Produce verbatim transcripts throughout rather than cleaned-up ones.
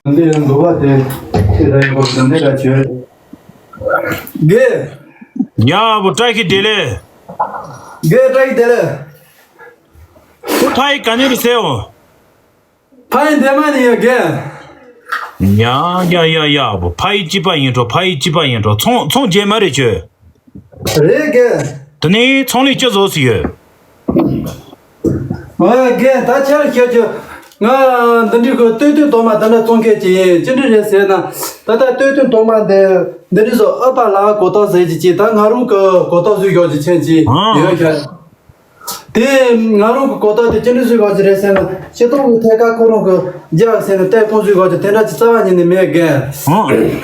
འདི་ཡང་འདུག་པ་དེ་ཁྱེད་རང་ཡང་འདི་འདྲ་བྱོས། དགེ། ཡ་བོ་བཀྲ་ཤིས་བདེ་ལེགས། དགེ་བཀྲ་ཤིས་བདེ་ལེགས། ཁོ་ཕ་ཡི་ག་ནས་རེད་ཟེར་འོ། ཕ་ཡི་འདེམ་མ་ནི་ཡ་དགེ། ཡ་ཡ་ཡ་ཡ་བོ་ཕ་ཡི་སྐྱིད་པ་ཡིན་འགྲོ། ཕ་ཡི་སྐྱིད་པ་ཡིན་འགྲོ། ཚོང་ཚོང་རྒྱས་མ་རེད་ཁྱོད། རེད་དགེ། དེ་ནས་ཚོང་ལས་ཅི་བཟོ་སྲིད་ཡོད། ཨ་དགེ་ད་ཆར་ཤར་གྱི་ང་འདི་འདྲའི་གི་སྟོད་ཐུང་དོག་མ་དེ་འདྲ་བཙོང་མཁན་ཅིག་ཡིན། ཅི་འདྲ་རེད་ཟེར་ན། ད་ལྟ་སྟོད་ཐུང་དོག་མ་འདི་འདི་འདྲའི་བཟོ་ཨ་པ་ལ་གོ་ཏོག་ཟེར་གྱི་ཅིག་ད་ང་རང་གི་གོ་ཏོག་བཟོས་ཞོག་ཅིག་ཆེན་ཅིག་ཨང་ཡོད་ཤག་དེ་ང་རང་གི་གོ་ཏོག་དེ་ཅི་འདྲ་བཟོས་ཞོག་ཅིག་རེད་ཟེར་ན། སྤྱིར་བཏང་གི་ཐད་ཀར་ཁོ་རང་གི་རྒྱག་ཟེར་ན་ལྟས་ཁོང་བཟོས་ཞོག་ཅིག་དེ་འདྲ་ཅིག་རྩ་བ་ཉིད་ནས་མེད་དགེ། ཨང་།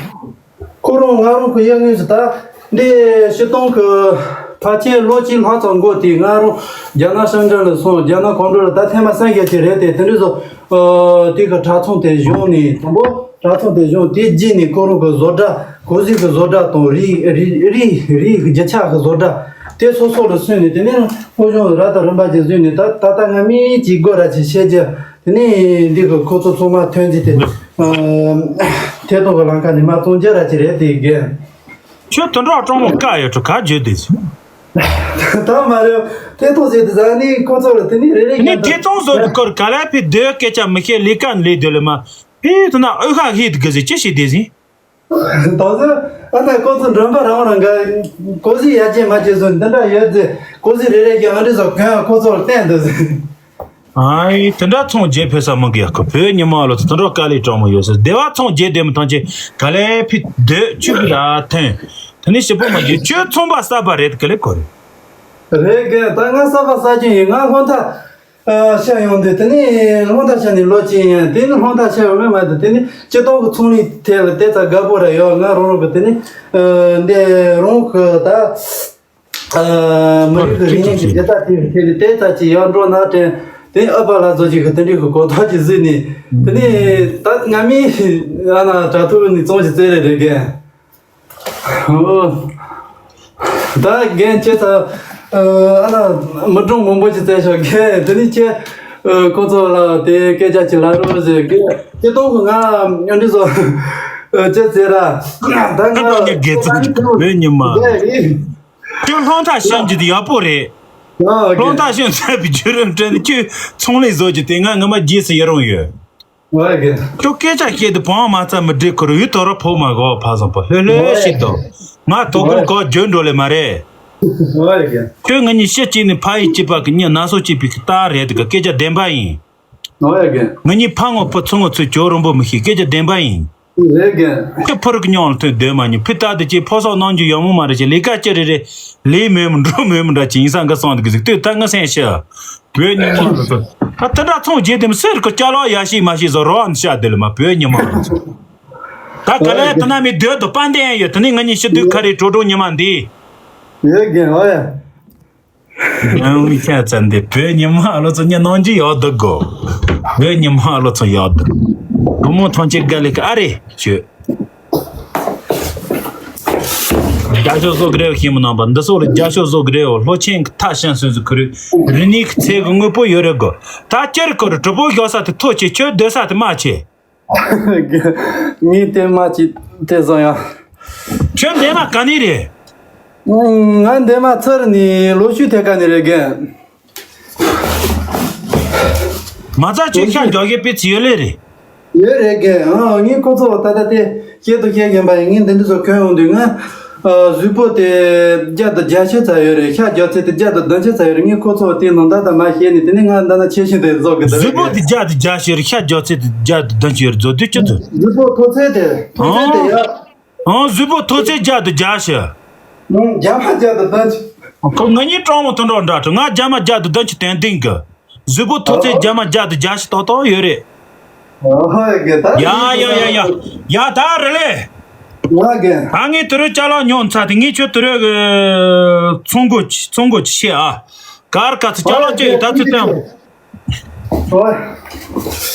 ཁོ་རང་ང་རང་གི་ཡ་ངོས་སུ་ད་འདི་སྤྱིར་བཏང་གི་ཕལ་ཆེར་ལོ་གཅིག་ལྷག་ཙམ་འགོར་དུས་ང་རང་རྒྱ་ནག་ཧྲེང་ཀྲེན་ལ་སོང་། རྒྱ་ནག་གོམ་བགྲོད་ལ་ད་ཐེངས་མ་སངས་རྒྱས་ཀྱི་རེད་དེ། དེ་འདྲ་བཟོ་ཨ་དེ་གི་དྲ་ཚོང་དེ་གཞུང་ནས། དང་པོ་དྲ་ཚོང་དེ་གཞུང་དེ་རྗེས་ནས་ཁོ་རང་གི་བཟོ་གྲྭ་གོས་གཟིག་གི་བཟོ་གྲྭ་དང་རིགས་རིགས་རིགས་རིགས་རྒྱུ་ཆ་གི་བཟོ་གྲྭ་དེ་སོ་སོ་ལ་སོན་ནས། དེ་ནས་སློབ་སྦྱོང་རབ་དང་རིམ་པ་ཅིག་བཟོས་ནས། ད་ད་ལྟ་ང་མི་གཅིག་སྒོ་ར་ཅིག་བཤད་རྒྱུ། དེ་ནས་འདི་གི་ཁོ་ཚོ་ཚང་མ་ཐོན་རྗེས་དེ་ཨ་ཐད་གཏོང་གི་ལམ་ཁ་ནས་མར་བཙོང་རྒྱུ་ར་ཅིག་རེད་དེ་དགེ། ཁྱོད་དེ་འདྲ་སྤྲང་མོ་དཀའ་ཡོད་འགྲོ་ག་བརྗོད་དེ། ད་མ་རེད། ཐད་གཏོང་བྱེད་དུས་ཟ་ནི་ཁོ་ཚོ་ལ་དེ་ནི་རེ་རེ་དེ་ནི་ཐད་གཏོང་བཟོ་དུས་སྐོར་ག་ལ་ཕི་སྡོད་སྐད་ཆ་མི་ཤེས། ལས་ཀ་ལས་སྡོད་ལ་མ་ཕི་དུ་ན་ཨུ་ཁ་ཧི་དུ་གི་ཟི་ཅི་ཞིག་དེ་ཟིན། ད་ཟེར་ཨ་ན་ཁོ་ཚོ་མགྲོན་པོ་རང་རང་ག་གོ་ཟི་ཡ་ཅེ་མ་ཅེ་བཟོ་འདི་འདྲ་ཡོད་ཟེར། གོ་ཟི་རེ་རེ་གི་ཨ་འདྲི་བཟོ་གོན་ཁོ་ཚོ་ལ་བསྟན་འདུག་ཟེར། ཨའི་དེ་འདྲ་ཚོང་རྒྱས་ཕེ་ས་མང་གི་ཡ་ཁོ་བོད་ཉི་མ་ལོ་ཚོ་དེ་འདྲ་དཀའ་ལས་དྲང་མོ་ཡོད་ཟེར། སྡེ་བ་ཚོང་རྒྱས་བསྡད་མི་ཐང་ཆེ་ག་ལས་ཕི་སྡོད་ཆུ་གི་ཡ་ཐོན། དེ་ནི་ཞིབ་པོ་མ་རྒྱས་ཁྱོད་ཚོང་པ་གསར་པ་རེད་ག་ལས་གོ་རེད། རེད་གི། ད་ང་གསར་པ་གསར་རྒྱུ་ཡིན། ང་སྔོན་ཐག་ཨ་ཤ་ཡོང་དུས་དེ་ནི་སྔོན་ཐག་ཤ་ནི་ལོ་གཅིག་ཡིན། དེ་ནི་སྔོན་ཐག་ཤ་ཡོང་མེད་མ་དེ། དེ་ནི་སྤྱིར་བཏང་གི་ཚོང་ལས་ཐད་ལ་དེ་ཙ་དགའ་པོ་ར་ཡོད། ང་རང་རང་གི་དེ་ནི་ཨ་འདི་རང་གི་ད་ཨ་མི་རིགས་ཀྱི་རིག་གནས་ཀྱི་བྱེད་སྟངས་དེ་ཐད་ལ་དེ་ཙ་ཅིག་ཡར་འགྲོ་ན་དྲན། དེ་ནི་ཨ་པ་ལ་ཚོ་ཅིག་གི་དེ་འདྲའི་གི་གོ་ཐག་ཅིག་གཟིགས་ནས། དེ་ནི་ད་ང་མི་ཨ་ན་དྲ་ཐོག་ནས་བཙོང་ཞིག་བཙལ་རེ་རེད་གི། ཨོ། ད་རྒན་ཁྱེད་ཚ་ཨ་ན་མི་གྲངས་མང་པོ་ཞིག་བཙལ་ཤོག་རྒན། དེ་ནི་ཁྱེད་ཁོ་ཚོ་ལ་དེ་སྐད་ཆ་ཅིག་ལབ་རོགས་ཟེར་གི། ཁྱེད་གཏོང་གི་ང་ཨ་འདྲི་བཟོ་ཅི་ཟེར་ར། ད་ང་ཨ་ནི་དགེ་ཚང་གི་བོད་ཉི་མ། ཁྱོད་སློང་ཐག་ཤམ་གྱི་དེ་ཡག་པོ་རེད། ཨ་སློང་ཐག་ཤམ་ཚད་པའི་བརྒྱུད་རིམ་སྤྲད་ནས་ཁྱོད་ཚོང་ལས་བཟོ་རྒྱུ་དེ་ང་ངོ་མ་རྗེས་སུ་ཡི་རང་ཡོད། ཨོ་ཡ་གི། ཁྱོད་སྐད་ཆ་བཤད་དུས་བང་མ་རྩ་མི་འགྲིག་ཁུར་ཡུལ་དོ་ར་ཕོག་མ་གོ་ཕ་བཟང་པོ་ལྷོད་ལྷོད་ཤིག་དོ། ང་དོ་དགོང་གོ་བརྗོད་འགྲོ་ལེ་མ་རེད། ཨོ་ཡ་གི། ཁྱོད་ང་གཉིས་ཤི་གཅིག་ནི་ཕ་ཡི་གཅིག་པ་གི་གཉིད་ན་སོ་གཅིག་པའི་གི་རྟགས་རེད་དུ་གི་སྐད་ཆ་བདེན་པ་ཡིན། ཨོ་ཡ་གི། ང་གཉིས་ཕ་ངོ་ཕོ་ཚུ་ངོ་ཚུ་ཇོ་རོང་པོ་མི་ཤེས་སྐད་ཆ་བདེན་པ་ཡིན། རེད་གི། ཁྱོད་ཕོ་རིགས་ཉོང་ལ་ཐོན་སྡོད་མ་ཉོ་ཕི་ཏག་ཏུ་ཅིག་ཕོ་སོག་གནང་རྒྱུ་ཡོང་མོ་མ་རེད་ཅེ་ལས་ཀ་ཅི་རེད་རེད། ལས་མེད་མོ་འགྲོ་མེད་མོ་འདྲ་ཅིག་ཡིན་ས་འགའ་སོང་འདུག་གི་ཟིག་ལྟོས་ད་ང་སེམས་ཤི། བོད་ཉི་མ་ལ་ཚོ། ད་དེ་འདྲ་ཚོང་རྒྱས་དེ་མི་སེར་གི་སྐྱ་ལོག་ཡ་ཤི་མ་ཤི་བཟོ་རོ་ཨན་ཤ་དེ་ལ་མ་བོད་ཉི་མ་ལ་ཚོ། ད་ག་ལས་དེ་ན་མི་སྡོད་དུ་པན་ཏེ་ཡོད་དེ་ནི་ང་གཉིས་ཤི་དུས་ཁ་རེ་གྲོ་གྲོ་ཉི་མ་འདི། ཡོད་གི་ཨོ་ཡ། ཡང་མི་ཁྱད་ཙམ་འདི་བོད་ཉི་མ་ལོ་ཚོ་ཉི་ནང་གི་ཡག་འདུག་གོ། བོད་ཉི་མ་ལོ་ཚོ་ཡག་འདུག་བུ་མོ་ཐང་ཆེན་དགའ་ལེ་གི་ཨ་རེ་ཞུ། རྒྱ་ཤོག་བཟོ་གི་རེད་ཤེས་མི་ནང་པ་འདི་སོགས་ལ་རྒྱ་ཤོག་བཟོ་གི་རེད་འོ། ལྷོ་ཆེན་གི་ཐ་ཤན་སོན་སུ་ཁུ་རུ་རི་ནི་གི་ཚེ་གི་དངོས་པོ་ཡོད་རེད་གོ། ད་ཅེར་ཁུ་རུ་གྲུ་པོ་ཞོག་ས་དེ་ཐོ་ཆེ་ཁྱོད་སྡོད་ས་དེ་མ་ཆེ། ངས་དེ་མ་ཅིག་དེ་བཟང་ཡང་། ཁྱོད་འདས་མ་ག་ནས་རེད། ང་འདས་མ་ཚུར་ནས་ལོ་ཤུ་ཐད་ཀ་ནས་རེད་རྒན། མ་རྩ་ཁྱོད་ཤ་རྒྱག་གི་དཔེ་ཚི་ཡོད་ལེ་རེད། ཡོད་རེད་རྒན། ཨང་ངས་ཁོ་ཚོ་ད་ལྟ་དེ་བཤད་དུ་བཤད་མཁན་པ་ཡིན། ངས་འདི་འདི་ཚོ་གོན་ཡོང་དུས་ང་གཟུགས་པོ་དེ་བརྒྱ་དང་བརྒྱད་ཅུ་ཙམ་ཡོད་རེད། ཤ་རྒྱག་ཚད་དེ་བརྒྱ་དང་བདུན་ཅུ་ཙམ་ཡོད་རེད། ངས་ཁོ་ཚོ་དེ་ནང་ད་ལྟ་མ་བཤད་ནས་དེ་ནས་ང་འདི་ན་ཆེ་ཤིང་དེ་བཟོ་གི་འདུག་གཟུགས་པོ་དེ་བརྒྱ་དང་བརྒྱད་ཅུ་ཡོད་རེད། ཤ་རྒྱག་ཚད་དེ་བརྒྱ་དང་བདུན་ཅུ་ཡོད་རེད། བཟོ་དུས་ཅི་ཐུབ། གཟུགས་པོ་མཐོ་ཚད་དེ་མཐོ་ཚད་དེ་ཡ། ཨང་གཟུགས་པོ་མཐོ་ཚད་བརྒྱ་དང་བརྒྱད་ཅུ། ཨང་རྒྱ་མ་བརྒྱ་དང་བདུན་ཅུ། ཁོ་ང་གཉིས་གྲོགས་མོ་དོན་གྲོགས་འདྲ་འགྲོ། ང་རྒྱ་མ་བརྒྱ་དང་བདུན་ཅུ་དོན་ལྡན་གི། གཟུགས་པོ་མཐོ་ཚད་རྒྱ་མ་བརྒྱ་དང་བརྒྱད་ཅུ་ཏག་ཏག་ཡོད་རེད། ཨོ་ཧོ་ཡ་གི་ད་ཡ་ཡ་ཡ་ཡ་ཡ་ད་རེད་ལེ། ཨོ་ཧོ་གི། ད་ངས་དུ་རུ་ཅ་ལག་ཉོ་ཚར་དེ་ངས་ཁྱོད་དུ་རུ་གི་ཚོང་སྒོ་ཚོང་སྒོ་ཆེ་ཨ། གར་ག་ཚོད་ཅ་ལག་ཅི་ཡོད་ད་ཚོད་བསྟན།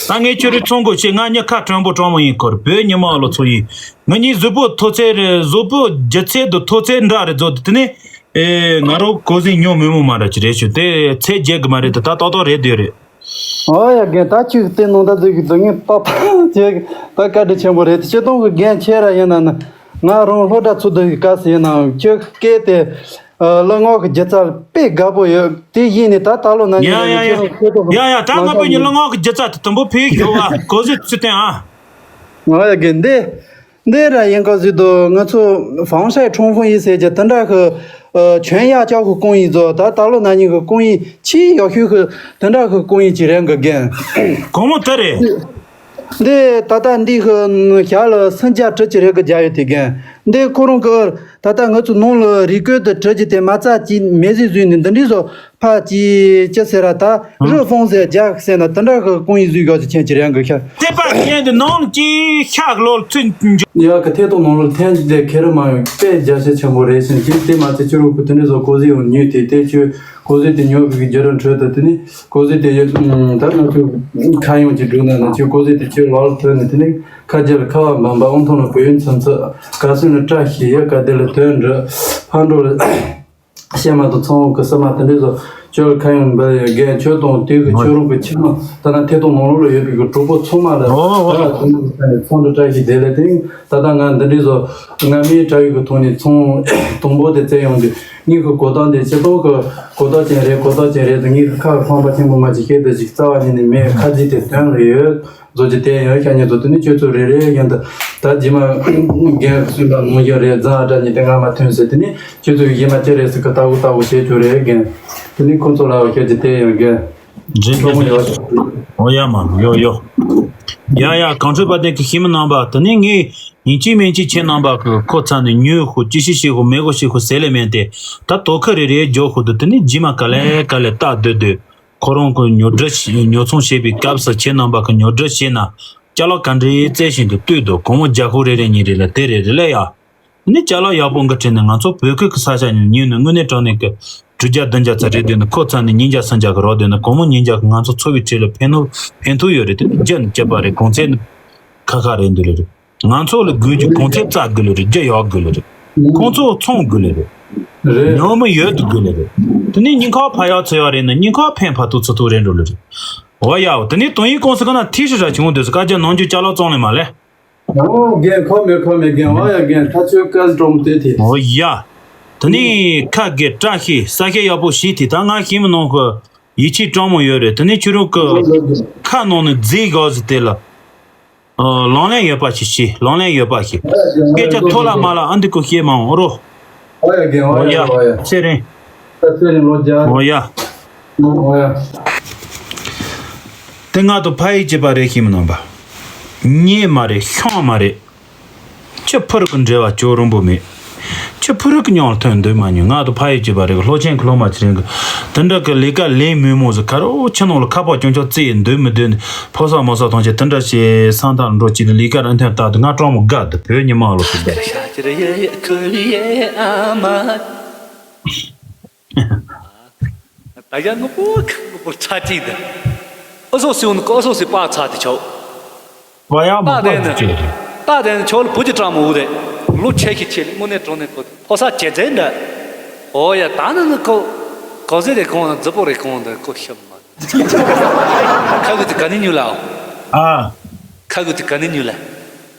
ད་ངས་ཁྱོད་རེ་ཚོང་སྒོ་ཆེ་ང་གཉིས་ཁ་དྲོན་པོ་གྲོགས་མོ་ཡིན་ཁོར་བོད་ཉི་མ་ལོ་ཚོ་ཡིན། ང་གཉིས་གཟུགས་པོ་མཐོ་ཚད་རེད། གཟུགས་པོ་ལྗིད་ཚད་དུ་མཐོ་ཚད་འདྲ་རེད་བཟོ་དུ་དེ་ནས་ཨེ་ང་རོ་གོ་ཟིན་ཉོ་མི་མོ་མ་ར་ཅི་རེད་ཞུ་དེ་ཚད་རྒྱས་གི་མ་རེད་དུ་ད་ཏོག་ཏོག་རེད་དེ་རེད། ཨོ་ཡ་རྒན། ད་ཁྱོད་བལྟས་ནང་ད་ཟིག་གི་དོན་ངན་པ་པ་ཁྱེད་ད་བཀའ་དྲིན་ཆེན་པོ་རེད། སྤྱིར་བཏང་གི་རྒན་ཁྱེད་ར་ཡིན་ན་ནི་ང་རང་སློབ་གྲྭ་ཚུགས་དུས་ཀྱི་སྐབས་སུ་ཡིན་ནའང་ཁྱོད་སྐད་དེ་གླུ་ངག་གི་སྒྱུ་རྩལ་དཔེ་དགའ་པོ་ཡོད། དེ་ཡིན་ནི་ད་ད་ལོ་ན་ཡ་ཡ་ཡ་ཡ་ཡ། ད་ང་པོ་ཉི་གླུ་ངག་གི་སྒྱུ་རྩལ་དེ་དུམ་བུ་ཕེ་ཡོད་བ་གོ་ཟི་ཚུལ་བསྟན་ཨ། ང་ཡ་རྒན་འདི། འདི་ར་ཡིན་ག་ཟིག་དུ་ང་ཚོ་ཧྥང་ཧྲའི་ཁྲུང་ཧྥུང་ཡི་ཟེར་གྱི་དེ་འདྲ་གི་ཨ་ཆོན་ཡ་ཅག་གི་ཀུང་ཡི་ཟོ་ད་ད་ལོ་ན་ཉིན་གི་ཀུང་ཡི་ཆི་ཡོ་ཤུ་གི་དེ་འདྲ་གི་ཀུང་ཡི་ཅིག་རེད་གི་རྒན། གོང་མོ་དེ་རེད། འདི་ད་ལྟ་འདི་གི་ཞག་ལ་སུམ་བརྒྱ་བྲི་ཅི་རེད་གི་རྒྱ་ཡོད་དེ་རྒན། འདི་ཁོ་རང་གི་ད་ལྟ་ང་ཚོ་ནང་ལ་རི་ཀོད་དུ་བྲི་རྒྱུ་དེ་མ་རྩ་ཅིག་མེ་ཟི་བཟོས་ནས་འདི་འདྲའི་བཟོ། ཕ་ཅི་ཅི་ཟེར་ར་ད་རི་ཧྥོང་ཟེར་རྒྱག་ཟེར་ན་དེ་འདྲ་གི་ཀུང་ཡི་བཟོས་ཡོད་ཅི་ཆེན་ཅི་རེད་གི་ཤ། དེ་པ་ཅན་དུ་ནང་ཅི་ཤག་ལོར་ཚུན་འཇོག་ཡ་གི་ཐད་གཏོང་ནང་ལོར་འཐེན་དེ་ཁེ་རི་མ་ཡོང་དཔེ་རྒྱ་ཆེ་ཆེན་པོ་རེད་ཟེར་གྱིན་དེ་མ་ཚད་ཕྱི་རོལ་གི་དེ་འདྲའི་བཟོ་ཀོ་ཟི་ཡོང་ཉོས་ཏེ་དེ་ཆུ་ཀོ་ཟི་དེ་ཉོ་གི་རྒྱུ་ར་འཕྲོད་དུ་དེ་ནི་ཀོ་ཟི་དེ་ཡོད་ད་ང་ཚོ་ཁ་ཡོང་གི་འགྲོ་ན་ན་ཆུ་ཀོ་ཟི་དེ་ཆུ་ལོར་ཐོན་ནས་དེ་ནི་ཁ་རྒྱ་ལ་ཁ་བ་འབམ་པ་ཨོང་ཐོང་ལ་བུ་ཡོན་ཚམ་ཚ་ག་སུན་ལ་བཀྲ་ཤིས་ཡ་ག་དེ་ལ་དོན་འདྲི་ཕ་འགྲོ་ལ། གཤེད་མ་དང་ཚོང་གི་སྲིད་མ་དེ་འདྲའི་བཟོ་ཁྱོད་ཁ་ཡོང་འབད་ཡོད་རྒན་ཁྱོད་དང་དེ་གི་ཁྱོད་རང་གི་ཁྱིམ་ནང་ད་ནང་ཐད་གཏོང་ནང་ལོགས་ལ་ཡོད་པའི་གི་གྲོགས་པོ་ཚང་མ་ལ་ཨོ་ཨོ་ད་ལ་དུང་ནང་ཚོང་འདྲ་བཀྲ་ཤིས་བདེ་ལེགས་དེ་ད་ལྟ་ང་འདི་འདྲའི་བཟོ་ང་མིའི་དྲ་ཡོད་གི་ཐོག་ནས་ཚོང་དང་པོ་དེ་བཙལ་ཡོང་དུས་ངའི་གི་གོ་སྟངས་དེ་སྤྱི་ཐོག་གི་གོ་སྟངས་ཅན་རེད་གོ་སྟངས་ཅན་རེད་དུ་ངའི་གི་ཁ་གི་ཁང་པ་ཆེན་པོ་མ་ཅིག་ཤེས་དུ་ཅིག་རྩ་བ་ཉིད་ནས་མེད་ཁ་རྩིས་དེ་དོན་ལ་ཡོད། བཟོ་རྒྱུ་དེ་ཡང་ཤ་ཉེ་བཟོ་དེ་ནི་ཁྱོད་ཚོ་རེ་རེ་ཡང་དུ་ད་རྗེས་མ་རྒན་གསུམ་པ་ནང་བཞིན་རེད་རྫ་ཨ་བྲ་ཉིད་དེ་ང་མ་ཐོན་ཟེར་དེ་ནི་ཁྱོད་ཚོ་ཡིན་མ་ཅི་རེད་ཟེར་གི་ལྟ་བུ་ལྟ་བུ་བྱེད་རྒྱུ་རེད་རྒན། དེ་ནི་ཁོ་ཚོ་ལ་བཤད་རྒྱུ་དེ་ཡང་རྒན། རྗེས་ཁོ་མོ་ཡོད། འོ་ཡ་མ་ཡོ་ཡོ། ཡ་ཡ་གངས་ཁྲོད་པ་དེ་གི་ཤི་མི་རྣམ་པ་དེ་ནི་ངས་ཡིན་གཅིག་མིན་གཅིག་ཁྱེད་རྣམ་པ་གི་ཁོ་ཚ་ནི་ཉོས་ཤོག་ཅི་ཤི་ཤི་ཤོག་མེ་གོ་ཤི་ཤོག་ཟེར་ལེ་མེན་ཏེ་ད་དོ་ཁ་རེ་རེ་འཇོག་ཤོག་དུ་དེ་ནི་རྗེས་མ་ག་ལེ་ག་ལེ་ལྟ་སྡོད་སྡོད། ཁོ་རང་གི་ཉོ་སྒྲུབ་བྱེད་ཉོ་ཚོང་བྱེད་པའི་སྐབས་སུ་ཁྱེད་རྣམ་པ་གི་ཉོ་སྒྲུབ་བྱེད་ན་ཅ་ལག་ག་འདྲའི་རྩལ་ཞིག་ཏུ་ལྟོས་དོ། གོང་མོ་རྒྱ་ཁོ་རེ་རེ་གཉིས་རེ་ལ་དེ་རེ་རེ་ལ་ཡ། ནི་ཅ་ལག་ཡག་པོ་འགའ་བྲིས་ནས་ང་ཚོ་བོད་ཁུལ་གྱི་ས་ཆ་ཉོ་ཉོས་ནས་དངོས་གནས་དྲང་གནས་ཀྱི་དྲུག་བརྒྱ་བདུན་བརྒྱ་ཙམ་རེད་འདུག་ནི་ཁོ་ཚ་ནི་ཉིས་བརྒྱ་སུམ་བརྒྱ་གི་རོགས་འདུག་ནི་གོང་མོ་ཉིས་བརྒྱ་གི་ང་ཚོ་འཚོ་བའི་ཁྲོད་ལ་ཕན་ནུ་ཕན་ཐོགས་ཡོད་རེད་དེ་རྒྱ་ནི་སྐྱིད་པ་རེད་གོང་ཚད་ནི་ཁ་ཁ་རེད་འདུག་རེད། ང་ཚོ་ལ་དགོས་རྒྱུ་གོང་ཚད་རྩ་དགོས་ལེ་རེད། རྒྱུ་ཡག་དགོས་ལེ་རེད། ཁོང་ཚོ་ཚོང་དགོས་ལེ་རེད། རེད། ཉོ་མི་ཡོད་དུ་དགོས་ལེ་རེད། དེ་ནས་ཉིན་ཁ་ཕ་ཡག་ཚོ་ཡག་རེད་ན་ཉིན་ཁ་ཕན་ཕ་ཐུག་ཚུ་ཐུག་རེད་འགྲོ་ལེ་རེད། འོ་ཡ་དེ་ནས་དོན་ཡིག་ཀུང་སི་ག་ན་ཐིག་ཧྲི་ར་བྱུང་འདུག་སི་ཀ་རྒྱ་ནང་རྒྱུ་ཅ་ལག་བཙོང་ལེ་མ་ལེ། ཨོ་རྒན་ཁོ་མེད་ཁོ་མེད་རྒན་འོ་ཡ་རྒན་ཐ་ཆོས་སྐལ་གྲོང་དེ་དེ། འོ་ཡ། དེ་ནས་ཁ་དགེ་བཀྲ་ཤིས་ས་ཤེད་ཡག་པོ་ཞིག་དེ་ད་ང་ཤེས་མི་ནང་གི་ཡིད་ཆེས་སྤྲང་མོ་ཡོད་རེད། དེ་ནས་ཁྱོད་རང་གི་ཁ་ནང་ནས་རྫས་ག་ཟི་དེ་ལ། ཨ། ལང་ལན་ཡོད་པ་ཞིག་བྱེད། ལང་ལན་ཡོད་པ་ཞིག་སྐད་ཆ་ཐོ་ལ་མ་ལ་ཨ་འདི་ཀོ་བཤད་མ་འོང་རོ། ཨོ་ཡ་རྒན་ཨོ་ཡ་ཨོ་ཡ། ཚེ་རིང་། ཚེ་རིང་ལོ་བརྒྱ། ཨོ་ཡ། ཨོ་ཡ། དེ་ང་དང་ཕ་ཡི་བྱེད་པ་རེད་ཤེས་མི་ནང་པ། ཉེས་མ་རེད་ཤོང་མ་རེད། ཁྱི་ཕུ་རུ་གི་འབྲེལ་བ་ཅོ་རིང་པོ་མེད། ཁྱི་ཕུ་རུ་གི་མྱོང་ཐོན་འདོད་མ་མྱོང་ང་དང་ཕ་ཡི་བྱེད་པ་རེད་གི་སློབ་ཆེན་གི་སློབ་མ་ཅི་རིང་གི་དེ་འདྲ་གི་ལས་ཀ་ལས་མི་མོ་ཟི་ཁ་རོ་ཁྱི་ནང་ལ་ཁ་པར་ཅུང་ཅུང་རྩེ་ཡི་འདོད་མི་འདོད་ནི་ཕོ་ས་མོ་ས་ཐོང་ཆེ་དེ་འདྲ་བྱེད་སང་ཐང་འགྲོ་ཅི་ལས་ཀ་ར་འཐེན་ལྟ་དུ་ང་གྲོང་མོ་དགའ་དུ་བོད་ཉི་མ་ལོ་སུ་དགའ། ད་ཡ་ངུ་པོ་ཁ་ངུ་པོ་ཚ་ཅིག་ད། ཨ་སོ་སི་འུ་ནི་ཨ་སོ་སི་པ་ཚ་དེ་ཆོག་བ་ཡག་མོ་པ་དེ་ནི་ཅེ་རེད། ད་དེ་ནི་ཆོག་ལ་བུ་ཅི་ཀྲང་མོ་འུ་དེ། ལོ་ཆེ་ཤི་ཆེ་ལི་དངོས་གནས་དྲང་གནས་ཁོ་ཕོ་ས་ཇེ་ཛེ་འདྲ། ཨོ་ཡ་ད་ནི་ནི་ཁོ་གོ་ཟེ་རེ་གོང་ན་རྫི་པོ་རེ་གོང་ད་ཁོ་ཤི་མ། ཁ་གུ་དེ་ག་ནི་ཉུ་ལ་ཨོ། ཨ། ཁ་གུ་དེ་ག་ནི་ཉུ་ལ།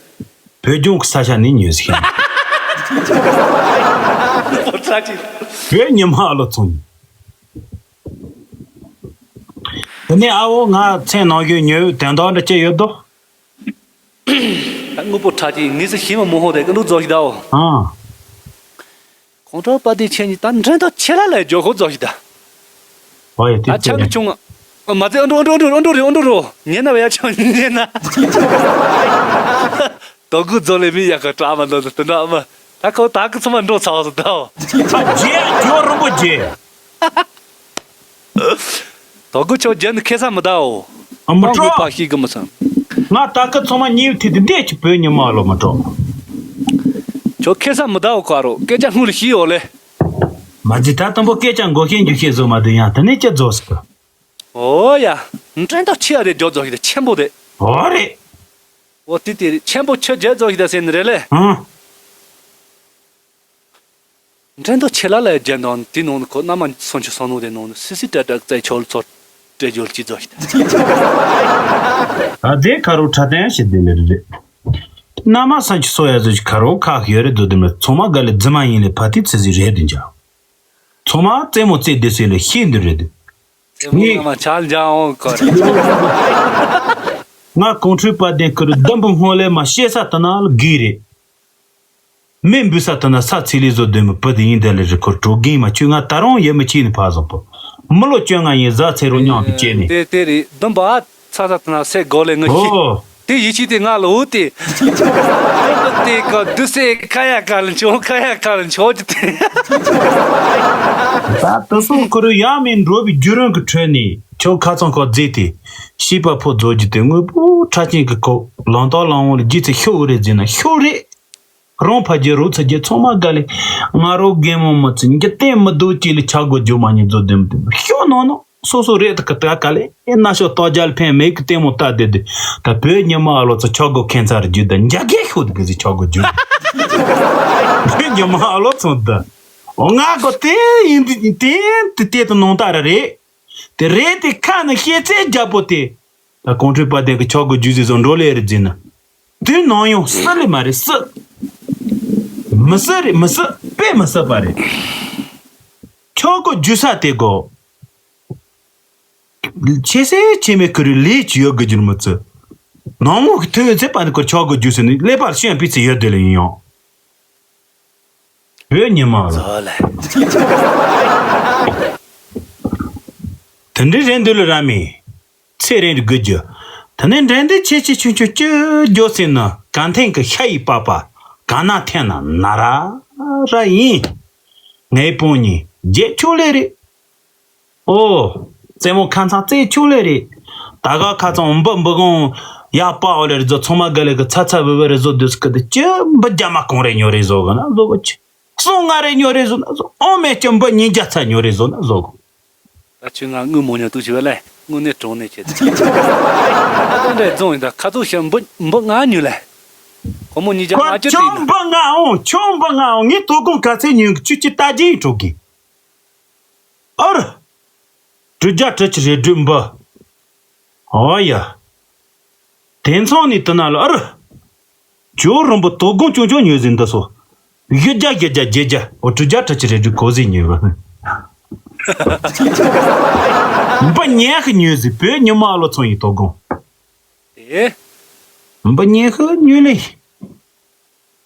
བོད་ལྗོངས་ཀྱི་ས་ཆ་ནས་ཉོས་ཟིན། ཕོ་ཚ་ཅིག་བོད་ཉི་མ་ཨ་ལོ་ཚོང་། དེ་ནས་ཨ་འོ་ང་མཚན་ནང་བཞིན་ཉོས་དན་ཐོག་འདྲ་ཅི་ཡོད་དོ། དངོས་པོ་ཁྲ་ཅིག་ངེས་སུ་ཞིམ་མ་མོ་ཧོ་དེ་ཀ་འདུག་རྫོགས་ཤིག་ད་འོ། ཨང་། ཁོང་ཁྲོ་པ་དེ་ཆེན་གྱི་ད་འདྲེན་ཐོག་ཆེ་ལ་ལ་ཇོ་ཁོ་རྫོགས་ཤིག་ད། ཨོ་ཡ་དེ་ད་ཆག་གི་ཆུང་ང་། མ་ཚད་ཨ་འགྲོ་ཨ་འགྲོ་ཨ་འགྲོ་རེ་ཨ་འགྲོ་རོ་ཉན་ན་བ་ཡ་ཆང་ཉན་ན། དོ་གུ་རྫོ་ལེ་མི་ཡ་ག་ཀྲ་མ་འདོད་དུ་དུ་འདྲ་མ། ད་ཁོ་ད་གི་ཚོ་མ་འགྲོ་ཚ་བ་སུ་ད་འོ། ཨ་རྗེ་ཇོ་རིན་པོ་ཆེ། དོ་གུ་ཆོ་རྒྱན་ཁེ་ས་མི་ད་འོ། ཨ་མ་སྤྲོ། པ་ཤི་གི་མི་སང་། ང་ད་གི་ཚོ་མ་ཉིའུ་ཐི་དི་འདས་ཀྱི་བོད་ཉི་མ་ལོ་མ་སྤྲོ། ཆོ་ཁེ་ས་མི་ད་འོ་ཁ་རོ་སྐད་ཆ་སྔུ་ལ་ཤི་འོ་ལེ། མ་ཇི་ད་དང་པོ་སྐད་ཆ་མགོ་ཤེས་འཇུ་ཤེས་བཟོ་མ་དུ་ཡང་དེ་ནས་ཅི་བཟོ་སི་གི། ཨོ་ཡ། འགྲན་ཐག་ཆེ་ཡ་དེ་ཇོ་རྫོགས་ཤིག་དེ་ཆེན་པོ་དེ། ཨོ་རེད། ཨོ་དེ་དེ་རེད་ཆེན་པོ་ཆེ་རྒྱལ་རྫོགས་ཤིག་དེ་ཟེར་ནི་རེད་ལེ། ཨང་། འགྲན་ཐག་ཆེ་ལ་ལ་རྒྱལ་འདོན་དེ་ནང་ནི་ཁོ་མནའ་མ་སོན་ཆུ་སོན་ནོ་དེ་ནང་ནི་སི་སི་ཏྲ་ཏྲ་བཙལ་ཆོག་ལ་ཚོར། སྤྲད་རྒྱུ་ལ་ཅི་བཟོ་ཞིག་ད་རྫས་ཁ་རོག་ཁྲ་ཏན་ཞིག་དེ་ལས་རེད། མནའ་མ་ས་ཆུ་སོ་ཡ་བཟོ་ཞིག་ཁ་རོག་ཁག་ཡོད་རེད་དོ་དེ་མི་ཚང་མ་དགའ་ལས་རྫི་མ་ཡིན་ལས་ཕ་ཏི་ཚེ་ཟི་རེད་དུ་འཇག་ཚང་མ་རྩེད་མོ་རྩེད་བསྡད་སྲིད་ལས་ཤེས་འདི་རེད་དུ། རྩེད་མོ་ངས་ང་མ་ཆག་འཇག་འོང་གོ་རེད། ང་གོང་ཁྲོས་པ་ལྡན་ཁུ་རུ་ལྡུམ་བུ་སྔོན་ལས་མ་ཤེས་ས་ད་ན་ལ་གི་རེད། མེ་འབུད་ས་དེ་ན་ས་ཚིག་ལས་བཟོ་དོན་མི་བུ་དེ་ཡིན་དེ་ལས་རི་ཁོར་གྲོ་གིན་མ་ཆུ་ང་ད་རུང་ཡེ་མི་ཆེས་ནི་ཕ་བཟང་པོ། མི་ལོ་བཅོ་ལྔ་ཡིན་བཟའ་ཚེ་རོ་མཉམ་དུ་བཅད་ནི། དེ་དེ་རེད་བདུན་པ་ཚ་ཚ་དེ་ན་སེ་གོ་ལས་ངི་ཤི། ཨོ། དེ་ཡི་ཤི་དེ་ང་ལ་འུ་དེ། དེ་ག་དུ་སེ་ཁ་ཡ་ཁ་ལ་འཆོ་ཁ་ཡ་ཁ་ལ་འཆོ་ཅི་དེ། ད་དུ་སོང་ཁོ་རུ་ཡ་མིན་འགྲོ་བའི་རྒྱུ་རང་གི་ཁྲོད་ནས་ཁྱོད་ཁ་ཚང་ཁོ་རྫས་དེ། ཤི་པ་ཕོ་རྫོགས་རྒྱུ་དེ་དངོས་པོ་ཁྲ་ཅན་གི་ཁོ་ལང་ཏོག་ལང་འོང་ལ་རྒྱུ་ཚེ་ཤོག་འུ་རེ་རྫས་ན་ཤོག་རེད། རང་ཕ་རྒྱལ་རོགས་ཚ་རྒྱལ་ཚང་མ་དགའ་ལས་ང་རོ་རྒན་མོ་མི་ཚེ་འགྱུར་བསྟན་མི་འདུག་ཅེས་ལས་ཆག་སྒོ་རྒྱུ་མ་ཉིད་རྫོགས་ལྡན་མི་དེ་ཤོག་ནང་ནང་སོ་སོ་རེད་དུ་ག་ད་ག་ལས་ཨེ་ན་ཤོག་ཏོག་རྒྱལ་ཕན་མེད་ཀི་ལྟད་མོ་ལྟ་བསྡད་དུས་ད་བོད་ཉི་མ་ཨ་ལོ་ཚོ་ཆག་སྒོ་ཁེན་ཚར་རྒྱུ་ད་འཇའ་གས་ཤོག་དུ་གི་ཟི་ཆག་སྒོ་རྒྱུ་བོད་ཉི་མ་ཨ་ལོ་ཚོ་ད་ཨོ་ང་གོ་དེ་ཡིན་དེ་དེ་དེ་དེ་དུ་ནང་ལྟ་ར་རེད། དེ་རེད་དེ་ཁ་ནས་བཤད་ཚད་རྒྱ་པོ་དེ། ད་ཀོང་ཁྲོས་པ་དེ་གི་ཆོག་གི་རྒྱུ་ཟེར་བཟོ་འགྲོ་ལེ་རེད་ཟེར་ན། དུས་ནང་ཡང་སྲིད་ལེ་མ་རེད་སྲིད། མི་སྲིད་རེད་མི་སྲིད་དཔེ་མི་སྲིད་པ་རེད། ཆོག་གི་རྒྱུ་ས་དེ་གོ། ཆེ་སེ་ཆེ་མེ་ཁུ་རུ་ལས་ཀྱི་ཡོད་དགོས་རྒྱུར་མི་ཚུད། ནང་མོ་གི་ཐོས་ཚེ་པ་འདི་ཀོ་ཆོག་གི་རྒྱུ་ཟེར་ནི་ཀླད་པར་ཤེས་པའི་ཚེ་ཡོད་དེ་ལེ་ཡིན་ཡང་། བོད་ཉི་མ་ལ། ཟོ་ལེ། དེ་འདྲའི་རེད་འདུག་ལ་ར་མི། ཚེ་རིང་དགུ་རྒྱུ། ད་ནི་འགྲན་བསྡུར་ཆེ་ཆེ་ཆུང་ཆུང་བཅུ་རྒྱུ་ཟེར་ན་ག་འཐེན་གི་ཤ་ཡི་པགས་པ། ག་ན་འཐེན་ན་ན་ར་ར་ཡིན། ངའི་དཔོན་ཉིད་རྒྱལ་ཆོག་ལེ་རེད། ཨོ། རྩེད་མོ་ཁ་ཚང་རྩེད་ཆོག་ལེ་རེད། ད་ག་ཁ་ཚང་འབུ་འབུ་གོང་ཡ་པ་འོ་ལེ་རེད་ཟོ་ཚང་མ་ག་ལེ་གི་ཚ་ཚ་བི་བི་རེད་ཟོ་དུས་སྐུ་དུ་ཅི་འབུ་རྒྱ་མ་གོང་རེ་ཉོ་རེ་ཟོ་གི་ན་ཟོ་གི་ཅི། སོང་ང་རེ་ཉོ་རེ་ཟོ་ན་ཟོ་ཨོ་མེ་ཅི་འབུ་ཉིན་རྒྱ་ཚ་ཉོ་རེ་ཟོ་ན་ཟོ་གི། ད་ཁྱོད་ང་དངུལ་མོ་ཉོ་དུས་ཞིག་བ་ལེ་དངུལ་ནས་གྲོང་ནས་ཁྱེད། ད་ལྟ་འདྲ་རྫོང་ཡིན་ད་ཁ་ཚུགས་ཤ་འབུ་འབུ་ང་ཉོ་ལེ། ཁོ་མོ་ཉིན་རྒྱ་ང་ཅི་ཁྱོད་དེ་ཡིན་ན། འབུ་ང་འོང་ཁྱོད་འབུ་ང་འོང་ངས་དོ་དགོང་ག་ཚད་ཉོ་གི་ཁྱོད་ཀྱི་ལྟ་རྒྱུ་ཡིན་གྲོགས་གི། ཨར། དྲུག་བརྒྱ་དྲུག་ཅུ་རེ་དྲུག་འབུ། ཨོ་ཡ། དེང་སང་ནི་དུ་ན་ལ་ཨར། ཇོ་རོན་པོ་དོ་དགོང་ཅུང་ཅུང་ཉོས་ཟིན་འདི་སོ། བཞི་བརྒྱ་བཞི་བརྒྱ་བརྒྱད་བརྒྱ་ཨོ་དྲུག་བརྒྱ་དྲུག་ཅུ་རེ་དྲུག་གོ་ཟིན་ཉོས་པ། འབུ་ཉན་ཤི་ཉོས་ཟིན་བོད་ཉི་མ་ལོ་ཚོང་ཡི་དོ་དགོང་། དེ། འབུ་ཉན་ཤི་ཉོས་ལེ།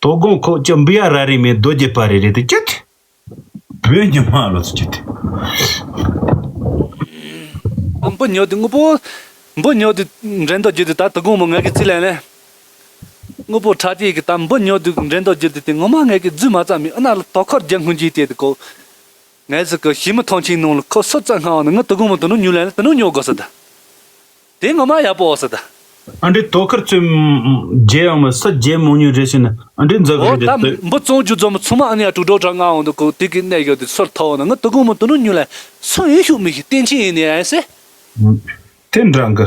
དོ་དགོང་ཁོ་ཅི་འབུ་ཡ་ར་རེ་མེད་རྡོ་རྗེ་པ་རེ་རེ་དེ་ཅི་ཐི། བོད་ཉི་མ་ལོ་ཚོ་ཅི་ཐི། འབུ་ཉོ་དུས་དངོས་པོ། འབུ་ཉོ་དུས་འགྲན་ཟླ་བརྒྱུད་དུས་ད་དོ་དགོང་མོ་ངས་ཀྱི་རྩིས་ལེན་ལེ། དངོས་པོ་ཁྲ་ཅིག་གི་ད་འབུ་ཉོ་དུས་འགྲན་ཟླ་བརྒྱུད་དུས་དེ་ངོ་མ་ངས་ཀྱི་རྫུས་མ་ཙམ་མིན་ཨ་ན་ལ་དོ་ཁར་རྒྱག་སྔོན་གྱི་དེ་དེ་གོ། ངས་ཟིག་གི་ཞི་མི་ཐང་ཆེན་ནང་ལ་ཁོ་སུ་ཙམ་སྔ་བ་ནི་ངས་དོ་དགོང་མོ་དོ་ནུ་ཉོ་ལེན་ལེ་དོ་ནུ་ཉོ་དགོས་ཟེར་ད། དེ་ངོ་མ་ཡག་པོ་ཟེར་ད། ཨ་འདྲི་དོ་ཁུར་ཚོས་རྒྱལ་ཡོང་མི་སུ་རྒྱལ་མང་ཉུང་རེ་ཞིག་ནི་ཨ་འདྲི་འཛབ་འོ་རེ་ད་རེད། འབུ་བཙོང་རྒྱུ་ཚོ་མི་ཚང་མ་ཨ་ནི་ཡ་དྲུག་སྒྲོ་གྲགས་ང་འོང་དུ་ཁོ་དེ་གི་གནས་ཡོད་དུ་སོར་ཐོ་འོང་ན་ངི་དོ་དགོང་མོ་དོ་ནུ་ཉུ་ལ་སུ་ཡིན་ཤུགས་མི་ཤི་བསྟན་ཆེན་ཡིན་ནི་ཡ་ཟེ། དེ་འདྲ་གི།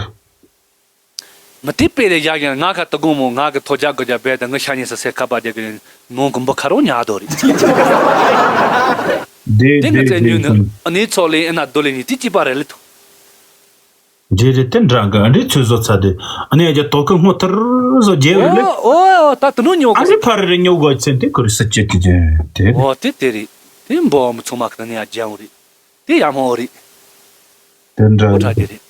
ངི་དེ་དཔེ་ལས་བཞག་ཡང་ང་ཁ་དོ་དགོང་མོ་ང་གི་ཐོ་རྒྱག་གི་རྒྱ་བས་ད་ངི་ཤ་ཉེ་ས་སེ་ཁ་པ་རྒྱག་གི་ནོང་གི་འབུ་ཁ་རོ་ཉག་དོ་རེད། དེ་ངི་བཙན་ཉུ་ནི་ཨ་ནི་ཚོགས་ལས་ཨ་ན་རྡོ་ལས་ཉི་དེ་གཅིག་པ་རེད་ལེ་ཐུ། རེད་རེད་དེ་འདྲ་གི་ཨ་འདྲི་ཚོད་བཟོ་ཚ་དེ་ཨ་ནི་ཨ་ཅག་དོ་ཁུ་སྔོ་ཐར་བཟོ་རྒྱལ་བས་ལེ། ཨོ་ཨོ་ད་དུ་ནུ་ཉོ་ཨ་གི་ནི་ཕར་རེ་ཉོ་དགོས་ཚེ་དེ་ཁུར་ས་ཅེ་དེ་ཅེ་དེ་ཨོ་དེ་དེ་རེད། དེ་འབོ་མི་ཚོ་མ་ཁ་ནི་ཨ་ཅང་རེད། དེ་ཡ་མོ་རེད། དེ་འདྲ་ཨོ་ད་རེད། དེ་རེད།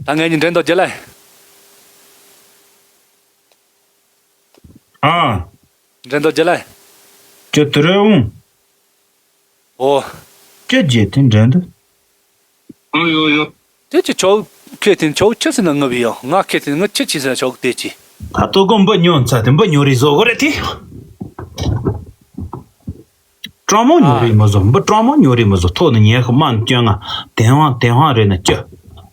ད་ངས་ཉིན་འགྲན་ཟླ་བརྒྱད་ལ། ཨ། འགྲན་ཟླ་བརྒྱད་ལ། ཅི་དུ་རེ་འོང་། ཨོ། ཅི་བརྒྱད་དེ་འགྲན་ཟླ། ཨ་ཡོ་ཡོ། དེ་ཅི་ཆོག་ཁེ་ཐིན་ཆོག་ཆི་ཟེར་ན་ངུ་བི་ཡོ་ང་ཁེ་ཐིན་ངུ་ཆི་ཆི་ཟེར་ན་ཆོག་དེ་ཅི། ད་ལྟོ་གོ་འབུ་ཉོ་ཚ་དེ་འབུ་ཉོ་རེ་བཟོ་གོ་རེ་དེ། སྤྲང་མོ་ཉོ་རེ་མ་བཟོ་འབུ་སྤྲང་མོ་ཉོ་རེ་མ་བཟོ་ཐོག་ནས་ཉལ་ཁ་མ་ནས་སྐྱོན་ང་དེ་ཧང་དེ་ཧང་རེ་ན་ཅི།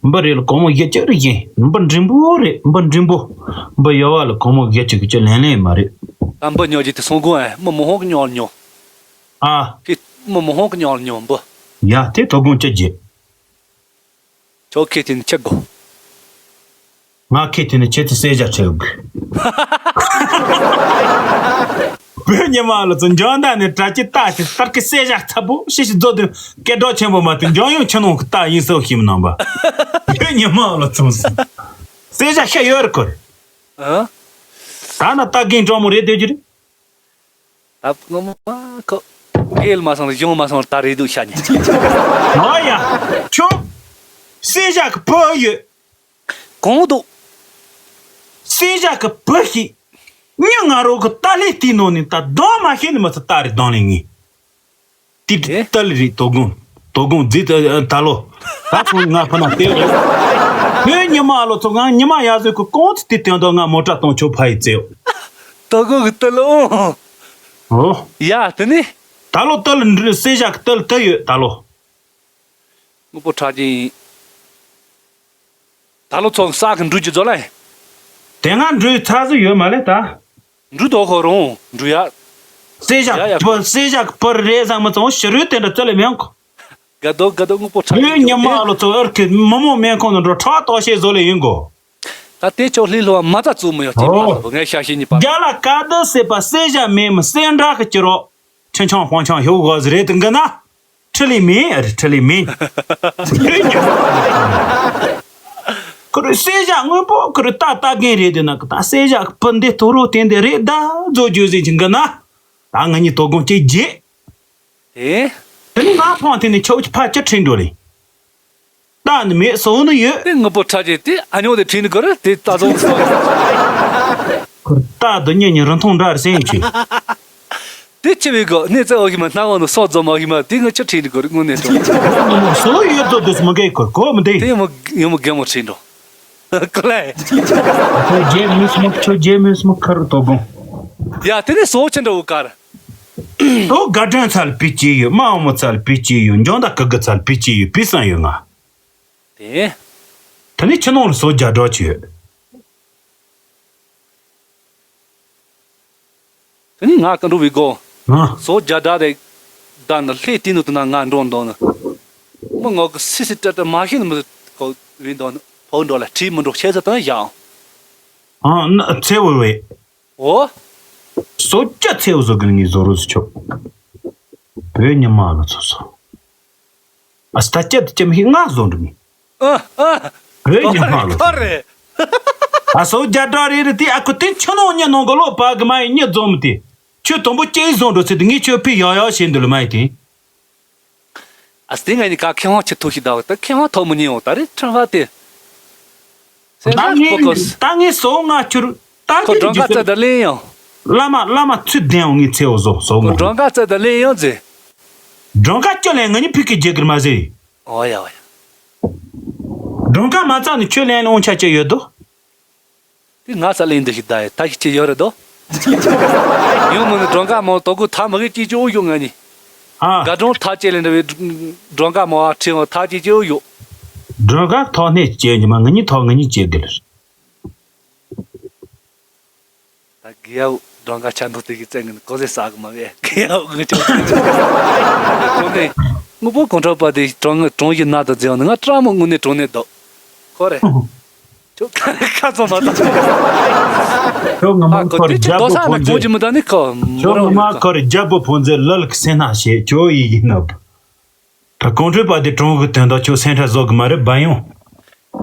འབུ་རེ་ལ་གོང་མོ་བཞི་ཅི་རེ་ཡིན་འབུ་འབྲིང་པོ་རེ་འབུ་འབྲིང་པོ། འབུ་ཡོ་བ་ལ་གོང་མོ་བཞི་ཅི་གི་ཅི་ལན་ལན་མ་རེད། ད་འབུ་ཉོ་རྒྱུ་དེ་སོང་གོང་ཨེ་མི་མི་ཧོང་གི་ཉོ་ལ་ཉོ། ཨ། དེ་མི་མི་ཧོང་གི་ཉོ་ལ་ཉོ་འབུ། ཡ་དེ་དོ་དགོང་ཅི་རྒྱུ། ཁྱོད་ཁེ་ཐི་ནི་ཆེ་གོ། ང་ཁེ་ཐི་ནི་ཆེ་ཐི་སེ་ཞ་ཁྲེ་གི། བོད་ཉི་མ་ལོ་ཚོ་འཇོན་ད་ནི་དྲ་ཅི་ལྟ་ཅི་ལྟར་གི་སེ་ཞ་ཚ་པོ་ཤི་ཤི་རྫོ་དུ་སྐད་གྲགས་ཆེན་པོ་མ་དུ་འཇོན་ཡོང་ཆེ་ནོ་གི་ལྟ་ཡིན་སོ་ཤི་མི་ནང་པ། བོད་ཉི་མ་ལོ་ཚོ་སེ་ཞ་ཤ་ཡོད་རེ་གོ་རེ། ཨ། ད་ན་ལྟ་རྒན་གྲོགས་མོ་རེད་དེ་ཅི་རེད། ད་ངོ་མ་ཁོ། ཡེལ་མ་སོང་ལ་གཞུང་མ་སོང་ལ་ད་རེད་འདུག་ཤ་ཉེ། ཨོ་ཡ། ཁྱོད། སེ་ཞ་གི་བུ་ཡོད། གང་འདུག་སེ་ཞ་གི་བུ་ཞིག་མྱི་ང་རོ་གི་ལྟ་ལས་དེའི་ནང་ནས་ད་གདོང་མ་ཤེས་ནི་མ་ཚད་ལྟ་རེ་གདོང་ལས་ངེས། དེ་ཨེ། ལྟ་ལས་རེད་དོ་དགོང་། དོ་དགོང་རྫིས་ད་ད་ལོ། ད་ཚོ་ང་ཕ་ན་བལྟས་རེད། ཁྱོད་ཉི་མ་ལོ་ཚོ་ང་ཉི་མ་ཡག་བཟོས་ཁོ་གང་ཚེ་དེ་དོན་དག་ང་མོ་ཊ་གཏོང་ཆོག་ཕ་ཡི་རྩེའོ། དོ་དགོང་གི་ལྟ་ལོ། ཨོ། ཡ་དེ་ནི། ད་ལོ་ལྟ་ལ་འདྲི་སེ་ཞ་གི་ལྟ་ལ་ལྟ་ཡོད་ད་ལོ། དངོས་པོ་ཁྲག་ཅན་ཡིན། ད་ལོ་ཚོགས་ས་གི་འགྲུལ་གྱི་བཟོ་ལ། དེ་སྔ་འགྲུལ་ཚ་ཟི་ཡོད་མ་ལེ་ད། འགྲུལ་དོ་ཁོ་རང་འགྲུལ་ཡ། སེ་ཞ་ཡ་ཡ་པུ་སེ་ཞ་པུ་རེ་ཟ་མི་ཚང་ཕྱི་རོལ་དེ་འདྲ་བཙལ་ལེ་མེད་གོ། དགའ་དོ་དགའ་དོ་དངོས་པོ་ཁྲག་ཅན་ཡོད་ཉི་མ་ལོ་ཚོ་ཨར་ཁི་མི་མོ་སྨན་ཁང་ནང་འགྲོ་ཁྲག་ལྟོགས་ཤེས་བཟོ་ལེ་ཡིན་གོ། ད་དེ་ཆོག་ལྷིང་ལྷོ་བ་མ་ཚ་བཙུགས་མི་ཡོད་ཅེས་པ་ལ་ངས་ཤ་ཤེས་ཉི་པ། རྒྱ་ལ་ཀ་དི་སེ་པ་སེ་ཞ་མེད་མི་སེ་འདྲ་གི་ཅི་རོ། ཁྲི་ཆང་ཧོང་ཆང་ཧེའུ་གོ་ཟི་རེད་དུ་འགི་ན། ཁྲི་ལི་མིན་ཨ་རི་ཁྲི་ལི་མིན། ཁུ་རུ་སེ་ཞ་དངོས་པོ་ཁུ་རུ་ཏ་ཏ་རྒན་རེད་དེ་ན་ཀི་ཏ་སེ་ཞ་ཀི་པི་འདི་ཐོ་རོ་བསྟན་དེ་རེད་ད་མཛོ་རྒྱུ་ཟིན་ཅིང་གི་ན། ད་ང་གཉིས་དོ་དགོང་ཅིག་རྗེས། དེ། དེ་ནི་ང་ཕང་དེ་ནི་ཆོག་ཕ་ཅི་ཁྲིད་འགྲོ་ལེ། ད་ནི་མེད་སོང་ནི་ཡོད། དེ་དངོས་པོ་ཁྲ་ཅན་དེ་ཨ་ཉོ་དེ་ཁྲིད་ནི་གོ་རེད་དེ་ད་ཚོ་སོང་། ཁུར་ཏ་དུ་ཉེ་ཉེ་རིན་ཐུང་འདྲ་རེ་སེང་ཆེ། དེ་ཆེ་བའི་གོ་གནས་ཚད་འོ་ཤི་མ་སྣང་བ་ནི་སོག་རྫོ་མ་ཤི་མ་དེ་ངི་ཆ་ཁྲིད་ནི་གོ་རེད་དངོས་གནས་དྲང་། སོ་ཡོད་ཚོ་དུ་སུ་མ་གའི་གོ་གོ་མི་དེ། དེ་ཡོད་མ་ཡོད་མ་རྒན་མོ་ཁྲིད་འགྲོ། ཀ་ལེ། ཁྱོད་རྗེས་མི་སྨོ་ཁྱོད་རྗེས་མི་སྨོ་ཁར་དོ་དགོང་། ཡ་དེ་ནས་སོ་ཆེ་འདྲ་བོ་ཀར། ཁྱོད་དགའ་སྒྲོན་ཚལ་པི་ཅི་ཡོད་མ་འོ་མོ་ཚལ་པི་ཅི་ཡོད་འཇོན་ད་ཀི་གི་ཚལ་པི་ཅི་ཡོད་པི་སང་ཡོད་ང་། དེ། དེ་ནས་ཁྱི་ནང་ལ་སོ་རྒྱ་སྒྲོག་ཅི་ཡོད། དེ་ནས་ང་ཀི་འགྲོ་བའི་སྒོ། ང་། སོ་རྒྱ་སྒྲ་དེ། ད་ནི་ལྷས་བལྟས་ནོ་དེ་ན་ང་འགྲོ་འདོང་ནི། མི་ངོ་གི་སི་སི་ཏྲ་ཏྲ་མ་ཤེས་ནི་མི་གོ་བའི་འདོང་ནི་ཕོ་འགྲོ་ལ་ཁྲིད་མི་འགྲོ་ཤེས་ས་དང་ཡང་། ཨ་ན་ཚེ་བོ་བས། ཨོ། སོ་རྒྱ་ཚེ་བོ་བཟོ་གི་ངས་བཟོ་རོགས་སུ་ཆོག་བོད་ཉི་མ་ལ་ཚོ་སོ། ཨ་སྟ་སྐྱ་དུ་ཅམ་ཧི་ང་བཟོ་འགྲོ་མི། ཨ་ཨ། བོད་ཉི་མ་ལ་ཚོ། ཨ་སོ་རྒྱ་སྒྲ་རེ་རེ་དེ་ཨ་ཁུ་དེ་ཆུ་ནང་ཉི་ནང་གི་ལོ་པ་གི་མ་ཡི་ཉི་འཛོམས་དེ། ཁྱོད་དུམ་བུ་སྐྱེས་བཟོ་འགྲོ་ཚེ་དེ་ངས་ཁྱོད་ཕི་ཡག་ཡག་བྱེད་འདི་ལ་མ་ཡི་དེ། ཨ་སྟེ་ང་ནི་ཀ་ཁེ་ཧོང་ཆེ་ཐུག་ཤི་ད་བ་ད་ཁེ་ཧོང་ཐོག་མི་ཉན་འོང་ད་རེ་ཁྲིམས་བ་དེ། སེམས་ད་ལ་ངས་ཕོ་ཀོས། ད་ངས་སོ་ང་ཁྱུར་ད་ཁོ་ཁྱུར་སྒྲོན་ཁ་རྒྱུ་རྩལ་ད་ལེན་ཡང་། བླ་མ་བླ་མ་ཚུལ་ལྡན་འོང་ངས་ཚེ་འོ་བཟོ་སོ་ཁོ་ང་། སྒྲོན་ཁ་རྩལ་ད་ལེན་ཡང་ཟེ། སྒྲོན་ཁ་ཅོ་ལེན་ང་ནི་ཕི་ཀི་རྒྱལ་གིར་མ་ཟེ། ཨོ་ཡ་ཨོ་ཡ། སྒྲོན་ཁ་མ་ཚང་ནི་ཁྱོད་ལེན་ལ་འོང་ཆ་ཅི་ཡོད་དོ། དེ་ང་ས་ལེན་འདི་ཞིག་ད་ཡ་ད་ཞིག་ཅི་ཡོད་རེད་དོ། ཡང་མོ་ནི་སྒྲོན་ཁ་མོ་དོ་ཀུ་ཐ་མ་གི་ཅི་ཅི་འོ་ཡོད་ང་ནི། ཨ། དགའ་སྒྲོན་ཐ་ཅི་ལེན་འདྲ་བའི་སྒྲོན་ཁ་མོ་ཨ་ཁྲི་འོ་ཐ་ཅི་ཅི་འོ་ཡོད། སྒྲོན་ཁ་ཐོག་ནས་ཅི་ཉི་མ་ང་ནི་ཐོག་ང་ནི་ཅི་དེ་ལ། ད་གི་ཡའོ་སྒྲོན་ཁ་ཆ་འདུག་དེ་གི་བཙན་གི་ནི་གོ་ཟེ་ཟ་གི་མ་བས་གི་ཡའོ་ངི་ཅོ་ཅོ་ནས་དངོས་པོ་གོང་ཁྲོ་པ་དེ་གྲོང་གྲོང་གི་ནང་དུ་འཛེགས་ནས་ང་ཏྲ་མོ་དངོས་གནས་གྲོང་ནས་འདུག་ཁོ་རེ། ཁྱོད་ཁ་ཁ་ཚོ་མ་ཐག་ཁྱོད་ངོ་མ་ཁོ་དེ་ཅི་རྒྱལ་པོ་དོ་ས་ན་ཕོ་མཛེས། གོང་གི་མི་ད་ནི་ཁོ་ཁྱོད་ངོ་མ་ཁོ་རེ་རྒྱལ་པོ་ཕོ་མཛེས་ལ་ལ་གི་སེམས་ནག་བྱེད་ཁྱོད་ཡི་ཡིན་ནོ། ད་གོང་ཁྲོས་པ་དེ་གྲོང་གི་དོན་དག་ཁྱོད་སེམས་ཁྲལ་བཟོ་གི་མ་རེད་བ་ཡོང་།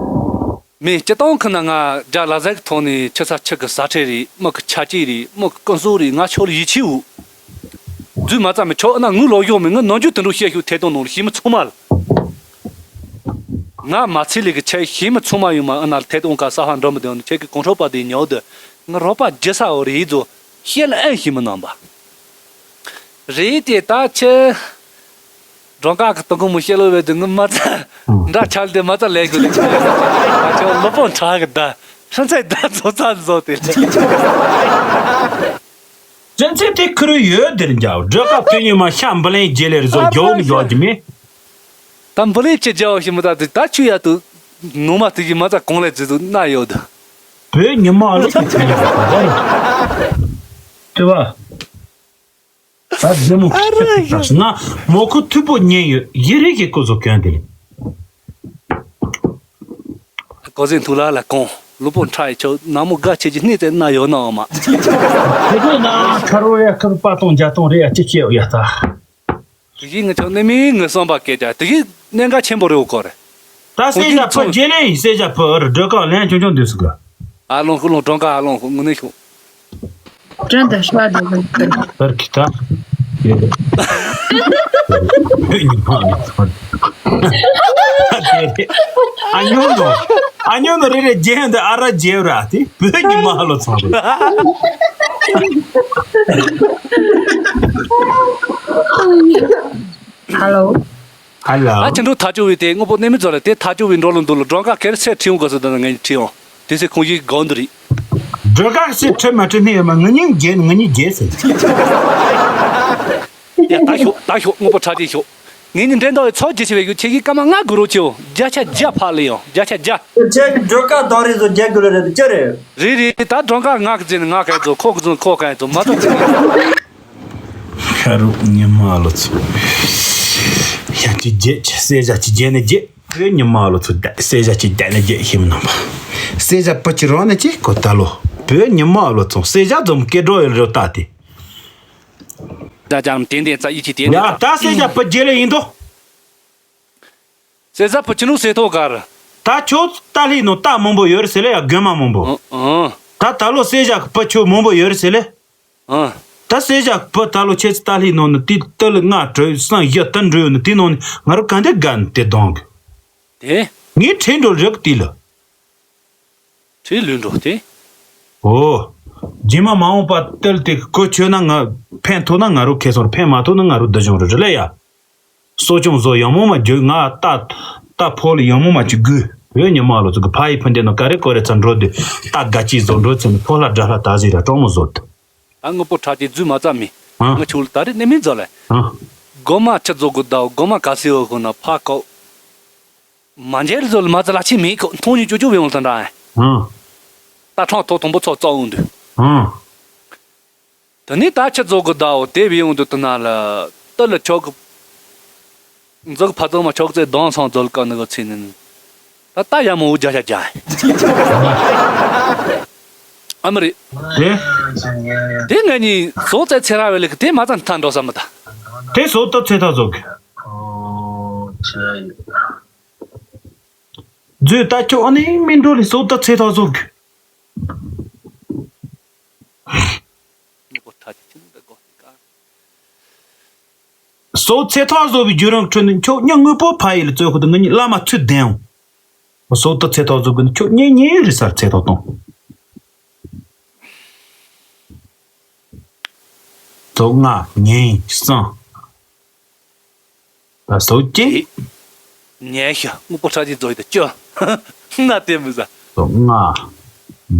མི་སྤྱི་བཏང་ཁུ་ན་ང་རྒྱ་ལ་ཟ་གི་ཐོག་ནས་ཁྱི་ས་ཁྱི་གི་ཟ་ཁྲེ་རེད་མི་གི་ཆ་ཅི་རེད་མི་གི་ཀུན་སྲོག་རེད་ང་ཁྱོད་ལ་ཡིད་ཆེས་འུ། རྫུན་མ་རྩ་མི་ཆོག་ཨ་ན་ངུ་ལོག་ཡོང་མི་ང་ནམ་རྒྱུན་དུ་འགྲོ་བཤད་ཤུགས་ཐད་གཏོང་ནང་ལ་ཤི་མི་ཚང་མ་ལ། ང་མ་ཚེ་ལས་ཀྱི་ཆེ་ཤེས་མི་ཚང་མ་ཡོང་མ་ཨ་ན་ལ་ཐད་གཏོང་ཀ་ས་ཧ་འགྲོ་མི་དོན་ཁྱེད་ཀྱི་གོང་ཁྲོ་པ་དེ་ཉོ་དུ་ང་རོགས་པ་རྒྱུ་ས་འོ་རེ་ཡིད་ཚོ་ཤེས་ལ་ཨེ་ཤེས་མི་ནང་པ། རེད་དེ་ད་ཁྱེད་སྒྲོན་ཁ་གི་དུ་ཁུང་མི་ཤེས་ལོ་བས་དུ་ངི་མ་རྩ་འདྲ་ཆགས་དེ་མ་རྩ་ལས་དགོས་ལས་ཁྱེད་ལས་ཁྱེད་ལོ་པོ་ཁྲག་གི་ད་ཧྲན་ཚད་ད་ཚོ་ཚ་བཟོ་དེ་ལས། ཅན་ཚེ་དེ་ཁུར་ཡོད་དེར་འཇའ་སྒྲོལ་དཀར་དེ་ཉི་མ་ཤ་འབུ་ལེན་རྗེས་ལེར་བཟོ་ཨ་རྒྱོ་མ་ནི་ཡོད་ཀྱི་མེད། ད་འབུ་ལེན་ཅི་རྒྱ་བ་ཞིག་མི་ད་དེ་ད་ཆུ་ཡ་དུ་ནུ་མ་དེ་ཡི་མ་ད་གོང་ལས་ཙི་དུ་ན་ཡོད་དུ། བོད་ཉི་མ་ལོ་དེ་ཚེ་ཡོད་དེ་བ། ད་རྒྱལ་མོ་ཨ་ར་ཡ། ང་མོ་ཁུ་མཐུག་པོ་ཉན་ཡོད་ཡི་རིགས་ཀྱི་སྐུ་གཟུགས་གྱོན་དེ། ཁོ་ཟེར་འཐུ་ལ་ལ་གོང་ལུས་པོ་ཁྲ་ཡི་ཆོག་ནག་མོ་དགའ་ཆེ་གི་སྣེ་ཙེ་ན་ཡོད་ནའང་མ། དེ་ཚོ་ན་ཁ་རོ་ཡ་ཁར་པ་སྟོང་བརྒྱ་སྟོང་རེ་ཡ་ཅི་སྐྱེ་ཡ་ད། དེ་བཞིན་ངི་ཆོག་གནས་མིན་ངི་བསམ་པ་སྐད་ཆ་དེ་བཞིན་གནད་འགག་ཆེན་པོ་རེད་འོ་ཀོ་རེད། ད་སེ་ཞ་ཕུ་རྗེ་ལེ་ཡིན་སེ་ཞ་ཕུ་རུ་སྒྲོལ་དཀར་ལན་ཆུང་ཆུང་འདུས་སུ་གི། ཨ་ལོང་ཤོག་ལོང་སྒྲོལ་དཀར་ཨ་ལོང་ཤོག་ངུ་ནི་ཤོག་བྲན་དུ་ཤ་དེ་ལ་ཁུར། པར་ཁི་ཁ། ཨ་ཉོ་ནོ། ཨ་ཉོ་ནོ་རེ་རེ་རྗེས་འདི་ཨ་ར་རྗེས་ར་དེ་བོད་ཉི་མ་ལོ་ཚང་རེད། ཧ་ལོ། ཧ་ལོ། ཨ་ཅི་འགྲོ་ཐག་ཆོད་བའི་དེ་དངོས་པོ་གནས་མི་ཚོ་ལ་དེ་ཐག་ཆོད་བའི་འགྲོ་ལ་འདུག་ལ་སྒྲོལ་དཀར་ཁེར་སེ་ཁྲིད་འོང་དགོས་སུ་དང་ངས་ཁྲིད་འོང་དེ་སེ་ཁོང་ཡིག་སྒོ་འདི་རེད། སྒྲོལ་དཀར་སེ་ཁྲིད་མ་ཁྲིད་ནི་ཡོད་མ་ངུ་ཉིན་རྒྱལ་ནི་ངུ་ཉིན་རྒྱལ་ཟེར། ཡ་ད་ཤོག་ད་ཤོག་དངོས་པོ་ཁྲག་ཅན་ཤོག་ངས་ནི་འདྲེན་མདོག་ཡི་ཚོགས་ཇི་ཆེ་བའི་ཡུལ་ཁྱེད་ཀྱིས་སྐར་མ་ལྔ་དགུ་རོགས་ཆེའོ། བརྒྱ་ཆ་བརྒྱ་ཕར་ལ་ཡོང་། བརྒྱ་ཆ་བརྒྱ། ཁྱེད་ཀྱི་སྒྲོལ་དཀར་དང་རིགས་སུ་རྒྱལ་དགོས་ལ་རེད་ཅི་རེད། རེད་རེད། ད་སྒྲོལ་དཀར་ང་གི་རྫས་ནི་ང་ག་ཡ་ཚོ་ཁོ་གི་རྫས་ཁོ་ག་ཡ་ཚོ་མ་ཚོ་ཚིག་ཤ་རུག་ཉི་མ་ལོ་ཚོ། ཞག་གཅིག་བརྒྱད་ཀྱི་སེ་ཞག་གཅིག་བརྒྱད་ནས་བརྒྱད། བོད་ཉི་མ་ལོ་ཚོ་བསྡད་སེ་ཞག་གཅིག་བརྒྱད་ནས་བརྒྱད་ཤེས་མི་ནང་པ། སེ་ཞག་པ་ཅི་རང་ནས་ཅི་གོ་ད་ལོ། བོད་ཉི་མ་ལོ་ཚོ་སེ་ཞག་འཛོམས་སྐད་སྒྲོག་ཡོད་རེད་ད་དེ། ད་ཅང་ཏན་ཏན་རྩ་ཡིད་ཆེས་ཏན་ཡ་ཏན་ད་སེ་ཞག་པ་བརྒྱད་ལས་ཡིན་དོ། སེ་ཞག་པ་ཅི་ནུ་སེ་ཐོག་གར། ད་ཁྱོད་ཏཱ་ལི་ནང་རྟ་མང་པོ་ཡོད་རེད་ཟེར་ལེ་ཡ་རྒོད་མ་མང་པོ། ཨང་ཨང་། ད་ད་ལོ་སེ་ཞག་པ་ཁྱོད་མང་པོ་ཡོད་རེད་ཟེར་ལེ། ཨང་། ད་སེ་ཞག་པ་ད་ལོ་ཁྱེད་ཚོ་ཏཱ་ལི་ནང་ནས་དེ་ཏི་ལི་ལྔ་དྲུག་སང་བཞི་ལྟར་འགྲོ་ཡོད་ནི་དེ་ནང་ནས་ང་རང་ག་འདི་དགའ་ནི་དེ་གདོང་གི། དེ། ངས་ཁྲིད་འགྲོ་རེག་དེ་ལ། ཁྲིད་ལུས་འགྲོ་དེ། ཨོ། རྗེས་མ་མ་འོངས་པ་ཏི་ལི་དེ་གོ་ཆོད་ན་ང་ཕན་ཐོགས་ན་ང་རོ་ཁེ་སོང་ཕན་མ་ཐོགས་ན་ང་རོ་བདུད་གཞུང་རུ་རེ་ལེ་ཡ། གསོ་སྐྱོང་བཟོ་ཡང་མོ་མ་རྒྱུ་ང་ལྟ་ལྟ་ཕོ་ལ་ཡང་མོ་མ་ཅི་དགོས་བོད་ཉི་མ་ལོ་ཚོ་གི་ཕ་ཡི་ཕུ་འདི་ནོ་ག་རེ་གོ་རེ་ཚ་འགྲོ་དུས་ལྟ་དགའ་ཅི་བཟོ་འགྲོ་ཚེ་ནི་ཕོ་ལ་དགྲ་ལ་ད་ཟི་ར་གྲོགས་མོ་བཟོ་དུ། ད་དངོས་པོ་ཁྲག་ཅན་རྫུས་མ་རྩ་མི། ཨ། ང་ཆུ་ལ་ད་རེས་ནས་མི་འཛོ་ལེ། ཨ། སྒོ་མ་ཆུ་རྫོགས་གི་ད་སྒོ་མ་ག་སི་འོ་གོ་ན་ཕ་ཀོ། མ་འཇལ་རྫོ་ལ་མ་རྩ་ལ་ཆི་མི་ཁོ་མཐོང་ཉིད་ཅོ་ཅོ་བེ་འོང་ད་འདྲ། ཨ། ད་ཁྲང་ཐོ་དང་པོ་ཚོ་རྩ་འོང་དུས། ཨ། དེ་ནས་ད་ཆུ་རྫོགས་གི་ཟླ་བོ་དེ་བས་ཡོང་དུ་དུ་ན་ལ་ཏི་ལ་ཆོག་གི། འཛུག་ཕ་ཚང་མ་ཆོག་ཚེ་གདོང་སང་རྫོལ་དཀའ་ནི་གི་ཚེ་ནི། ད་ད་ཡ་མོ་བོ་རྒྱ་ཤ་རྒྱ། ཨ་མ་རེད། དེ། དེ་ང་གཉིས་བཟོ་ཚེ་ཚེ་ར་བའི་ལེགས་དེ་མ་ཚང་མཐའ་འགྲོ་ས་མི་ད། དེ་བཟོ་ཏི་ཚེ་ཐག་བཟོ་གི། རྫུས་ད་ཁྱོད་ཨ་ནི་མི་འགྲོ་ལི་བཟོ་ཏི་ཚེ་ཐག་བཟོ་གི། སོ་ཚེ་ཐག་བཟོ་བའི་བརྒྱུད་རིམ་ཁྲོད་ནས་མཆོག་ཉིད་དངོས་པོ་ཕ་ཡུལ་ལ་བཙོས་ཁུ་དུ་ངེད་གཉིས་བླ་མ་ཚུལ་ལྡན་འོང་། སོ་ཏི་ཚེ་ཐག་བཟོ་དགོས་ནི་མཆོག་ཉིད་ཉིད་རི་སར་ཚེ་ཐག་གཏོང་། ཐོག་ལྔ་ཉིན་གསང་། ད་སོ་ཅི། ཉལ་ཤ་དངོས་པོ་ཁྲག་ཅན་བཟོ་ཡི་ད་ཅི། ང་དེ་མི་ཟ། ཐོག་ལྔ།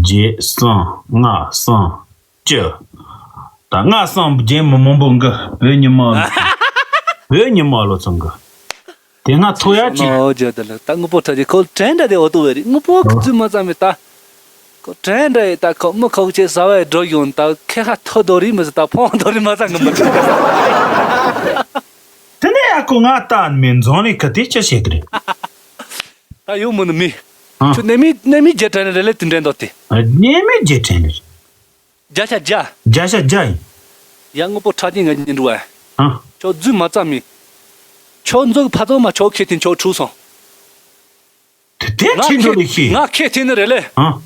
རྗེས་གསང་ལྔ་གསང་། ཅི། ད་ང་སང་རྗེས་མི་མང་པོ་འགི་བོད་ཉི་མ་ལོ་ཚོ། བོད་ཉི་མ་ལོ་ཚོ་འགི། དེ་སྔ་ཐོ་ཡ་ཅི། ཨོ་ཇོ་ད་ལ་ད་དངོས་པོ་ཁྲག་ཅན་ཁོ་དྲན་འདྲ་དེ་འོ་ཏོ་བེ་རི་དངོས་པོ་ཁོ་རྫུན་མ་ཙམ་མེད་ད། ཁོ་དྲན་འདྲ་ཡི་ད་ཁོ་མི་ཁོག་ཆེ་ཟ་བའི་འགྲོ་ཡོང་ད་ཁེ་ཁ་ཐོ་དོ་རི་མི་ཟ་ད་ཕོང་དོ་རི་མ་ཟ་ངི་མི་དྲན། དེ་ནས་ཡ་ཁོ་ང་ལྟ་མི་འཛོམས་ལི་ཁ་དེ་ཅི་བྱེད་གི་རེད། ད་ཡོང་མི་ནི་མི། ཨ། ཁྱོད་གནས་མི་གནས་མི་རྒྱལ་དྲན་རེ་ལེ་དེ་འདྲེན་དོ་དེ། གནས་མི་རྒྱལ་དྲན་རེ། བརྒྱ་ཆ་བརྒྱ། བརྒྱ་ཆ་བརྒྱ་ཡིན། ཡ་དངོས་པོ་ཁྲག་ཅན་ང་གཉིས་འགྲོ་བ། ཨ། ཁྱོད་རྫུན་མ་རྩ་མི། ཁྱོད་འཛུག་ཕ་ཚང་མ་ཁྱོད་ཁེ་ཐིན་ཁྱོད་འཁྲུག་སོང་། དེ་དེ་ཁྲིད་འགྲོ་ལེ་ཤི། ང་ཁེ་ཐིན་ནི་རེ་ལེ། ཨ།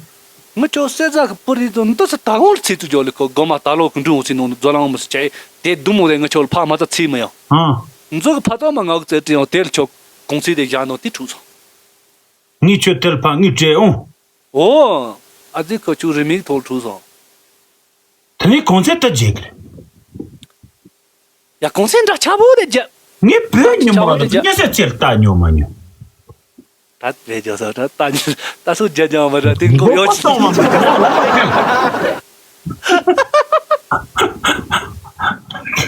ང་ཁྱོད་སེ་ཛ་གི་པུ་རི་ཚོ་འདི་ཚོ་ད་གོང་ལ་ཚིག་ཚུ་འཇོག་ལེ་ཁོ་སྒོ་མ་ད་ལོ་གི་འགྲུལ་འོང་ཚིག་ནང་དུ་རྫོ་ལང་མི་སི་ཆེ་དེ་དུ་མོ་རེ་ང་ཁྱོད་ལ་ཕ་མ་རྩ་ཚིག་མི་ཡོང་། ཨ། འཛུག་ཕ་ཚང་མ་ང་གི་རྩེ་དྲི་ཡོང་དེ་ལ་ཁྱོད་གོང་ཚིག་དེ་བཞག་ནོ་དེ་འཁྲུག་སོང་། ངས་ཁྱོད་དེར་ཕ་ངས་སྤྲད་འོང་། འོ། ཨ་ཙི་ཁོ་ཆུ་རི་མིག་ཐོག་འཁྲུག་སོང་། དེ་ནས་གོང་ཚད་ལྟ་བྱེད་ཀྱི་རེད། ཡ་གོང་ཚད་འདྲ་ཆ་བོ་རེད་རྒྱ། ངས་བོད་ཉི་མ་ལ་ཉེ་སེ་ཚེར་ལྟ་ཉོ་མ་ཉོ། ད་རེད་རྒྱ་ས་ད་ལྟ་ཉོ་ད་སུ་རྒྱ་ཉོ་མ་ར་དེ་མགོ་གཡོག་ཅི།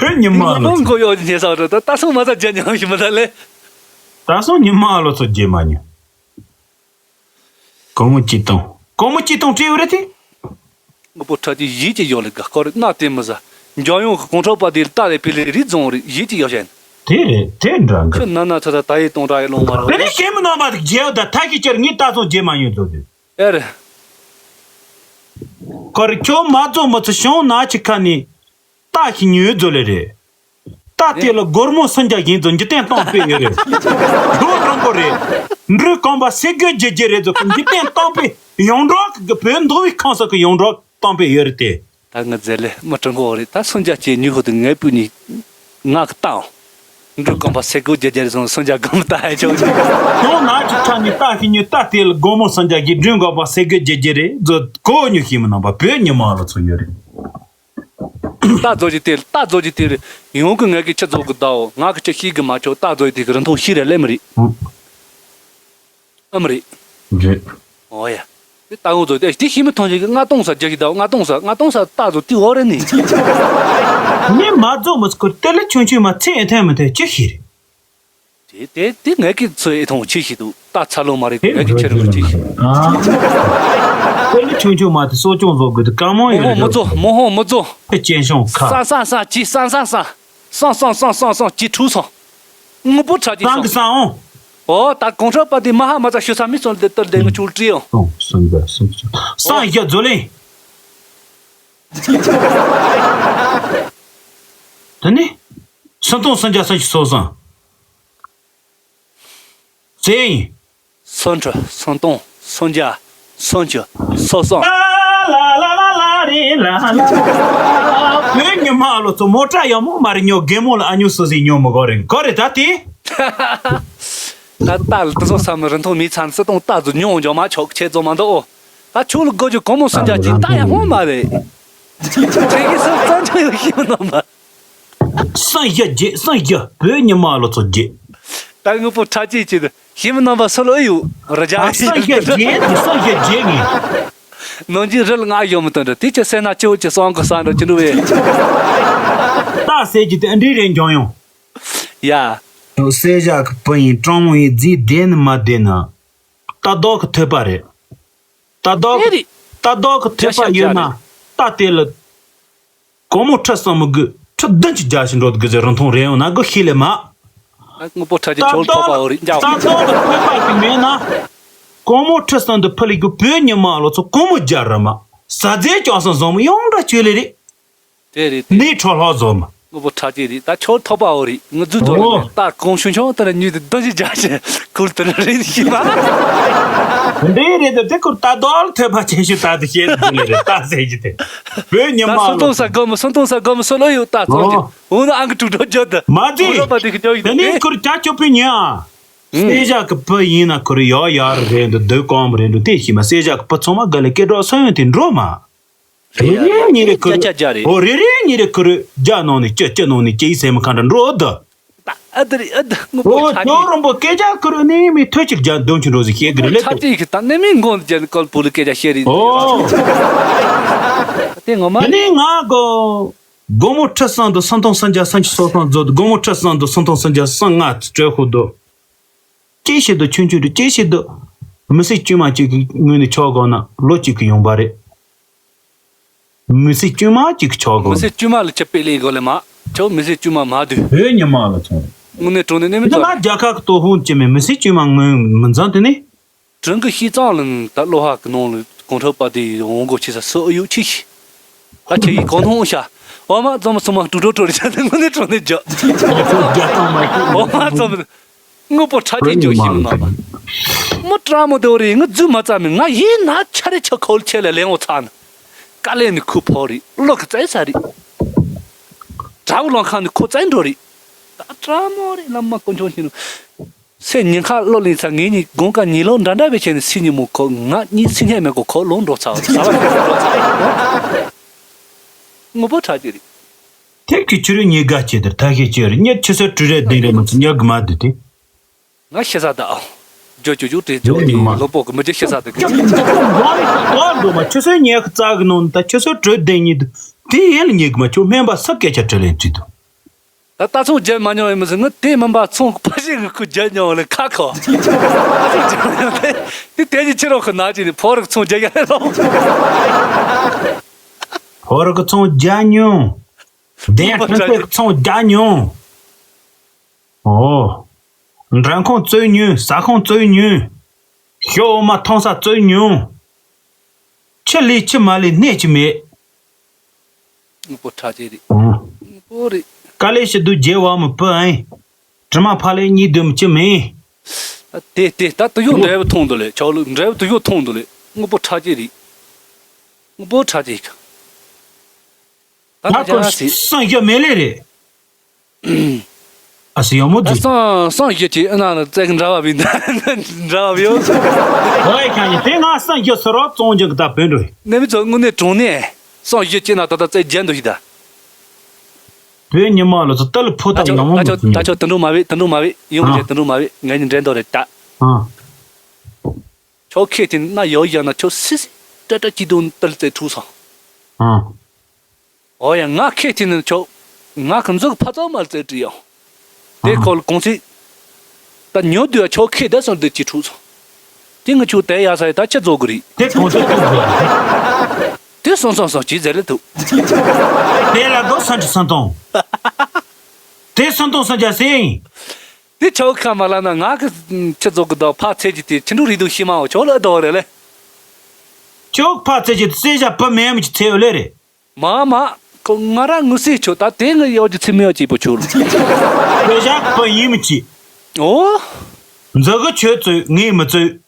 བོད་ཉི་མ་ལ་མགོ་གཡོག་ཉེ་ས་ར་ད་ད་སུ་མ་ད་རྒྱ་ཉོ་ཞིག་མ་ད་ལེ། ད་སུ་ཉི་མ་ལ་ཚོ་རྒྱ་མ་ཉོ། གོང་མོ་ཅི་གཏོང་། གོང་མོ་ཅི་གཏོང་བྲིས་ཡོད་རེད་དེ། དངོས་པོ་ཁྲག་ཅན་ཡིད་ཀྱི་ཡོ་ལི་དགའ་སྐོར་རེད་གནའ་དེ་མི་ཟ། འཇོན་ཡོང་གི་གོང་ཁྲོ་པ་དེ་ལྟ་རེ་པི་ལེ་རི་རྫོང་རེད་ཡིད་ཀྱི་ཡོ་བྱས་ན། དེ་རེད། དེ་འདྲ་འདྲ། ཁྱོད་ན་ན་ཚ་ཚ་ད་ཡི་གཏོང་ར་ཡི་ལོང་མ་རོ། དེ་ནས་གཞན་མི་རྣམ་པ་དེ་རྒྱལ་བ་དང་ཐ་ཤི་ཅར་ངས་ད་སོང་རྗེས་མ་ཡོད་ཚོད་དེ། ཨེ་རེད། ཁོ་རེ་ཁྱོད་མ་རྫོགས་མི་ཚེ་བྱུང་ན་ཆི་ཁ་ནས་ད་ཤི་ཉོས་རྫོ་ལེ་རེད། ད་དེ་ལ་སྒོར་མོ་སུམ་བརྒྱ་བཞིན་དུ་འཇིག་རྟེན་གཏོང་དཔེ་ཡོད་རེད། ལོ་རིང་པོ་རེད། འབྲུ་གོང་པ་སེ་གོལ་རྒྱལ་རྒྱལ་རེད་ཚོ་གི་འཇིག་རྟེན་གཏོང་དཔེ་ཡོངས་གྲགས་ཀྱི་བོད་མདོ་དབུས་ཁམས་གསུམ་གི་ཡོངས་གྲགས་གཏོང་དཔེ་ཡོད་རེད་དེ། ད་ང་རྫས་ལས་མི་སྤྲང་གོ་རེད། ད་སུམ་བརྒྱ་བྱས་ཉོས་ཧོ་དུ་ངའི་སྤུན་ནི་ང་གི་བཏང་། འབྲུ་གོང་པ་སེ་གོལ་རྒྱལ་རྒྱལ་རེད་སོང་སུམ་བརྒྱ་གོང་པ་ད་ཧ་ཅང་ཆེ། ཡང་ན་ཅིག་ཁ་ནས་ད་ཤི་ཉོས་ད་དེ་ལ་སྒོར་མོ་སུམ་བརྒྱ་བཞིན་འབྲུ་གོང་པ་སེ་གོལ་རྒྱལ་རྒྱལ་རེད་ཚོ་གོ་ཉོ་ཤེས་མི་རྣམ་པ་བོད་ཉི་མ་ལ་ཚོ་ཡོད་རེད། རྟ་རྫོགས་ཀྱི་དེ་རྟ་རྫོགས་ཀྱི་དེ་རེད། ཡོང་གི་ངས་ཀྱི་ཁྱི་རྫོགས་གི་ཟླའོ་ང་གི་ཁྱི་ཤེས་གི་མ་ཆོག་རྟ་རྫོགས་ཀྱི་དེ་གི་རིན་ཐང་ཤེས་རེད་ལེ་མི་རེད། ཨ་མི་རེད། རེད། ཨོ་ཡ། དེ་རྟ་ཡོང་རྫོགས་དེ་དེ་ཤེས་མི་ཐོང་ཞིག་གི་ལྔ་སྟོང་ས་རྒྱ་གི་ཟླའོ་ལྔ་སྟོང་ས་ལྔ་སྟོང་ས་རྟ་རྫོགས་དེ་འོ་རེད་ནི། ངས་མ་རྫོགས་མི་སྐོར་དེ་ལས་ཆུང་ཆུང་མ་ཚེ་ཨེ་ཐན་མི་ཐན་ཅི་ཤེས་རེད། དེ་དེ་དེ་ངས་ཀྱི་ཚོས་ཨེ་ཐོང་ཆེ་ཞིག་འདུག་རྟ་ཚ་ལོ་མ་རེད་དེ་ངས་ཀྱི་ཁྱེད་རང་ལ་ཆེ་ཞིག་ཨ། དེ་ལས་ཆུང་ཆུང་མ་དེ་གསོ་སྐྱོང་བཟོ་དགོས་དེ་དཀའ་མོ་ཡོད་མོ་རེད། མི་རྫོགས་མོ་ཧོ་མི་རྫོགས། དེ་སྐྱེ་ཤོང་ཁ། ས་ས་ས་ཅི་ས་ས་ས། སང་སང་སང་སང་སང་ཅི་ཁྲུ་སང་། དངོས་པོ་ཁྲག་ཅི་སང་གི་སང་འོང་། ཨོ་ད་གོང་ཁྲོ་པ་དེ་མ་ཧ་མ་ཙ་ཤོད་ས་མི་སོང་དེ་ལྟར་དེ་ངི་ཆུ་བྲིས་ཡོང་། སང་སང་སང་སང་། སང་ཡ་རྫོ་ལེ། དེ་ནི། སུམ་སྟོང་སུམ་བརྒྱ་སུམ་ཅུ་སོ་སོ། ཟེར་ཡིན། སུམ་ཁྲི་སུམ་སྟོང་སུམ་བརྒྱ་སུམ་ཅུ་སོ་སོ། བོད་ཉི་མ་ལོ་ཚོ་མོ་ཊ་ཡག་མོ་མ་རེད་ཉོ། རྒན་མོ་ལ་ཨ་ཉོ་སུ་ཟིག་ཉོ་མི་དགོས་རེད་གོ་རེད་ད་དེ། ད་ལྟ་ལ་དུ་སོ་ས་མི་རིན་ཐང་མི་ཚང་སུ་སྟོང་རྟ་ཚོ་ཉོ་འཇོག་མ་ཆོག་ཁྱེད་ཚོ་མ་འདུག་ཨོ། ད་ཆུ་ལ་སྒོ་རྒྱུ་གོང་མོ་སུམ་བརྒྱ་ཅིག་ད་ཡག་མོ་མ་རེད། ཁྱེད་ཀྱི་སུ་རྩ་འཇོག་ཡོད་ཤེས་མི་ནོ་མ། སང་ཡ་རྗེ་སང་ཡ་བོད་ཉི་མ་ལོ་ཚོ་རྗེ། ད་དངོས་པོ་ཁྲ་ཅིག་ཅིག་ཏུ་ཤེས་མི་རྣམ་པ་སུ་ལོ་ཡོད་ར་ཇ། ཨ་སང་ཡ་རྗེ་དེ་སང་ཡ་རྗེ་ངས། ནང་གི་རི་ལ་ང་ཡོང་མི་དོན་འདྲ་དེ་ཅི་སེ་ན་སྐྱེ་བོ་ཅི་སང་གི་སང་འདྲ་ཅི་འདྲ་བས། ད་སེ་ཅི་དེ་འདྲི་རེ་འགྱོང་ཡོང་། ཡ། སེ་ཞག་གི་བུ་ཡིན་སྤྲང་མོ་ཡིན་རྫིས་བདེ་ནི་མ་བདེ་ན། ད་རྡོག་གི་ཐོད་པ་རེད། ད་རྡོག་གི་ད་རྡོག་གི་ཐོད་པ་ཡོད་ན་ད་དེ་ལ། གོང་མོ་ཁྲི་སང་མི་དགོས་ཁྲི་བདུན་གྱི་རྒྱ་ཞིག་འགྲོ་དགོས་ཟེར་རིན་ཐང་རེ་ཡོང་ན་དགོས་ཤེས་ལེ་མ། ད་དངོས་པོ་ཁྲ་ཅིག་ཆོལ་ཐོག་པ་འོ་རེད་འཇའ། ད་ལྟ་ལ་ཐོས་པ་ཞིག་མེད་ན། གོང་མོ་ཁྲི་སང་འདི་ཕུ་ལི་གི་བོད་ཉི་མ་ལོ་ཚོ་གོང་མོ་རྒྱ་རི་མ། ཟ་རྫས་ཅང་སང་བཟང་མོ་ཡོང་འདྲ་ཆོས་ལེ་རེད། དེ་རེད་དེ། ནས་ཁྲོ་ལྷག་བཟོ་མ། དངོས་པོ་ཁྲ་ཅིག་རེད་ད་ཆོལ་ཐོག་པ་འོ་རེད་ང་རྫུ་ཐོག་ལ་ད་གོང་ཤུན་ཆུང་ལྟར་ཉུལ་དུ་རྡོ་ཞིག་རྒྱ་ཞིག་ཁུལ་དུ་རེད་ཤེས་པ། འདི་རེད་དེ་དེ་ཁུར་ད་རྡོག་ལ་ཐོས་པ་ཆེན་ཞིག་ད་དེ་ཤེས་དེ་ལེ་རེད་ད་ཟེར་གྱི་དེ། བོད་ཉི་མ་ད་སོ་ལོ་སྟོང་ས་སྒོ་མོ་སོ་སྟོང་ས་སྒོ་མོ་སོ་ལོ་ཡོད་ད་ཚོང་ཅི། འོ་ན་ཨང་ཀི་དྲུག་སྒྲོ་བརྗོད་དུ། མ་ཟེར། འོ་ལོ་པ་དེ་གི་ཇོ་ཡི་དེ་ནས་ཁུར་ཅག་ཅོ་པི་ཉི་ཨ། སེ་ཞག་གི་བུ་ཡིན་ན་ཁུར་ཡོ་ཡར་རེད་འདུག་སྡོད་གོམ་རེད་འདུག་དེ་ཤི་མ་སེ་ཞག་གི་བུ་ཚང་མ་ག་ལེ་སྐད་གྲོགས་སོ་ཡོན་དེ་འགྲོ་མ། རེ་རེ་ཉི་རེ་ཁུར། ཅ་ཅ་ཅ་རེད། འོ་རེ་རེ་ཉི་རེ་ཁུར་རྒྱ་ནང་ནས་ཅི་ཅི་ནང་ནས་ཅི་ཡི་སེམས་ཁ་འདྲ་འགྲོ་འདུག་ཨ་དི་རི་ཨ་དི་དངོས་པོ་ཨོ་ཆ་ཁྱོད་རིན་པོ་སྐད་ཆ་ཁུར་ནས་མི་ཐོས་ཅིག་རྒྱ་འདོན་ཆུ་འགྲོ་ཟིག་ཤེས་གི་རེད་ལེ། ཆ་ཅིག་གི་ད་ནས་མི་མགོ་རྒྱ་ནི་ཀོལ་པུ་ལི་སྐད་ཆ་བཤད་རེད། ཨོ། དེ་ངོ་མ་དེ་ནས་ང་གོ་སྒོ་མོ་ཁྲི་སང་དུ་སུམ་སྟོང་སུམ་བརྒྱ་སུམ་ཅུ་སོ་སོ་མཛོད་སྒོ་མོ་ཁྲི་སང་དུ་སུམ་སྟོང་སུམ་བརྒྱ་སུམ་ལྔ་སྤྲོད་ཁུ་འདུག་ཅི་ཞིག་འདུག་ཆུང་ཆུང་དུ་ཅི་ཞིག་འདུག་མི་སེར་དཀྱུས་མ་གཅིག་གི་ངོས་ནས་ཆོག་གོ་ན་ལོ་གཅིག་གི་ཡོང་པ་རེད། མི་སེར་དཀྱུས་མ་གཅིག་གི་ཆོག་གོ། མི་སེར་དཀྱུས་མ་ལ་ཆ་པེ་ལེ་གོ་ལེ་མ། ཆོག་མི་སེར་དཀྱུས་མ་མ་དུས། བོད་ཉི་མ་ལ་ཚོང་། དངོས་གནས་དྲང་གནས་ནི་མི་འདི་ཚོ་ང་རྒྱལ་ཁབ་ཀྱི་སྟོབས་ཤུགས་ཀྱི་མི་མི་སེར་དཀྱུས་མ་ངོས་མི་འཛིན་དེ་ནི། དྲང་གི་ཤིས་ཙང་ལ་ད་བློ་ཧ་གི་ནང་ལ་གོང་ཁྲོ་པ་དེ་འོང་གོ་ཆེ་ས་སུ་ཨ་ཡུག་ཆེ་ཤི། ད་ཆེ་ཡི་གོང་ཐོང་ཤ། འོ་མ་ཙམ་སུ་མ་དྲུག་དྲུག་དྲུག་རེ་ཆ་དེ་དངོས་གནས་དྲང་གནས་རྒྱ། ང་ཚོ་རྒྱ་ཐང་མ་ཤེས། འོ་མ་ཙམ། དངོས་པོ་ཁྲ་ཅན་ཇོ་ཤིང་ནང་མ། མི་ཀྲ་མོ་དེ་རེད་ང་རྫུན་མ་རྩ་མེད་ང་ཡིན་ན་ཆ་རེ་ཆ་ཁོལ་ཆེ་ལ་ལེན་འོ་ཚ་ན། དཀའ་ལས་ནི་ཁུ་ཕོ་རེད་བློ་གི་བཙན་ས་རེད། དགྲ་བོ་ལོང་ཁང་ནི་ཁོ་བཙན་འགྲོ་རེད། ད་ཀྲ་མོ་རེད་བླ་མ་དཀོན་མཆོག་ཤིང་ནང་། སེ་ཉིན་ཁ་བློ་ལིང་ཚ་ངེད་གཉིས་དགོང་ཀ་ཉིན་ལོ་འདྲ་འདྲ་བའི་ཆེད་ནས་སི་ཉིན་མོ་ཁོ་ང་གཉིས་སི་ཉན་མེད་གོ་ཁོ་ལོང་འགྲོ་ཚ་བ་ཟ་བ་ཁོ་འགྲོ་ཚ་བ། དངོས་པོ་ཁྲ་ཅན་རེད། ཐེབས་ཀྱི་ཆུ་རུ་ཉེ་དགའ་ཆེ་དར་ཐ་ཤེ་ཆེ་རུ་ཉེར་ཆུ་སོ་དྲུག་རེ་ལྡན་རེ་མ་ཚུ་ཉག་གི་མ་དུ་དེ། ང་ཤི་ས་ད་ཨ། ཇོ་ཇོ་ཇོ་དེ་ཇོ་དེ་ལོ་པོ་གི་མི་ཇེ་ཤི་ས་དེ་གི། ཆུ་སོ་ཉེ་གི་རྩ་གི་ནང་ད་ཆུ་སོ་དྲུག་ལྡན་ཉིད་དུ་དེ་ཡན་ལ་ཉེ་གི་མ་ཆུ་སྨན་པ་སུ་སྐད་ཆ་དྲི་ལན་དྲི་དུ། ད་ད་ཚོང་རྒྱལ་མ་མྱོང་ཡིན་མི་ཟེར་ངི་དེ་མིན་པ་ཚོང་ཕ་ཤི་གི་ཁུ་རྒྱལ་མྱོང་ལ་ཁ་ཁོ། ད་ཚོང་རྒྱལ་མ་མྱོང་དེ་དེ་དེ་གི་ཕྱི་རོགས་ཁུ་ན་ཅི་ནི་ཕོ་རག་ཚོང་རྒྱལ་ཡ་ལོ། ཕོ་རག་ཚོང་རྒྱལ་མྱོང་། བདེན་ཁོ་ཚོང་རྒྱལ་མྱོང་། ཨོ། མགྲོན་ཁང་བཙོན་ཉུང་། ཟ་ཁང་བཙོན་ཉུང་། ཤོག་འོ་མ་འཐུང་ས་བཙོན་ཉུང་། ཆུ་ལས་ཆུ་མ་ལས་གནས་ཀྱི་མེད། དངོས་པོ་ཁྲ་ཅིག་རེད། ཨོ། དངོས་པོ་རེད། དཀའ་ལས་ཞིག་སྡུག་རྒྱལ་བ་མི་བུ་ཨེ། དྲི་མ་ཕ་ལས་གཉིས་སྡོམ་ཅི་མིན། ད་དེ་དེ་ད་དུ་ཡོད་འདྲ་བོ་མཐོང་འདུག་ལེ། ཆོག་ལུགས་འདྲ་བོ་དུ་ཡོད་མཐོང་འདུག་ལེ། དངོས་པོ་ཁྲ་ཅིག་རེད། དངོས་པོ་ཁྲ་ཅིག་ག་ད་ད་ཁྱེད་རང་སྲིད། སང་ཞོ་མེ་ལེ་རེད། ཨ་སི་ཡོ་མོ་ད་ཅིག་སང་སང་ཞོ་ཅིག་ཨ་ན་ན་བཙལ་གི་འདྲ་བ་བི་འདྲ་བ་བི་ཡོད། ཧོ་ཡ་ཁྱང་ཡི་དེ་ང་སང་ཞོ་སོ་རོ་བཙོང་ཅིག་གི་ད་བོན་འགྲོ་ཡི། ནེ་མི་ཚོ་དངོས་གནས་དྲང་གནས་སང་ཞོ་ཅིག་ན་ད་ད་བཙལ་རྒྱན་འདུག་ཡི་ད། བོད་ཉི་མ་ལོ་ཚོ་ཏི་ལི་ཕོ་ད་ད་ཡང་མོ་ད་ད་ད་ད་ད་འགྲོ་མ་བི་ད་འགྲོ་མ་བི་ཡོང་རེད་ད་འགྲོ་མ་བི་ངས་ནི་འདྲེན་འདོད་རེད་ད། ཨ། ཁྱོད་ཁེ་ཐིན་ན་ཡོ་ཡ་ན་ཁྱོད་སི་སི་ཏྲ་ཏྲ་ཅི་དུང་ཏལ་ཙེ་ཐུག་སོང་། ཨ། ཨོ་ཡ་ང་ཁེ་ཐིན་ན་ཁྱོད་ང་གི་འཛུག་ཕ་ཚོ་མ་ཙེ་ཏྲི་ཡོང་། དེ་ཨ་ཁོ་ལ་གོང་ཚིག་ད་ཉོ་དུས་ཡ་ཁྱོད་ཁེ་ད་སོང་དུས་ཅི་ཐུག་སོང་། དེ་ང་ཁྱོད་དེ་ཡ་ས་ཡ་ད་ཅི་རྫོགས་གི་རེད། དེ་གོང་ཚིག་ཐུག་དགོས། དེ་སོང་སོང་སོང་ཅི་ཟེར་ལེ་ཐུག་དེ་ལ་དོ་སན་ཁྲི་སན་ཏོང་། དེ་སན་ཏོང་སན་རྒྱ་སེང་། དེ་ཆོག་ཁ་མ་ལ་ན་ང་གི་ཆི་ཚོགས་གི་དོ་ཕ་ཚེ་གི་དེ་ཆི་འགྲོ་རི་དུ་ཤི་མ་འོ་ཆོག་ལ་དོ་རེ་ལེ། ཆོག་ཕ་ཚེ་གི་སེ་ཞ་པ་མེ་མི་ཆི་ཚེ་ལེ་རེ། མ་མ་ཁོ་ང་ར་ངུ་སེ་ཆོ་ད་དེ་ངི་ཡོ་གི་ཚི་མེ་ཡོ་ཅི་པོ་ཆུ་ལ། སེ་ཞ་པ་ཡིན་མི་ཆི། ཨོ། འཛི་གི་ཆོས་ཚོས་ངས་མི་ཚོས།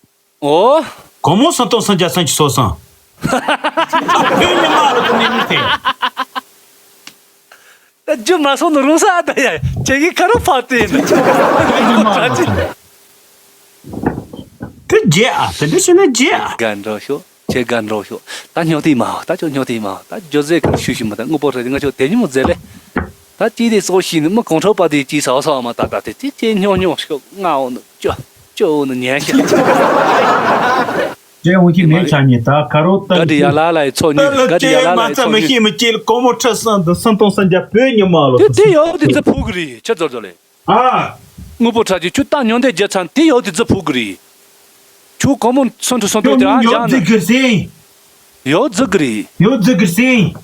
ཨོ། གོ་མོ་སང་ཏོང་སང་རྒྱ་སང་ཆི་སོ་སང་། ཨ་ཕོའི་ཉི་མ་ལོ་ཀུ་ནི་མི་ཕེ། ད་རྒྱུ་མ་སོང་ནི་རུང་ས་ཨ་ད་ཡ་ཁྱེད་ཀྱི་ཁ་རུ་ཕ་ཏེ་ནི། ཕོའི་ཉི་མ་ལོ་ཀུ་ནི། དེ་རྒྱལ་ཨ་དེ་འདྲ་བྱས་ན་རྒྱལ་ཨ། དགའ་འགྲོ་ཤོག་ཁྱེད་དགའ་འགྲོ་ཤོག་ད་སྨྱོ་དེ་མ་ཧོ་ད་ཁྱོད་སྨྱོ་དེ་མ་ཧོ་ད་ཇོ་ཟེ་ཁ་ཤུ་ཤུ་མ་ད་དངོས་པོ་རེད་ང་ཁྱོད་དེ་ཉི་མོ་ཟེ་ལེ། ད་ཅི་དེ་སོ་ཤི་ནི་མི་གོང་ཁྲོ་པ་དེ་ཅི་ས་བ་ས་བ་མ་ད་ད་དེ་ཅི་ཅི་སྨྱོ་སྨྱོ་ཤོག་ང་འོ་ནི་ཅོ་ཅོ་འོ་ནི་ཉན་ཤ། ཅེ་འོ་ཅི་མེད་ཆ་ཉེ་ད་ཁ་རོ་ཏ་ག་དི་ཡ་ལ་ལ་ཡི་ཚོགས་ཉུལ་ག་དི་ཡ་ལ་ལ་ཡི་ཚོགས་ཉུལ། མི་སྐྱེལ་གོ་མོ་ཁྲི་སང་དུ་སང་སྟོང་སང་རྒྱ་བོད་ཉི་མ་ལོ་དེ་དེ་ཡོད་དེ་ཙི་ཕུག་གི་རེད་ཆ་ཙོ་ཙོ་ལེ། ཨ། དངོས་པོ་ཁྲ་ཅིག་ཁྱོད་ད་ཉོ་འདེད་རྒྱ་ཚང་དེ་ཡོད་དེ་ཙི་ཕུག་གི་རེད། ཁྱོད་གོ་མོ་སོན་ཁྲི་སོན་ཁྲི་དེ་ཨ་ཡོད་རྒྱ་ན་ཛི་གི་སེང་། ཡོད་ཛི་གི་རེད། ཡོད་ཛི་གི་སེང་།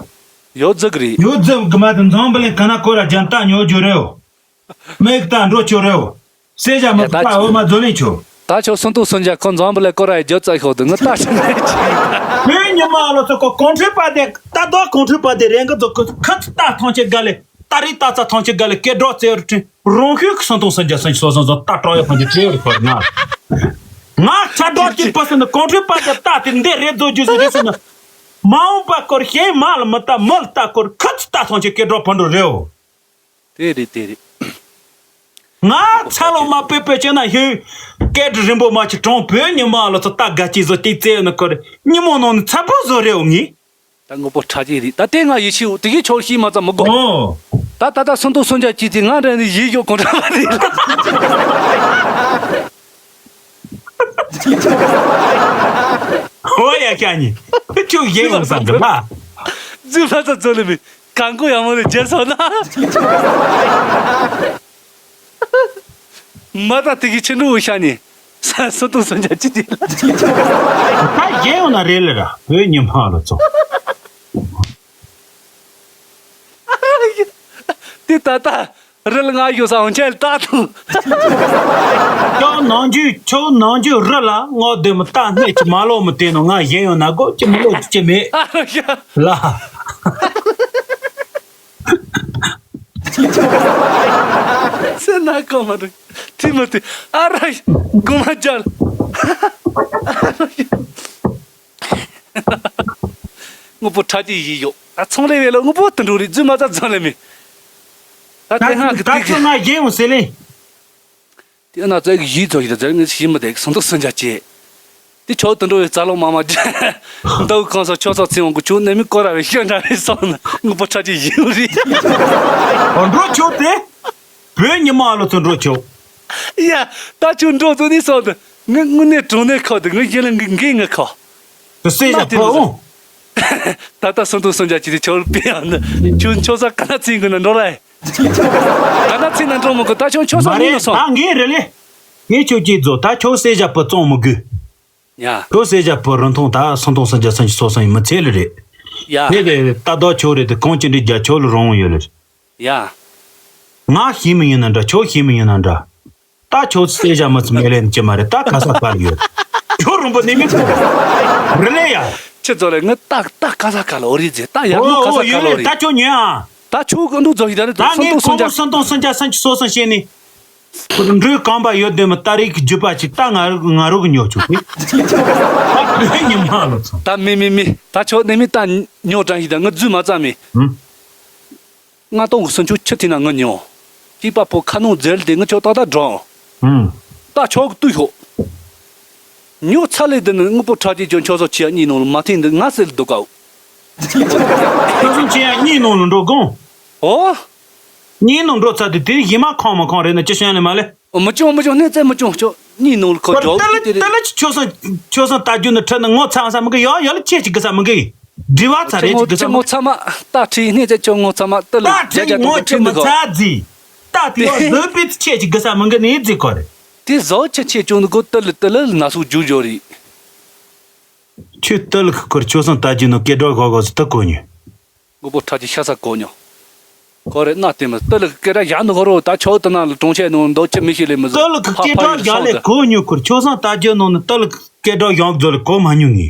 ཡོད་ཛི་གི་རེད། ཡོད་ཛི་གི་མ་དུ་འཛོམས་པ་ལས་ག་ན་ཀོ་ར་རྒྱ་ད་ཉོ་རྒྱུ་རེད། མེག་ད་འགྲོ་ཆོ་རེའོ། སེ་ཞ་མ་ཡ་ད་ཕ་འོ་མ་ཛོ་ལེ་ཆོ། ད་ཆོ་སུན་ཏུ་སུན་ཇ་ཁོ་འཛོམས་པ་ལས་ཀོ་ར་ཡི་རྒྱུ་རྩ་ཤོག་ཏུ་ངི་ད་ཆ་ནས་ཆི། ཁོའི་ཉི་མ་ལོ་ཚོ་ཁོ་གོང་ཁྲི་པ་དེ་ད་དོ་གོང་ཁྲི་པ་དེ་རེ་འགི་ཛོ་ཁོ་ཁ་ཚི་ད་ཐང་ཆེ་ག་ལེ་ད་རི་ད་ཚ་ཐང་ཆེ་ག་ལེ་ཀེ་འགྲོ་ཚེ་རུ་ཁྲི་རོང་ཤུག་གི་སུན་ཏུ་སུན་ཇ་སུན་སོ་སོ་ཛོ་ད་གྲོ་ཡ་ཕང་གི་ཁྲི་རུ་ཁོར་ང་ང་ཆ་འགྲོ་གཅིག་པ་སུན་ནི་གོང་ཁྲི་པ་དེ་ད་དེ་འདི་རེ་ཛོ་རྒྱུ་ཟི་རེ་སུན་ནི་མ་འོངས་པ་སྐོར་ཤེས་མ་ལ་མི་ད་མི་ལ་ད་སྐོར་ཁ་ཚི་ད་ཐང་ཆེ་ཀེ་འགྲོ་ཕང་འགྲོ་རེའོ། དེ་རེད་དེ་རེད། ང་ཚ་ལོ་མ་པེ་པེ་ཅེ་ན་ཧེ། སྐད་རིན་པོ་མ་ཆི་གྲོང་བོད་ཉི་མ་ལོ་ཚོ་ལྟ་དགའ་ཅི་བཟོ་ཏིག་ཙེ་ནི་ཁོ་རེ་ཉི་མོ་ནང་ནི་ཚ་པོ་བཟོ་རེའོ་ངི། ད་དངོས་པོ་ཁྲ་ཅིག་རེད་ད་དེ་ང་ཡི་ཤི་དེ་གི་ཆོག་ཤི་མ་ཙམ་མི་དགོ། ཨོ། ད་ད་ད་སུན་ཏུ་སུན་ཇ་ཅི་དེ་ང་འདྲ་ནི་ཡི་ཡོ་གོང་ཁྲ་མ་རེད། ཨོ་ཡ་ཁྱ་ཉི། ཁྱོད་ཡེ་ཡོང་སང་གི་མ། ཛི་ཕ་ཚ་ཚོ་ལེ་མི། གང་གོ་ཡང་མོ་ལས་རྒྱལ་སོང་ན། མ་ད་དེ་གི་ཆེ་འགྲོ་འུ་ཤ་ནི། ས་སོ་ཏོ་སོ་འཇའ་ཅི་དེ་ལ། ད་རྒྱལ་ཡོང་ན་རེད་ལ་ར་བོད་ཉི་མ་ལ་ཚོ། དེ་ད་ད་རི་ལ་ང་ཡོད་ས་འོན་ཆེན་ལ་ད་ཐུ། ཁྱོད་ནང་རྒྱུ་ཁྱོད་ནང་རྒྱུ་རི་ལ་ངོ་དེ་མི་ད་སྣེ་ཅི་མ་ལོ་མི་དེ་ནོ་ང་རྒྱལ་ཡོང་ན་གོ་ཅི་མི་ལོ་ཅི་མེད་ལ། སེ་ན་གོ་མ་རེད། ཐི་མ་ཐི་ཨ་ར་གོ་མ་ཅལ། དངོས་པོ་ཁྲ་ཅིག་ཡིས་ཡོད། ད་ཚོང་ལས་བས་ལ་དངོས་པོ་དུ་འགྲོ་རེད་རྫུན་མ་ཙག་ཚང་ལས་མེད། ད་དེ་སྔ་གི་ད་ཚོ་ང་རྒྱལ་ཡོང་ཟེར་ལེ། དེ་ན་ཙག་གི་ཡིས་ཚོ་ཡིས་ད་ཙག་ངས་ཤི་མི་དེ་སང་ཐོག་སང་ཇ་ཅེ། དེ་ཆོག་ཏུ་འགྲོ་བའི་རྩ་ལོ་མ་མ་ཅེ། འདའུ་གང་ས་ཆོག་ས་ཚིང་བ་གི་ཆུ་ནས་མི་སྐོར་ར་བའི་ཤི་འདྲ་བའི་སོང་ན་དངོས་པོ་ཁྲ་ཅིག་ཡིས་ཡོད་རེད། འགྲོ་ཆོག་དེ། བོད་ཉི་མ་ལོ་ཚོ་འགྲོ་ཆོག་ཡ། ད་ཁྱོད་འགྲོ་ཚོ་ནི་སོང་དུ་ངི་དངོས་གནས་དྲང་གནས་ཁོ་དུ་ངི་ཡིན་ལ་ངི་འགི་ངི་ཁོ། དུ་སེ་ཞ་ཕོ་འོང་། ད་ལྟ་སོང་དུ་སོང་ཇ་ཅི་དེ་ཆོར་པི་ཡང་ནི་ཁྱོད་ཆོ་ས་ག་ན་ཚིང་གི་ན་འགྲོ་ལ་ཡ། ག་ན་ཚིང་ན་འགྲོ་མི་གི་ད་ཁྱོད་ཆོ་ས་མི་ན་སོང་། ད་ངས་རེ་ལེ། ངས་ཁྱོད་ཀྱིས་རྫོ་ད་ཁྱོད་སེ་ཞ་ཕོ་བཙོང་མི་དགོས། ཡ། ཁྱོད་སེ་ཞ་ཕོ་རིན་ཐུང་ད་སོང་དུ་སོང་ཇ་སོང་ཅི་སོ་སོང་ཡིན་མི་ཚེ་ལ་རེད། ཡ། དེ་དེ་ད་དོ་ཁྱོད་རེད་དེ་གང་ཅི་འདྲི་རྒྱ་ཁྱོད་ལ་རོང་ཡོད་ལ་རེད། ཡ། ང་ཤེས་མི་ཡིན་ན་འདྲ། ཁྱོད་ཤེས་མི་ཡིན་ན་འདྲ། ད་ཁྱོད་བསད་བཞག་མི་ཚུལ་མེད་ལན་གྱི་མ་རེད། ད་ག་ས་ག་ལ་ཡོད། ཁྱོད་རོང་པོ་ནི་མི་ཚོ་རེད་ལེ་ཡ། ཁྱེད་ཚོ་ལས་ངི་ད་ད་ག་ས་ག་ལ་འོ་རི་ཟེ། ད་ཡར་མོ་ག་ས་ག་ལ་འོ་རི། ད་ཁྱོད་ཉོན་ཨ། ད་ཁྱོད་ཀྱི་འདུག་ཚོ་ཞིག་ད་རེད། ད་ངས་སུམ་སྟོང་སུམ་བརྒྱ། སུམ་སྟོང་སུམ་བརྒྱ་སུམ་ཅུ་སོ་སོ་བཤད་ནི། འགྲོས་རྐང་པ་ཡོད་དེ་མི་སྟ་རེ་གི་རྒྱུད་པ་ཅིག་ད་ང་ང་རོ་གི་ཉོ་ཆུག་གི། ད་ཉི་མ་ལོ་ཚོ། ད་མི་མི་མི་ད་ཁྱོད་ནི་མི་ད་ཉོ་གྲང་ཞིག་ད་ངི་རྫུས་མ་རྩ་མི། ལྔ་སྟོང་གི་སུམ་ཅུ་ཁྱི་ཐི་ན་ངི་ཉོ། སྐྱིད་པ་པོ་ཁ་ནང་འཛེལ་དེ་ངི་ཆོག་ཏག་ཏག་འགྲོ། ད་ཆོག་ཏུ་ཤོག་ཉོ་ཚ་ལེ་དེ་ནི་དངོས་པོ་ཁྲག་གི་ཅོ་ཆོག་སོ་ཆི་ཡ་གཉིས་ནང་ལ་མ་ཐིང་འདི་ང་སེལ་འདུག་གའོ། ཁ་སང་ཆི་ཡ་གཉིས་ནང་ལ་འགྲོ་དགོངས། ཨོ། གཉིས་ནང་འགྲོ་ཚ་དེ་དེ་ཡི་མ་ཁོང་མ་ཁོང་རེད་ན་ཅི་ཤོད་ནི་མ་ལེ། མི་ཅུང་མི་ཅུང་སྣེ་རྩེ་མི་ཅུང་ཅོ་གཉིས་ནང་ལ་ཁོ་ཁོ་ཇོག་ཏི་ལི་ཏི་ལི་ཏི་ལི་ཆོ་སང་ཆོ་སང་ལྟ་རྒྱུ་ནི་ཁྲིད་ནི་ངོ་ཚ་ས་མི་གི་ཡོ་ཡོ་ལ་ཆེ་ཅིག་གི་ས་མི་གི་དྲི་བ་ཚ་རེ་ཅིག་གི་ས་མི་ངོ་ཚ་མ་ལྟ་ཁྲིད་སྣེ་རྩེ་ཆོ་ངོ་ཚ་མ་ཏི་ལི་ལྟ་ཁྲིད་ངོ་ཆེ་མི་ཚ་རྫི་ལྟ་དེ་ཡོ་ལོ་པི་ཆེ་ཅིག་གི་ས་མི་གི་ནི་རྫི་ཁོ་རེ། དེ་ཟོ་ཆེ་ཆེ་ཅུང་ནི་གོ་ཏི་ལི་ཏི་ལི་ན་སུ་ཇུ་ཇོ་རི། ཆོས་ཏི་ལི་ཁི་ཁོར་ཆོ་སང་ལྟ་རྒྱུ་ནི་སྐད་གྲགས་གོ་གོ་ཚི་ཏི་གོ་ཉོ། དངོས་པོ་ཁྲག་གི་ཤ་ས་གོ་ཉོ། ཁོ་རེ་གནའ་དེ་མི་ཏི་ལི་སྐད་གྲགས་བཞག་འདུག་ཁོ་རོ། ད་ཆོག་ཏི་ན་ལ་གྲོང་ཁྱེར་ནང་འདོག་ཆི་མི་ཤེས་ལེ་མི་ཟོ། ཏི་ལི་ཁི་སྐད་གྲགས་བཞག་ལེ་གོ་ཉོ་ཁོར་ཆོ་སང་ལྟ་རྒྱུ་ནང་ནི་ཏི་ལི་ཁི་སྐད་གྲགས་བཞག་ཟོ་ལེ་གོ་མ་ཉོ་ངེ།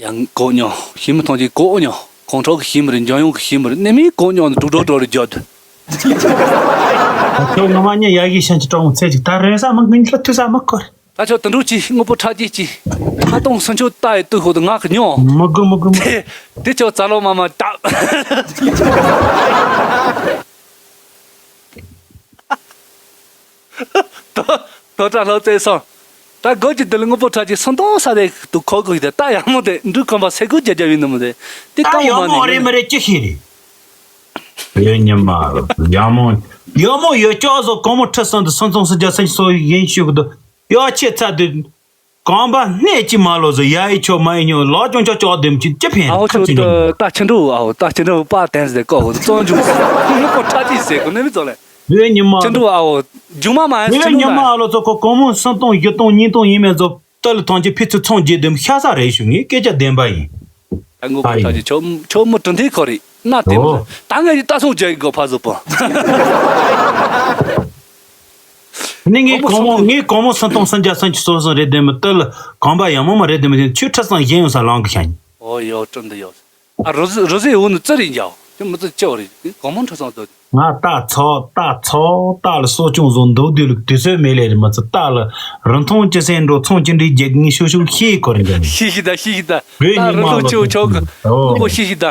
ཡང་གོ་ཉོ་ཤི་མི་ཐོང་གི་གོ་ཉོ་གོང་ཁྲོག་གི་ཤི་མི་རེད། འཇོན་ཡོང་གི་ཤི་མི་རེད། ནི་མི་གོ་ཉོ་ནི་དུག་དྲོ་དྲོ་རེ་བརྗོད། ཁྱོད་ངོ་མ་ཉེ་ཡ་གི་ཤན་གྱི་གྲོང་ཚེ་ཅིག་ད་རེ་ས་མི་ངན་ལ་ཐུ་ས་མི་ཁོར། ད་ཆོ་དུད་འགྲོ་ཅི་དངོས་པོ་ཁྲག་སྐྱེས་ཅི། ཁ་སྟོང་སུན་ཆོད་ལྟ་ཡི་ཏུ་ཤོག་ཏུ་ངག་གི་ཉོ། མི་དགོས་མི་དགོས་མི་དགོས། དེ་དེ་ཆོ་རྩ་ལོ་མ་མ་ད། དོ་དོ་དྲ་ལྷོ་རྩེ་སོང་། ད་སྒོ་ཅི་དེ་ལ་དངོས་པོ་ཁྲག་ཅི་སུན་སྟོང་ས་རེ་ཏུ་ཁོ་གོ་ཡི་ད་ད་ཡག་མོ་དེ་འབྲུ་ཁམས་པ་སེ་གོ་རྒྱ་རྒྱ་བི་ནི་མོ་དེ། དེ་ད་ཡག་མོ་རེ་མི་རེ་ཅི་ཤེས་རེད། ཡོད་ཉི་མ་ཡག་མོ་ཡག་མོ་ཡོད་ཅོག་ཟོ་གོང་མོ་ཁྲི་སོན་དུ་སུན་སྟོང་སུ་རྒྱ་སེང་སོ་ཡིན་ཤུག་ཏུ་ཡོད་ཆེ་ཚ་དུ། གང་པ་སྣེ་གཅིག་མ་ལོ་ཟེར་ཡ་ཡི་ཆོ་མ་ཡི་ཉོ་ལོ་ཅུང་ཅོ་ཅོག་དེམ་ཅིག་ཅི་ཕན་ཨའོ་ཁ་ཆུ་ཅི་ཉོ། ད་ཆུ་འགྲོ་ཨའོ་ད་ཆུ་འགྲོ་པ་དན་ཟེར་ཀོ་ཧོ་ཙོང་ཇུ་ཧི་ཧི་པོ་ཁྲ་ཅི་ཟེར་གོ་ནི་མི་ཙོ་ལེ། བོད་ཉི་མ་ཆུ་འགྲོ་ཨའོ་ཇུ་མ་མ་ཡ་ཆུ་འགྲོ་ཉི་མ་ཨ་ལོ་ཚོ་ཁོ་གོང་མོ་སུམ་སྟོང་བཞི་སྟོང་ཉིས་སྟོང་ཡིན་མེད་ཚོ་ཏི་ལི་ཐང་ཆེ་ཕི་ཚུ་ཚོང་རྒྱས་དེམ་ཤ་ས་རེ་ཞུ་ངེས་སྐད་ཆ་བདེན་པ་ཡིན། ད་ངོ་ཨ་གོ་ཐག་ཡིན། ཆོ་ཆོ་མོ་གྲུ་འཐེན་ཁོ་རེ་ན་དེ་མོ་ཨོ། ད་ངས་ཡི་ད་སོང་རྒྱ་ཡི་གོ་ཕ་ཟོ་པོ། ནི་ངའི་གོང་མོ་གོང་མོ་ངའི་གོང་མོ་སུམ་སྟོང་སུམ་བརྒྱ་སུམ་ཅུ་སོ་སོ་རེད་དེ་མི་ཏི་ལི་གོང་པ་ཡང་མོ་མ་རེད་དེ་མི་དེ་ཆུ་ཁྲི་སང་གཞན་ཡོད་ས་ལང་གི་ཤ་ཉི། ཨོ་ཡོ་ཀྲུང་འདི་ཡོ། ཨ་རུ་ཟི་རུ་ཟི་འུ་ནི་ཙི་རི་འཇའོ་ཁྱོད་མི་ཙི་ཅི་བ་རེད་གོང་མོ་ཁྲི་སང་དོ། ང་ཏ་ཚོ་ཏ་ཚོ་ཏ་ལ་གསོ་སྐྱོང་བཟོ་འདུག་དུས་ལ་དུས་ཚོད་མེད་ལེ་རེད་མི་ཚི་ཏ་ལ་རིན་ཐང་ཅི་སེ་འགྲོ་ཚོང་ཅི་འདྲའི་རྒྱག་ངས་ཤུ་ཤུ་ཤེས་གོ་རེད་འདི་ཤི་ཤི་ད་ཤི་ཤི་ད། བོད་ད་ཉི་མ་རི་ལུག་ལ་ཆུ་ཆོག་གི་ཨོ། ལུག་པོ་ཤི་ཤི་ད།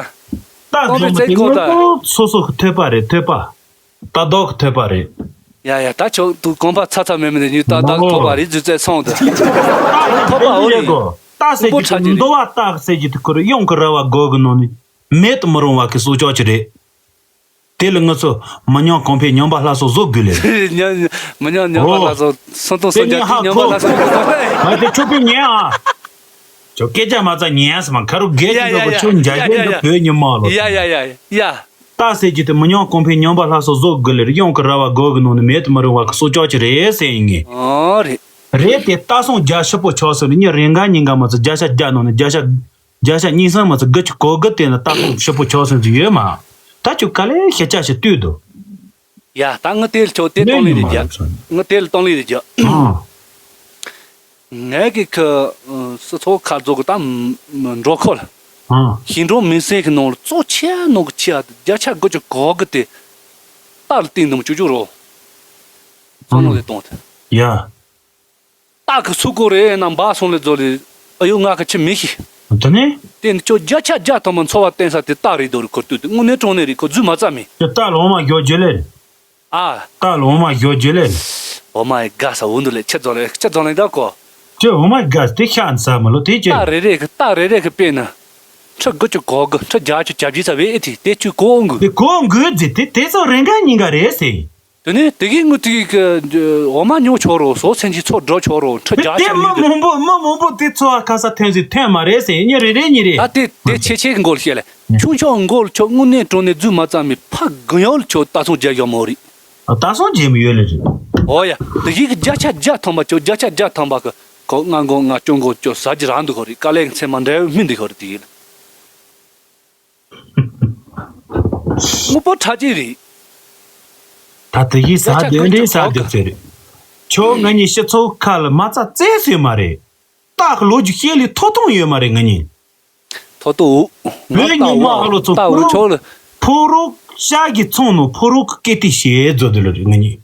ད་གོང་མེད་ཚེ་གོ་ད། སོ་སོ་གི་ཐོས་པ་རེད་ཐོས་པ། ད་དོག་གི་ཐོས་པ་རེད། ཡ་ཡ་ད་ཆོག་ཏུ་གོམ་པ་ཚ་ཚ་མེད་མེད་ནས་ཉུ་ད་ད་ཐོབ་པ་རེད་རྫུ་རྩལ་སོང་དུ། ད་ཐོབ་པ་འོ་རེད། ད་སེ་ཇི་ཏུ་འདོ་བ་ད་སེ་ཇི་ཏུ་ཁུར་ཡོང་གི་ར་བ་གོ་གི་ནོ་ནི་མེད་དུ་མི་རུང་བ་གི་སོ་ཅོག་ཅི་རེད། དེ་ལ་ང་ཚོ་མི་ཉམས་གོང་འཕེལ་ཉམས་པ་སླར་གསོ་བཟོ་དགོས་ལེ། ཉམས་མི་ཉམས་ཉམས་པ་ཨོ། སླར་གསོ་སུམ་སྟོང་དེ་སུམ་བརྒྱ་ཉི་དེ་ཧ་ཉམས་པ་གོ་སླར་གསོ་བཟོ་དགོས་ལེ། ང་དེ་ཆོ་པི་ཉན་ཨ། ཆོ་སྐད་ཆ་མ་ཚ་ཉན་ཨ་སི་མ་ཁ་རུ་རྒས་ཀྱི་ཡོད་པ་ཆོ་འཇའ་རྒས་འདི་བོད་ཉི་མ་ལོ། ཡ་ཡ་ཡ་ཡ། ད་སེ་ཇི་ཏུ་མི་ཉམས་གོང་འཕེལ་ཉམས་པ་སླར་གསོ་བཟོ་དགོས་ལེ་ཡོང་གི་ར་བ་གོ་གི་ནང་ནས་མེད་དུ་མི་རུང་བ་གི་སོ་ཅོག་ཅི་རེད་ཟེར་ཡིན་ངེས། ཨོ་རེད། རེད་དེ་ད་སོང་རྒྱ་ཤི་པོ་ཆོག་ཟེར་ནས་ཉི་རེ་འགའ་ཉིན་འགའ་མ་ཚོ་རྒྱ་ཤ་རྒྱ་ནང་ནས་རྒྱ་ཤ། བརྒྱ་ཆ་གཉིས་གསུམ་མ་ཚོ་དགུ་ཆུ་གོ་དགུ་དེ་ན་ཏག་ཏག་ཞིབ་པོ་ཆོག་སོང་ཚུལ་ཡོད་མ། ད་ཆུ་ག་ལེ་ཤེས་བྱ་ཞིག་བཏུས་འདུག་ཡ་ད་ངི་དེ་ལ་ཆོག་དེ་གཏོང་ལེ་རེ་རྒྱ། ངི་དེ་ལ་གཏོང་ལེ་རེ་རྒྱ། ངས་གི་ཁི་སི་ཚོགས་ཁ་རྫོགས་གི་ད་འགྲོ་ཁོ་ལ། ཞིང་འབྲོག་མི་སེར་གི་ནང་ལ་གཙོ་ཆེ་ནོ་གི་ཆེ་ཨ་བརྒྱ་ཆ་དགུ་ཆུ་གོ་དགུ་དེ་ཏག་ལ་བཏིང་འདུག་མ་བཅུ་བཅུ་རོ། ཚོ་ནོ་དེ་གཏོང་དེ། ཡ། སྟག་གི་སུ་གོ་རེ་ན་འབའ་སོང་ལེ་ཛོ་ལེ། ཨ་ཡོ་ང་གི་ཆི་མི་ཤི། དེ་ནི། དེ་ནི་ཁྱོད་བརྒྱ་ཆ་བརྒྱ་ཐམ་པ་འཚོ་བ་བརྟེན་ས་དེ་སྟག་རེད་དོ་རེ་ཁོ་ལྟོས་དེ་དངོས་གནས་དྲང་གནས་རེད་ཁོ་རྫུན་མ་རྩ་མེད། དེ་སྟག་ལ་འོ་མ་ཞོ་རྒྱུ་ལེ། ཨ། སྟག་ལ་འོ་མ་ཞོ་རྒྱུ་ལེ། འོ་མ་ཡི་དགའ་ས་འུ་འདུ་ལེ་ཆི་ཛོ་ལེ་ཆི་ཛོ་ལེ་ད་གོ། ཁྱོད་འོ་མ་དགའ་དེ་ཤ་ཟ་མ་ལོ་དེ་ཁྱོད། སྟག་རེ་རེ་གི་སྟག་རེ་རེ་གི་དཔེ་ན། ཁྲི་དགུ་ཆུ་གོ་དགུ་ཁྲི་བརྒྱ་ཆུ་བརྒྱ་བརྒྱ་ས་བེ་ཨེ་ཐི་དེ་ཆུ་གོ་འོང་གི། དེ་གོ་འོང་གི་ཟེ་དེ་དེ་ཚོ་རེ་འགའ་ཉིན་འགའ་རེད་ཟེ། དེ་ནས་དེ་གའི་དངུལ་དེ་གའི་གི་འོ་མ་ཉོ་ཆོག་རོ་སོ་སེན་གྱི་ཚོ་འགྲོ་ཆོག་རོ་ཁྲི་བརྒྱ་དེ་ཆ་མི་མི་འདུག་མང་པོ་མི་མང་པོ་དེ་ཚོ་ཨ་ཁ་ས་ཐོན་ཟིག་ཐོན་མ་རེད་ཟེར་ཉིན་རེ་རེ་ཉིན་རེ། ད་དེ་དེ་ཆེ་ཆེ་གི་མགོ་ལ་བཤད་ལེ། ཆུང་ཆུང་མགོ་ལ་ཆོ་དངོས་གནས་དྲང་གནས་རྫུན་མ་རྩ་མེད་ཕ་གི་ཡོལ་ཆོ་ད་སོང་རྒྱ་ཡོ་མོ་རེད། ད་སོང་རྒྱ་མི་ཡོད་ལེ་རེད། ཨོ་ཡ། དེ་གའི་གི་བརྒྱ་ཆ་བརྒྱ་ཐམ་པ་ཆོ་བརྒྱ་ཆ་བརྒྱ་ཐམ་པ་གི་གོ་ང་མགོ་ང་ཅོ་མགོ་ཆོ་ཟ་རྒྱུ་རང་འདུག་གོ་རེད་དཀའ་ལས་ཚེ་མ་འདྲ་བའི་མི་འདུག་གོ་རེད་དེ་གའི་ལ། དངོས་པོ་ཁྲ་ཅིག་རེད། ད་དེ་ཡིས་ཟ་དེ་འདྲའི་ཟ་དེ་ཚོད་རེད། ཁྱོད་ང་གཉིས་སྤྱི་ཚོགས་ཁ་ལ་མ་རྩ་རྩེ་སྲིད་མ་རེད། སྟག་གི་ལོ་རྒྱུས་བཤད་ལས་ཐོག་ཐོག་ཡོད་མ་རེད་ང་གཉིས། ཐོག་ཐོག་འུ། བོད་ཉི་མ་ལོ་ཚོ་ཕོ་རོག་ཕོ་རོག་ཤ་གི་ཚོང་ནོ་ཕོ་རོག་གི་སྐད་ཏི་ཞེས་བཟོ་དེ་ལ་རེད་ང་གཉིས།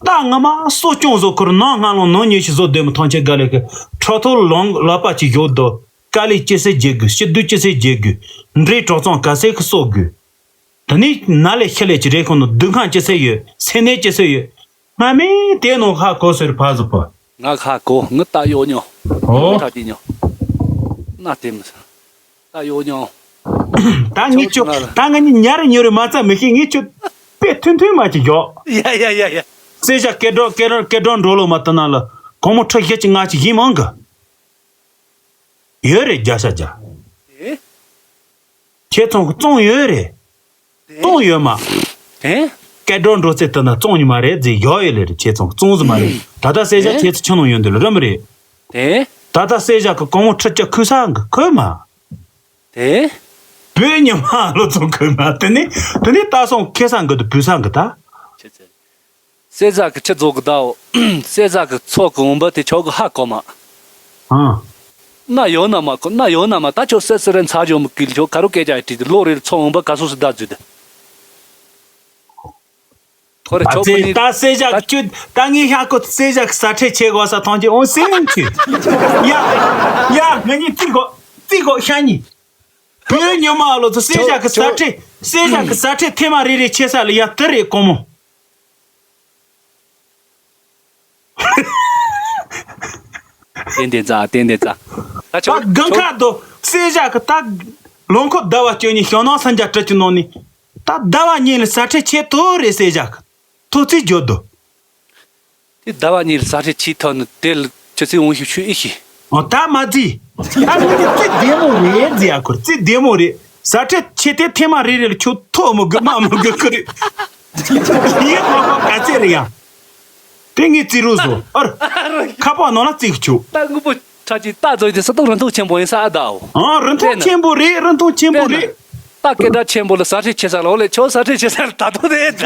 ད་ང་མ་གསོ་སྐྱོང་བཟོ་ཁུར་ནང་སྔ་ལོང་ནང་ཉེ་ཞིག་བཟོ་དེ་མི་ཐང་ཆེ་དགའ་ལས་ཀི་ཁྲོ་ཐོ་ལོང་ལག་པ་ཅིག་ཡོད་དོ། དཀའ་ལས་ཅི་སེ་བརྗེ་དགོས་ཕྱི་སྡུག་ཅི་སེ་བརྗེ་དགོས། འདྲེ་གྲོག་ཚང་ག་སེ་ཁི་གསོ་དགོས། དེ་ནས་ན་ལས་ཤི་ལས་ཀྱི་རེ་ཁོང་ནོ་སྡུག་ཁང་ཅི་སེ་ཡོད་སེ་ནས་ཅི་སེ་ཡོད། ང་མིན་དེ་ནོ་ཧ་གོ་ཟེར་ཕ་ཟོ་པ། ང་ཧ་གོ་ངི་ད་ཡོ་ཉོ། ཨོ། ཁྲ་ཏི་ཉོ། ན་དེ་མི་ས། ད་ཡོ་ཉོ། ད་ངི་ཆུ་ད་ང་ནི་ཉར་ཉོ་རེ་མ་ཚ་མི་ཤེས་ངི་ཆུ་དཔེ་ཐུན་ཐུན་མ་ཅི་ཡོ། ཡ་ཡ་ཡ་ཡ། སེ་ཞག་སྐད་སྒྲོག་སྐད་སྒྲོག་སྐད་སྒྲོག་འགྲོ་ལོ་མ་ཏི་ན་ལ་གོང་མོ་ཁྲི་བཞི་ཅི་ང་ཅི་ཡིན་མང་གི། ཡོད་རེད་བརྒྱ་ཆ་བརྒྱ། ཨེ། ཁྱེད་ཚང་གི་བཙོང་ཡོད་རེད། ཨེ། བཙོང་ཡོད་མ། ཨེ། སྐད་སྒྲོག་འགྲོ་ཚེ་ལྟ་ན་བཙོང་ཉི་མ་རེད་ཟེར་ཡོད་ཡོད་ལེ་རེད་ཁྱེད་ཚང་གི་བཙོང་ཟི་མ་རེད། ད་ལྟ་སེ་ཞག་ཨེ། ཁྱེད་ཚོ་ཆུ་ནང་ཡོད་འདུག་ལ་རི་མ་རེད། ཨེ། ད་ལྟ་སེ་ཞག་གི་གོང་མོ་ཁྲི་བརྒྱ་ཁུ་ས་གི་ཁོས་མ། ཨེ། བོད་ཉི་མ་ལོ་ཚོང་ཁོས་མ་དེ་ནི་དེ་ནི་ད་སོང་ཁེ་སང་གི་དུ་བུ་སང་གི་ད། ཁྱེད་ཚོ། སེ་ཟ་གི་ཆི་རྫོགས་གི་ཟླའོ། སེ་ཟ་གི་ཚོགས་གི་འོང་པ་དེ་ཆོག་གི་ཧ་གོ་མ། ཨང་། ན་ཡོད་ན་མ་གོ་ན་ཡོད་ན་མ་ད་ཆོག་སེ་སི་རེ་ཚ་ཇོ་མི་ཀིལ་ཆོག་ག་རུ་སྐད་ཆ་ཡི་དྲིས་ཏེ་ལོ་རེ་ཚོགས་འོང་པ་ག་སོ་སི་ཟླ་བརྫུས་ཏེ། ཁོ་རེ་ཨ་ཆོག་ཚེ་པ་ནི་ད་སེ་ཞག་ད་ཁྱོད་ད་ངས་ཤ་ཁོ་སེ་ཞག་ས་ཁྲལ་ཆེ་གོ་ས་ཐང་ཆེ་འོང་སེ་ལེན་ཆེ། ཡ། ཡ་ང་གཉིས་རྩིས་གོ་རྩིས་གོ་ཤ་གཉིས། བོད་ཉི་མ་ལོ་ཚོ་སེ་ཞག་གི་ས་ཁྲལ་སེ་ཞག་གི་ས་ཁྲལ་ཐེངས་མ་རེ་རེ་ཆེ་ས་ལ་ཡ་དེ་རེད་གོ་མོ། ཏན་ཏན་ཙ་ཏན་ཏན་ཙ། ད་ད་ཆོག་གང་ཆོག་ཁ་དོ་སེ་ཞག་གི་ད་ལོ་འཁོར་ཟླ་བ་བཅུ་གཉིས་ཞོ་ནང་སང་རྒྱ་སྤྲི་གི་ནང་ནས་ད་ཟླ་བ་གཉིས་ལ་ས་ཁྲལ་ཆེ་ཐོ་རེད་སེ་ཞག་གི་ཐོ་ཚིག་བརྗོད་དོ། དེ་ཟླ་བ་གཉིས་ལ་ས་ཁྲལ་ཆེ་ཐོ་ནི་དེ་ལ་ཆུ་ཚིག་འོང་ཞིག་ཆུ་ཨི་ཤི། ཨོ་ད་མ་རྩིས། ད་ངས་ཀྱི་རྩིས་བདེ་མོ་རེད་རྩིས་ཡ་ཁུར་རྩིས་བདེ་མོ་རེད། ཟ་ཁྲལ་ཆེ་དེ་ཐེངས་མ་རེ་རེ་ལ་ཁྱོད་ཐོག་མི་དགོས་མ་མི་དགོས་ཁུར་རེད། ཡིན་ཧོ་ཧོ་ག་ཚད་རེད་ཡ། དེ་ངས་རྩིས་རོགས་བཟོ་ཨར། ཁ་པར་ནང་ལ་རྩིས་ཆོག་ད་དངོས་པོ་ཁྲ་ཅིག་ད་བཟོས་དེ་ས་ཏོག་རིན་ཐང་ཆེན་པོ་ཡིན་ས་ཨ་ད་འོ། ཨ་རིན་ཐང་ཆེན་པོ་རེད་རིན་ཐང་ཆེན་པོ་རེད། ད་སྐད་གྲགས་ཆེན་པོ་ལ་ཟ་ཁྲེལ་ཆེ་ས་ལ་འོ་ལེ་ཁྱོད་ཟ་ཁྲེལ་ཆེ་ས་ལ་ད་དུང་རེད།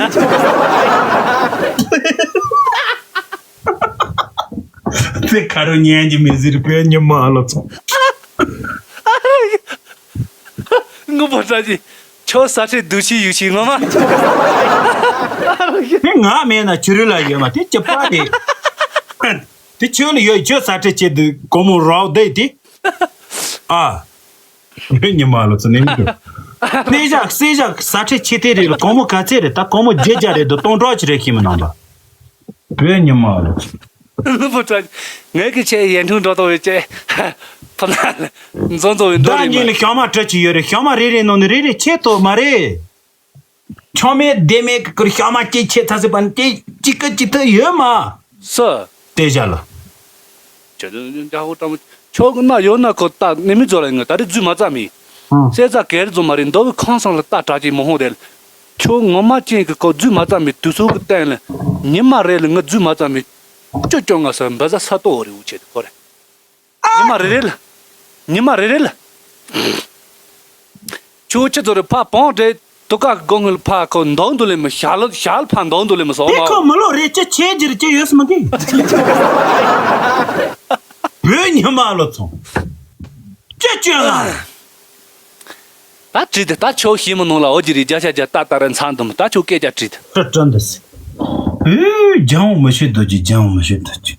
དེ་ཁ་རུ་ཉན་གྱི་མི་ཟེར་བོད་ཉི་མ་ལོ་ཚོ། དངོས་པོ་འདྲ་ཅིག་ཁྱོད་ས་ཁྲལ་སྡུག་ཤི་ཡུག་ཤི་ངོ་མ། དེ་ང་མེད་ན་ཁྱོད་རི་ལ་ཡོད་མ་དེ་ཅི་པ་རེད། དེ་ཁྱོད་ལ་ཡོད་ཁྱོད་ས་ཁྲལ་ཆེ་དུས་གོང་མོ་རོགས་བསྡད་དེ། ཨ། བོད་ཉི་མ་ལོ་ཚོ་ནས་མི་འདུག་སེ་ཞག་སེ་ཞག་ས་ཁྲལ་ཆེ་དེ་རེད་ལ་གོང་མོ་ག་ཚད་རེད་ད་གོང་མོ་བརྒྱད་བརྒྱ་རེད་དོ་སྟོང་ཕྲག་ཅིག་རེད་ཤེས་མི་ནང་པ། བོད་ཉི་མ་ལོ་ཚོ། ལུ་བུ་ཏྲ། ངས་ཀྱི་ཆེ་ཡན་ཁྲུང་འགྲོ་དོ་བའི་ཆེ། ཕ་ན། མཛོ་མཛོ་བའི་འགྲོ་ཟླ་རེད་གཉིས་མ། ལ་ཤང་མ་སྤྲད་ཀྱི་ཡོད་རེད་ཤང་མ་རེ་རེ་ནང་ནས་རེ་རེ་ཆེ་ཏོ་མ་རེད། ཆང་མེད་བདེ་མེད་ཀྱི་ཀུར་ཤ་མ་སྐྱེ་ཆེ་ཚ་སི་པན་སྐྱེ་གཅིག་གི་གཅིག་ཐུ་ཡོད་མ། སུ། དེ་བཞག་ལ། ཇ་ཇ་ཇ་ཧོ་ཏམ། ཆོག་ན་ཡོད་ན་ཁོ་ད་ནི་མི་ཛོ་ལ་ཡིན་ད་རེ་རྫུས་མ་ཙམ་མི། ཨང་། སེ་ཙ་གེར་ཛོ་མ་རེད་མདོ་བའི་ཁང་སང་ལ་ད་གྲ་ཅིག་མོ་ཧོ་དེ། ཁྱོད་ངོ་མ་ཅན་གྱི་ཁོ་རྫུས་མ་ཙམ་མི་དུས་ཚོད་ཀྱི་སྟེང་ལ་ཉི་མ་རེ་ལ་ང་རྫུས་མ་ཙམ་མི། ཅོ་ཅོ་ང་ས་འབ་ཟ་ས་ཏོ་རེ་འུ་ཆེ་ཁོ་རེ། ཉི་མ་རེ་རེ་ལ། ཉི་མ་རེ་རེ་ལ། ཁྱོད་ཆི་ཚོ་རེ་ཕ་བོང་དྲེ་དུ་ཀ་གི་སྒོ་ངལ་ཕ་ཁོ་འདང་དུ་ལེ་མི་ཞལ་ཞལ་ཕ་འདང་དུ་ལེ་མི་སོང་དེ་མ་ཁོ་མི་ལོ་རེ་ཅི་ཆེ་རྒྱུ་རེ་ཅི་ཡོད་སི་མ་གི། བོད་ཉི་མ་ལོ་ཚོང་། ཅི་ཅོ་ལ། ད་བྲིས་ཏེ་ད་ཆོག་ཤི་མི་ནང་ལ་འོ་ཅི་རེ་བརྒྱ་ཆ་བརྒྱ་ད་ད་རེ་མཚན་དུམ་ད་ཆོག་སྐད་ཆ་བྲིས་ཏེ། ཏྲ་ཏྲ་འདི་སི། ཨེ་ཇང་མི་ཤེས་འདུག་ཅི་ཇང་མི་ཤེས་འདུག་ཅི།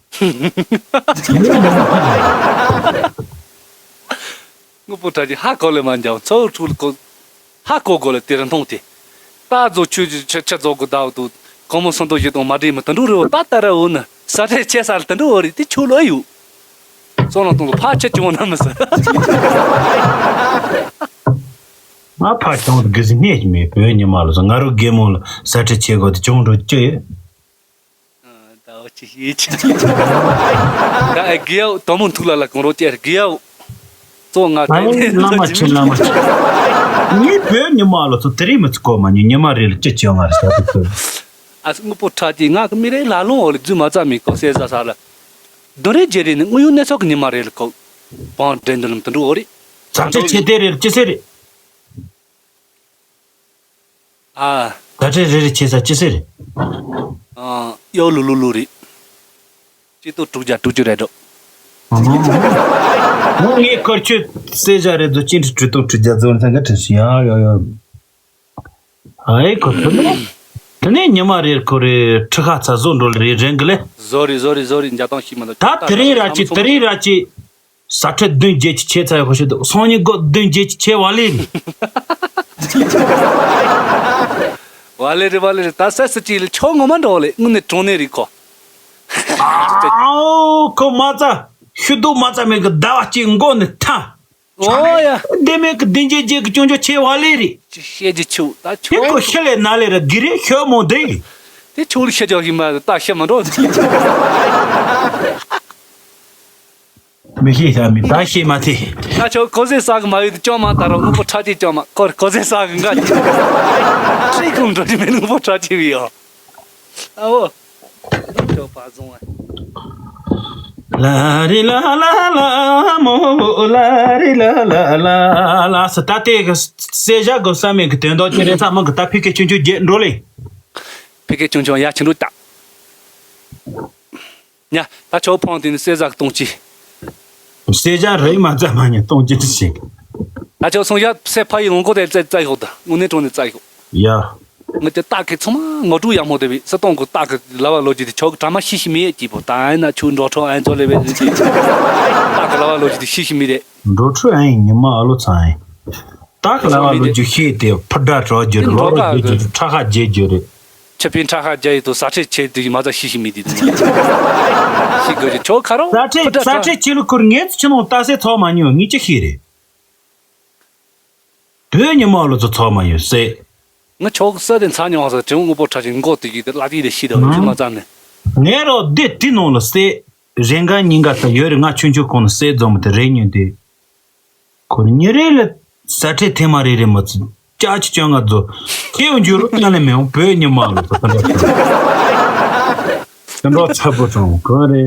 དངོས་པོ་ད་ཅི་ཧ་གོ་ལེ་མ་འཇང་ཚོ་ཕྲུག་ལ་གོ། ཧ་གོ་གོ་ལེ་དེ་རིང་མཐོང་དེ། ད་ཛོ་ཆུ་ཆུ་ཆུ་ཆུ་ཛོ་གོ་ད་འོ་དུ་གོ་མོ་སོང་དོ་ཡོད་དང་མ་འདྲེས་མི་དུ་འགྲོ་རེ་འོ་ད་ད་ར་འོ་ན་ས་ཆ་ཆེ་ས་ལ་དུ་འགྲོ་འོ་རེ་དེ་ཆུ་ལོ་ཡུ། སོང་ལ་གཏོང་དུ་ཕ་ཆེ་ཆུང་ན་མི་ཟེར། ང་ཕ་ཆུང་དུ་གི་ཟི་ནས་ཀྱི་མེད་བོད་ཉི་མ་ལ་ཟེར་ང་རོ་རྒན་མོ་ལ་ས་ཁྲི་ཆེ་གོ་དུ་ཆུང་འགྲོ་ཅི་ཡོད། ད་འོ་ཅི་ཡིད་ཆེས། ད་ཨེ་དགེ་ཡའོ་དོ་མོ་ཐུག་ལ་ལ་གང་རོ་ཅེར་དགེ་ཡའོ། གཙོ་ང་ཨ་ནི་བླ་མ་ཆེ་བླ་མ་ཆེ། ངའི་བོད་ཉི་མ་ལ་ཚོ་དེ་རིང་མི་ཚོ་གོ་མ་ཉི་ཉི་མ་རེ་ལ་ཅི་བྱེད་ང་རེ་ཟ་དུ་ཚོ། ཨ་སི་དངོས་པོ་ཁྲ་ཅིག་ང་གི་མི་རེ་ལ་ལོང་འོ་ལ་རྫུས་མ་ཙམ་མི་གོ་སེ་ཟ་ས་ལ། དོ་རེ་རྗེ་རེ་ནི་དངོས་ཡོད་གནས་ཚོགས་ཀྱི་ཉི་མ་རེ་ལ་གོ། བང་འདྲེན་འདུ་ལམ་དུ་འགྲོ་འོ་རེ། ཟ་ཁྲི་ཆེ་དེ་རེ་ལ་ཅི་སེ་རེ། ཨ། ཟ་ཁྲེ་རེ་རེ་ཆེ་ས་ཅི་སེ་རེད། ཨ། གཡོ་ལུ་ལུ་ལུ་རེད། སྤྱི་ཏོག་དྲུག་བརྒྱ་དྲུག་ཅུ་རེད་འགྲོ། ངས་ཁོར་ཁྱོད་གསེར་ཞྭ་རེ་ཛོ་ཅི་འདྲི་དྲུག་སྟོང་དྲུག་བརྒྱ་ཛོ་ནས་ཐང་ག་དྲི་ཤི་ཡ་ཡ་ཡ། ཨའི་ཁོ་ཐུ་ནས་ཐུ་ནས་ཉི་མ་རེར་ཁོ་རེ་ཁྲི་ཁ་ཚ་བཟོ་འགྲོ་ལ་རེ་རེན་གི་ལེ། བཟོ་རེ་བཟོ་རེ་བཟོ་རེ་འཇའ་ཐང་ཤི་མ་ད་ད་དེ་རིང་ར་ཅི་དེ་རིང་ར་ཅི། ཟ་ཁྲེ་བདུན་བརྒྱད་ཀྱི་ཆེ་ཚ་ཡོད་ཁོ་ཤི་འདུག་སང་ཉིན་སྒོ་བདུན་བརྒྱད་ཀྱི་ཆེ་བ་ལེ་རེད། བ་ལེ་རེད་བ་ལེ་རེད། ད་ས་སི་ཅི་ལ་ཆོ་ངོ་མ་འགྲོ་ལེ་དངོས་གནས་གྲོང་ནས་རིག་གོ། ཨའོ་ཁོ་མ་ཚ་ཤུ་དུ་མ་ཚ་མེད་གི་ཟླ་བ་གཅིག་མགོ་ནས་ཐ། ཨོ་ཡ། བདེ་མེད་གི་བདེ་འཇེ་འཇེ་གི་ཅུང་ཅུང་ཆེ་བ་ལེ་རེད། ཅི་བཤད་ཀྱི་ཆུ་ད་ཆུ། དེ་ཁོ་ཤི་ལེ་ན་ལེ་ར་གི་རེ་ཤོ་མོ་དེ། དེ་ཆུ་ལ་ཤི་ཅོག་ཡིན་མ་ད་ཤི་མ་འགྲོ། མི་ཤེས་ཤ་མི་ད་ཤེས་མ་ཐེ། ད་ཆོ་གོ་ཟེ་ས་གི་མ་ཡོད་དུ་ཅོ་མ་ད་རོ་དངོས་པོ་ཁྲ་ཅིག་ཅོ་མ་ཁོ་གོ་ཟེ་ས་གི་འགའ་ཅི། ཁྲིག་ཁུང་འགྲོ་ཅི་མེད་དངོས་པོ་ཁྲ་ཅིག་ཡོད། ཨ་འོ། ཅོ་པ་བཟུང་བ། ལ་རི་ལ་ལ་ལ་མོ་ལ་རི་ལ་ལ་ལ་ལ་ས་ད་ལྟའི་གི་གསེར་ཞྭ་གི་ས་མིག་གི་དོན་དག་ཅི་རེད་ཚ་མོ་གི་ད་ཕི་ཁེ་ཆུང་ཆུང་རྒྱས་འགྲོ་ལེ། ཕི་ཁེ་ཆུང་ཆུང་ཡ་ཆི་འགྲོ་ད། ཉ། ད་ཆོ་ཕོང་དེ་ནི་གསེར་ཞྭ་གི་སྟོང་ཅི། གསེར་ཞྭ་རེད་མ་ཚ་མ་ཉ་སྟོང་ཅི་ཞིག་ད་ཆོ་སོང་ཞྭ་སེ་ཕ་ཡི་ལོང་གོ་དེ་རྩ་རྩ་ཡོད་ད་དངོས་གནས་གྲོང་ནས་རྩ་ཡོད། ཡ། ངི་དེ་སྟག་གི་ཚང་མ་ངོ་སྤྲོད་ཡག་མོ་དེ་བས་སི་སྟོང་གི་སྟག་གི་ལ་བ་ལོ་རྒྱུས་དེ་ཆོག་གྲ་མ་ཤི་ཤི་མི་ཡེ་སྐྱིད་པོ་ད་ཨེ་ན་ཆུ་འགྲོ་ཁྲོ་ཨེ་ཚོ་ལེ་བས་རེད་དེ་སྟག་གི་ལ་བ་ལོ་རྒྱུས་དེ་ཤི་ཤི་མི་རེད། འགྲོ་ཁྲོ་ཨེ་ཡིན་ཉི་མ་ཨ་ལོ་ཚ་ཨེ། སྟག་གི་ལ་བ་ལོ་རྒྱུས་ཤེས་དེ་ཕུ་དྲ་གྲོ་རྒྱུ་རེད་ལོ་རོ་རྒྱུ་རྒྱུ་རེད་ཁྲ་ཁ་རྒྱས་རྒྱུ་རེད། ཆུ་ཕན་ཁྲ་ཁ་རྒྱ་ཡི་དུ་ས་ཁྲེ་ཆེ་དུ་ཡི་མ་ཚ་ཤི་ཤི་མི་དེ་དུ་ཤི་དགོས་ཀྱི་ཆོག་ཁ་རོ་ས་ཁྲེ་ས་ཁྲེ་ཆེ་ལུ་ཁུར་ངེས་ཚུ་ཆུ་ནང་ལྟ་སེ་ཚོགས་མ་ཉོ་ངེས་ཅི་ཤེས་རེད། བོད་ཉི་མ་ལོ་ཚོ་ཚོགས་མ་ཡོད་སྲིད། ང་ཆོག་གསར་དེ་ཚ་མྱོང་ས་དྲན་དངོས་པོ་ཁྲ་ཅིག་མགོ་དེ་གི་དེ་ལ་དེ་དེ་ཤི་དང་རྒྱུ་མ་ཙམ་ནས། ངས་རོ་དེ་དེ་ནང་ལ་སྲིད། རེ་འགའ་ཉིན་འགའ་ད་ཡོད་རེ་ང་ཆུང་ཆུང་གོང་ལ་སྲིད་འཛོམས་དེ་རེ་ཉོས་དེ། ཁོ་ཉི་རེ་ལ་ས་ཁྲེ་ཐེངས་མ་རེ་རེ་མ་ཚུད་ཅག་ཅི་ཅོ་ང་ཚོ་ཁེའུ་འཇུ་རུ་ཉ་ལེ་མེའོ་བོད་ཉི་མ་ལོ་ཚོ་དེ་འདྲ་ཚ་པོ་གྲོང་གོ་རེ།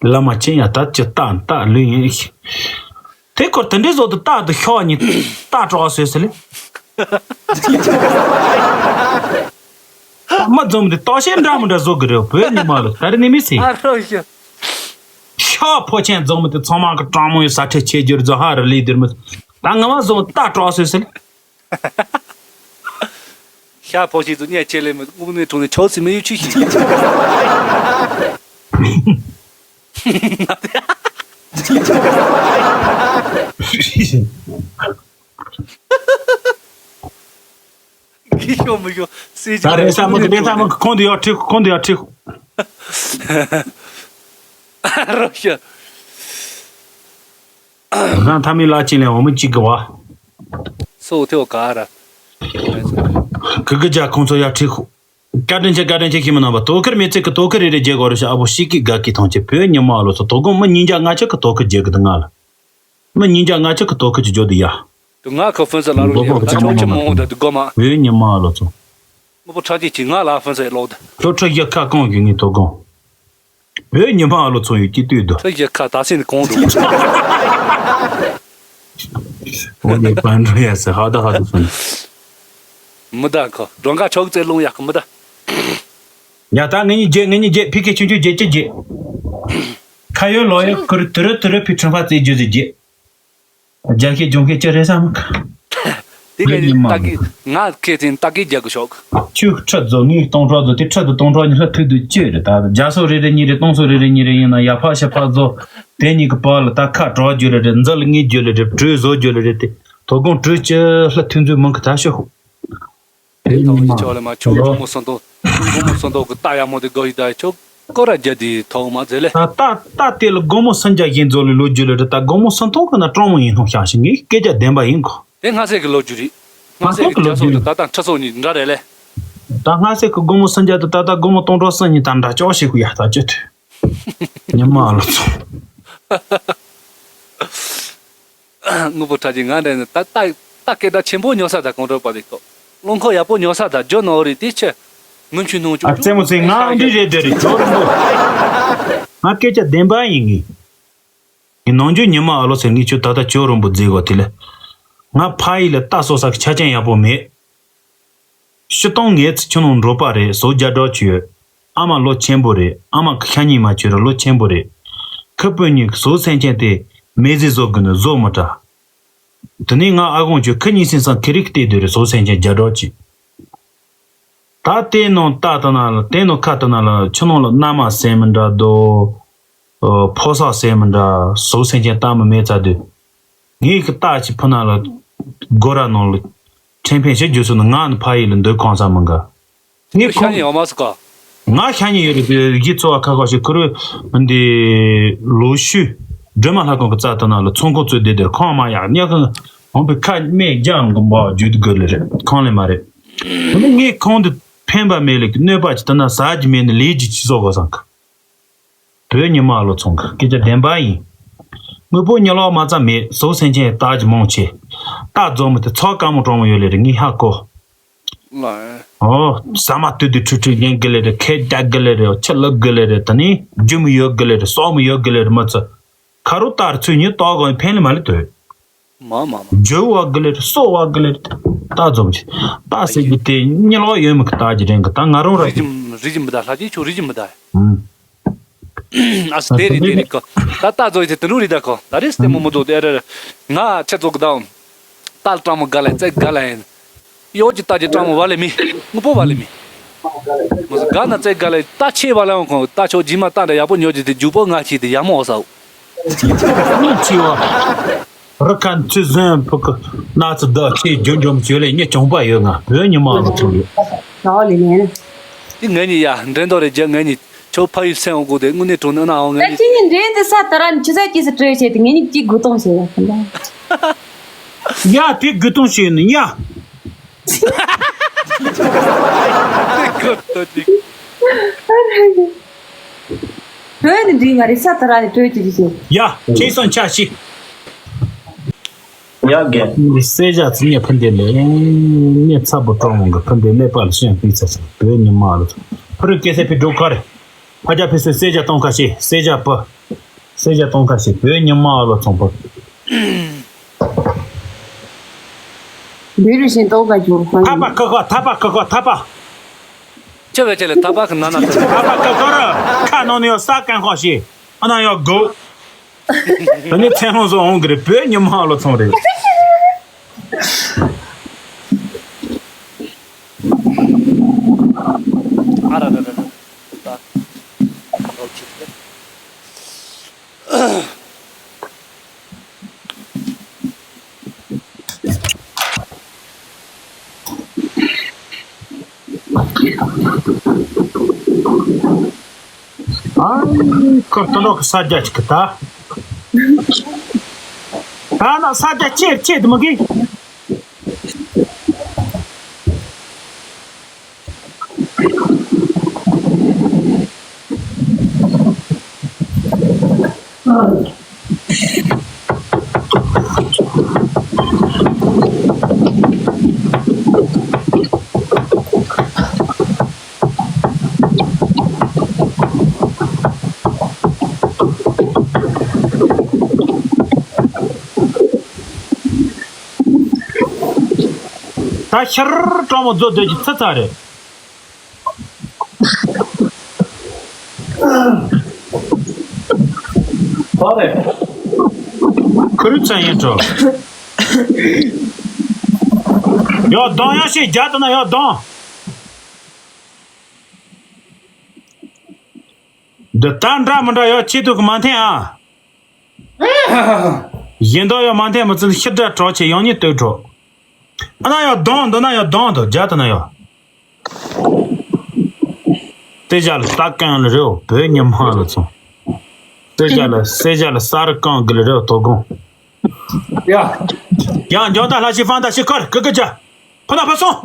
བླ་མ་ཅན་ཡང་ད་ཅི་རྟག་རྟག་ལུས་ཡིན། དེ་སྐོར་དེ་འདྲའི་བཟོ་དུ་རྟག་ཏུ་ཤོག་ཉིད་རྟག་གྲོགས་ཟེར་ཟེར་ལེ། མ་འཛོམས་དེ་རྟག་ཤེས་འདྲ་མི་འདྲ་བཟོ་གི་རེད་བོད་ཉི་མ་ལ་ད་རེ་ནི་མི་སྲིད། ཨ་རོ་ཤ། ཤ་ཕོ་ཆེན་འཛོམས་དེ་ཚང་མ་གི་གྲང་མོ་ཡི་ས་ཁྲལ་ཆེ་རྒྱུར་བཟོ་ཧ་ར་ལི་དེར་མི་ད་ང་མ་བཟོ་རྟག་གྲོགས་ཟེར་ཟེར་ལེ། ཤ་ཕོ་ཤི་ཚོ་ཉལ་ཆེ་ལེ་མི་དངོས་གནས་དྲུང་ནས་ཆོག་སྲིད་མི་ཡོད་ཆུ་ཤི། གི་ཤོ་མི་ཤོ་སྲིད་ད་ཅིག་རེ་ས་མི་གི་རེ་ས་མི་གི་ཁོང་དུ་ཡོད་ཁྲིག་ཁོང་དུ་ཡོད་ཁྲིག་རོ་ཤ། རང་ཐ་མི་ལ་ཅིན་ལས་འོ་མི་གཅིག་གི་བ། སོ་ཐེའོ་ག་ར། གི་གི་ཇ་ཁོང་ཚོ་ཡ་ཁྲིག་བཀའ་དྲིན་ཆེ་བཀའ་དྲིན་ཆེ་ཤི་མི་ནང་པ་དོ་ཁུར་མི་ཚེ་གི་དོ་ཁུར་རེ་རེ་རྒྱལ་གོ་རེ་ཤ་ཨ་བོ་ཤི་ཀི་ག་ཀི་ཐང་ཆེ་བོད་ཉི་མ་ལོ་ཚོ་དོ་དགོང་མི་ཉིན་ཇ་ང་ཆ་གི་དོ་ཁུར་རྒྱལ་གི་དུ་ང་ལ། མི་ཉིན་ཇ་ང་ཆ་གི་དོ་ཁུར་གྱི་ཇོ་དུ་ཡ། དུ་ང་ཁོ་ཕོན་ས་ལ་རུ་ཡ་ད་ཆོག་ཆེ་མོ་ཧོ་ད་དུ་གོ་མ། བོད་ཉི་མ་ལོ་ཚོ། ངོ་པོ་ཁྲ་ཅིག་ཅིག་ང་ལ་ཕོན་ས་ལོག་ད། ལྷོ་ཁྲ་ཡ་ཁ་གང་གི་ངི་དོ་དགོང་། བོད་ཉི་མ་ལོ་ཚོ་ཡོད་ཀྱི་ལྟོས་དོ། ཁྲ་ཡ་ཁ་ད་སེ་ནི་གོང་དུ། འོ་ནི་པན་རུ་ཡ་སེ་ཧ་ད་ཧ་ད་སོང་། མི་ད་ཁོ་སྒྲོན་ཁ་ཆོག་ཙེ་ལོང་ཡ་ཁོ་མི་ད། ཡ་ད་ངེད་གཉིས་རྒྱལ་ངེད་གཉིས་རྒྱལ་ཕི་ཁེ་ཆུང་ཆུང་རྒྱལ་ཅི་རྒྱལ། ཁ་ཡོད་ལོ་ཡོད་ཁུར་དུ་རུ་དུ་རུ་ཕི་ཁྲིམས་ཁ་རྩེ་རྒྱུ་ཟི་རྒྱལ། རྒྱལ་ཁེ་ལྗོངས་ཁེ་ཅི་རེད་བསམ་གི། དེ་ག་ཡིན་ནི་ནི་མ་ཏག་གི་ང་ཁེ་ཐིན་ཏག་གི་རྒྱག་གི་ཤོག་ཁྱོད་ཁྲི་རྫོ་ངའི་སྟོང་ཕྲག་རྫོ་དེ་ཁྲི་དུ་སྟོང་ཕྲག་ཉི་ལྷ་ཐུག་དུ་ཅི་རེད་ད་རྒྱ་སོ་རེ་རེ་གཉིས་རེ་སྟོང་སོ་རེ་རེ་གཉིས་རེ་ཡིན་ན་ཡ་ཕག་ཤ་ཕག་རྫོ་དེ་གཉིས་ཀྱི་བར་ལ་ད་ཁ་གྲག་རྒྱུ་རེ་རེད། འཛི་ལ་ངའི་རྒྱུ་ལ་རེད། བྲོས་བཟོ་རྒྱུ་ལ་རེད་དེ་དོ་དགོང་བྲོས་ཅི་ལྷ་ཐུག་འཛུལ་མང་གི་ད་ཤོག་དེ་ཐོག་ནི་ཆོག་ལ་མ་ཆོག་དགོང་མོ་སོན་ཏོ། དགོང་མོ་སོན་ཏོ་གི་རྟ་ཡག་མོ་དེ་དགོ་ཡི་ད་ཆོག་སྐོར་ར་རྒྱ་དེ་ཐོག་མ་ཛེ་ལེ། ད་ད་ད་དེ་ལ་དགོང་མོ་སུམ་བརྒྱ་བཞིན་རྫོགས་ལས་ལོ་རྒྱུས་ལ་རེད། ད་དགོང་མོ་སུམ་སྟོང་གི་ན་གྲོང་མོ་ཡིན་སྣང་ཤག་ཞིག་ངའི་སྐད་ཆ་བདེན་པ་ཡིན་གོ། དེ་སྔ་སེ་གི་ལོ་རྒྱུས་རེད། སྔ་སེ་གི་རྒྱ་སོ་དེ་ད་ད་ཁྲི་སོ་གཉིས་འདྲ་རེད་ལེ། ད་སྔ་སེ་གི་དགོང་མོ་སུམ་བརྒྱ་དེ་ད་ད་དགོང་མོ་སྟོང་ཕྲག་སུམ་གཉིས་ད་འདྲ་ཅོག་ཞིག་གི་ཡ་ད་ཅི་ཐུ། ཉི་མ་ལོ་ཚོ། དངོས་པོ་ཁྲ་ཅིག་ང་འདྲ་ནི་ད་ལྟ་ལྟ་སྐད་གྲགས་ཆེན་པོ་ཉོ་ས་དང་གོང་དྲོ་པ་རེད་ཀོ། རླངས་འཁོར་ཡག་པོ་ཉོ་ས་དང་ཇོ་ནོ་རེད་དེ་ཆེ། ངུ་མཆུ་ནོ་ཅུ་ཨ་ཙེ་མོ་ཙེ་ང་འདི་རེད་འདི་རེད་ཇོ་རིན་པོ། ང་སྐད་ཆ་བདེན་པ་ཡིན་ངེས། ངས་ནང་ཆོས་ཉི་མ་ཨ་ལོ་ཟེར་ངས་ཁྱོད་ད་ལྟ་ཇོ་རིན་པོ་བརྫིས་གོ་དེ་ལས། ང་ཕ་ཡི་ལ་ལྟ་སོ་ས་གི་ཆ་རྐྱེན་ཡག་པོ་མེད། ཕྱི་སྟོང་ངའི་ཚེ་ཁྱོད་ནང་འགྲོ་པ་རེད་བཟོ་རྒྱ་སྒྲོག་ཅིག་ཡོད། ཨ་མ་ལོ་ཆེན་པོ་རེད། ཨ་མ་ཁ་ཤ་ཉིན་མ་ཆོད་ར་ལོ་ཆེན་པོ་རེད། ཁི་སྤུན་གཉིས་ཀྱི་བཟོ་སེམས་ཅན་དེ་མེ་ཟི་བཟོ་དགོས་ནི་བཟོ་མི་དྲ། དེ་ནས་ང་ཨ་ཁོང་ཁྱོད་ཁི་གཉིས་སེམས་སང་ཁི་རིག་བལྟས་སྡོད་རེད་བཟོ་སེམས་ཅན་རྒྱ་སྒྲོག་ཅིག་ད་དེ་ནང་ལྟ་ལྟ་ན་ལ་དེ་ནང་ཁ་ལྟ་ན་ལ་ཆུ་ནང་ལ་མནའ་མ་ཟེར་མི་འདྲ་དོ། ཕོ་སག་ཟེར་མི་འདྲ་བཟོ་སེམས་ཅན་ལྟ་མི་མེད་ཚ་དུས། ངས་ཀྱི་རྟ་ཅིག་ཕུ་ན་ལ་སྒོ་ར་ནང་ལ་ཁྲེང་ཕན་ཞིག་རྒྱུ་སོ་ནི་ང་ནི་ཕ་ཡིས་ལ་འདོད་གང་ས་མི་འགའ། ངས་ཤ་ཁོང་ཉེ་ཡོད་མ་སོ་ག་ང་ཤ་ཉེ་ཡོད་རེད་དེ་གཞི་འཚོ་བ་ཁ་ཁ་ཞིག་ཁུར་འདི་ལོ་ཤུ་སྒྲོལ་མ་ལྷ་ཁང་གི་རྩ་ལྟ་ན་ལ་ཚོང་ཁང་བཙོས་བསྡད་དེར་ཁང་མ་ཡག་ཉག་གི་འོང་པའི་ཁ་སྨད་རྒྱང་གི་འབའ་བརྗོད་དགོས་ལེ་རེད་ཁང་ལེ་མ་རེད། དེ་ནི་ངས་ཁོང་འདི་ཕན་པ་མེད་ལེ་གི་གནོད་པ་ཅིག་ལྟ་ན་ཟ་རྒྱུ་མེད་ནི་ལས་རྒྱུ་ཅི་བཟོ་དགོས་སང་གི་བོད་ཉི་མ་ལོ་ཚོང་གི་སྐད་ཆ་བདེན་པ་ཡིན། དངོས་པོ་ཉི་ལོག་མ་ཙམ་མེད་བཟོ་སེམས་ཅན་རྟགས་ཀྱི་མང་ཆེ། རྟགས་རྫོགས་མི་དེ་ཚོགས་དཀའ་མོ་གྲོང་མོ་ཡོད་ལེ་རེད་ངས་ཧ་གོ། ཨོ། ཟ་མ་སྟོད་དུ་ཁྲུ་ཁྲུ་ཡན་གི་ལེ་རེད་ཁལ་རྒྱག་གི་ལེ་རེད་ཆུ་ལུག་གི་ལེ་རེད་ད་ནི་རྒྱུ་མི་ཡོད་གི་ལེ་རེད་སོག་མི་ཡོད་གི་ལེ་རེད་མི་ཚོ། ཁ་རུ་ལྟར་ཚུལ་ཉིད་ལྟོགས་དགོས་ཕན་ལེ་མ་ལེ་དོད། མ་མ་མ། འཇུ་བ་གི་ལེར་གསོ་བ་གི་ལེར། རྟ་འཛོམས་ཀྱི། རྟ་ཟེར་གྱི་དེ་གཉིད་ལོག་ཡོད་མི་གི་རྟ་གྱི་རེད་གི་ད་ང་རང་ར། རིག་གི་རིག་གི་མི་ད་ལྷ་ཅིག་ཆུ་རིག་གི་མི་ད། ཨུམ། ཨ་སི་དེ་རེད་དེ་རེད་གི་ད་རྟ་འཛོམས་ཀྱི་དེ་ནུ་རེད་ད་གི་ད་རེས་ལྟད་མོ་མི་འཛོམས་དེ་ཨ་རེ་རེ། ང་ཆེ་ཚོགས་གི་ད། རྟ་ལ་སྤྲང་མོ་དགའ་ལ་ཡིན་རྩེ་དགའ་ལ་ཡིན། གཡོག་གི་རྟ་གྱི་སྤྲང་མོ་བ་ལེ་མི། དངོས་པོ་བ་ལེ་མི། མོ་ཟི་དགའ་ན་རྩེ་དགའ་ལ་ཡིན་རྟ་ཆེ་བ་ལ་ཡང་ཁོང་རྟ་ཆོག་རྗེས་མ་རྟ་འདྲ་ཡག་པོ་ཉོ་རྒྱུ་དེ་རྒྱུག་པོ་ང་ཆེ་དེ་ཡག་མོ་འོ་ས་འོ། ཆེ་བ། རི་ཁ་ཚུལ་བཟོས་ཕུ་ཁུ་ན་ཚུ་བདག་ཆེ་རྒྱུ་འཇོམས་བྱོས་ལས་ཉི་གྱོང་པ་ཡོད་ང་བོད་ཉི་མ་ལ་ཚུགས་ཡོད། ད་ལི་ནན། དེ་ངེད་གཉིས་ཡ་འགྲན་ཟླ་རེ་རྒྱ་ངེད་གཉིས་ཆོ་ཕ་ཡུལ་སེམས་འོང་གོ་དེ་དངོས་གནས་དྲང་ནས་ཨ་ན་འོང་ངེད་ད་གཉིས། ཁྱེད་གཉིས་འགྲན་དེ་ས་ད་ར་ནི་ཆུ་ཚ་སྐྱེས་སུ་སྤྲོད་བྱས་ཏེ་ངེད་གཉིས་ཀྱིས་དགུ་སྟོང་བྱས་ཡ་ཁོ་ན། ཡ་དེ་དགུ་སྟོང་བྱས་ནི་ཡ། དགུ་སྟོང་ཅིག་བོད་ནི་འགྲིག་མ་རེད་ས་ད་ར་ནི་བྲོས་ཀྱི་རེད་ཟེར། ཡ་ཁྱེད་སོང་ཆ་ཤི། ཡ་རྒན། སེ་ཇ་ཚི་ཉེ་ཕུ་འདི་ལས་ཉེ་ཚ་པོ་གྲོགས་མོ་གི་ཕུ་འདི་ཀླད་པ་ལ་ཤན་པི་ཚ་ཚ་བོད་ཉི་མ་ལ་ཚ་ཕུ་རུ་སྐད་སེ་ཕི་འགྲོ་ག་རེ། ཕ་རྒྱ་ཕི་སེ་སེ་ཇ་སྟོང་ཁ་ཤས་སེ་ཇ་པུ། སེ་ཇ་སྟོང་ཁ་ཤས་བོད་ཉི་མ་ལ་ཚོང་པ། བོད་རིགས་ཤིང་ཏོག་ག་འགྱུར་ཁང་ཐ་པ་ཁ་ཁ་ཐ་པ་ཁ་ཁ་ཐ་པ། ཅི་བས་ཅི་ལས་ཐ་པ་ཁ་ན་ན་ཐ་པ་ཁ་ཁ་ར་ཁ་ནང་ནས་ཡོད་ས་གང་ཁོག་ཤི་ཨ་ན་ཡོད་དགོ། ད་ནི་ཚན་ལོང་བཟོ་འོང་གི་རེད་བོད་ཉི་མ་ལ་ཚོང་རེད། ཨ་ར་ར་ར་ར། ད། ཨོ་ཁེ། ཨ་ཁོ་ཏོ་ནོ་ས་རྒྱ་ཅིག་གི་ད། ད་ན་ས་རྒྱ་ཆེར་ཆེར་དུ་མ་གི། ད་ཤར་གྲོགས་མོ་རྫོགས་སྡོད་ཀྱི་ཚ་ཚ་རེད། ཁོ་རེ། ཁུ་རུ་ཚན་ཡིན་འགྲོ། ཡོ་གདོང་ཡོ་ཞེས་རྒྱ་དུ་ན་ཡོ་གདོང་། འདི་ལྟར་འདྲ་མི་འདྲ་ཡོ་ཆེད་དུ་གི་མ་འཐེན་ཨ། གཞན་དག་ཡོ་མ་འཐེན་མི་ཚུལ་ཤི་དྲ་གྲོགས་ཆེ་ཡང་ཉིད་སྟོད་གྲོགས། ཨ་ན་ཡོ་གདོང་འདི་ན་ཡོ་གདོང་དུ་རྒྱ་དུ་ན་ཡོ། དེ་བཞག་ལ་ལྟ་གང་ལ་རེའོ་བོད་ཉི་མ་ལ་ཚོང་། དེ་བཞག་ལ་སེ་བཞག་ལ་ས་རུ་གང་གི་ལ་རེའོ་དོ་དགོང་། ཡ། ཡང་འཇོག་ད་ལྷ་ཞིག་ཕང་ད་ཞིག་ཁར་ཀི་ཀི་ཇ། ཕ་ན་ཕ་སོང་།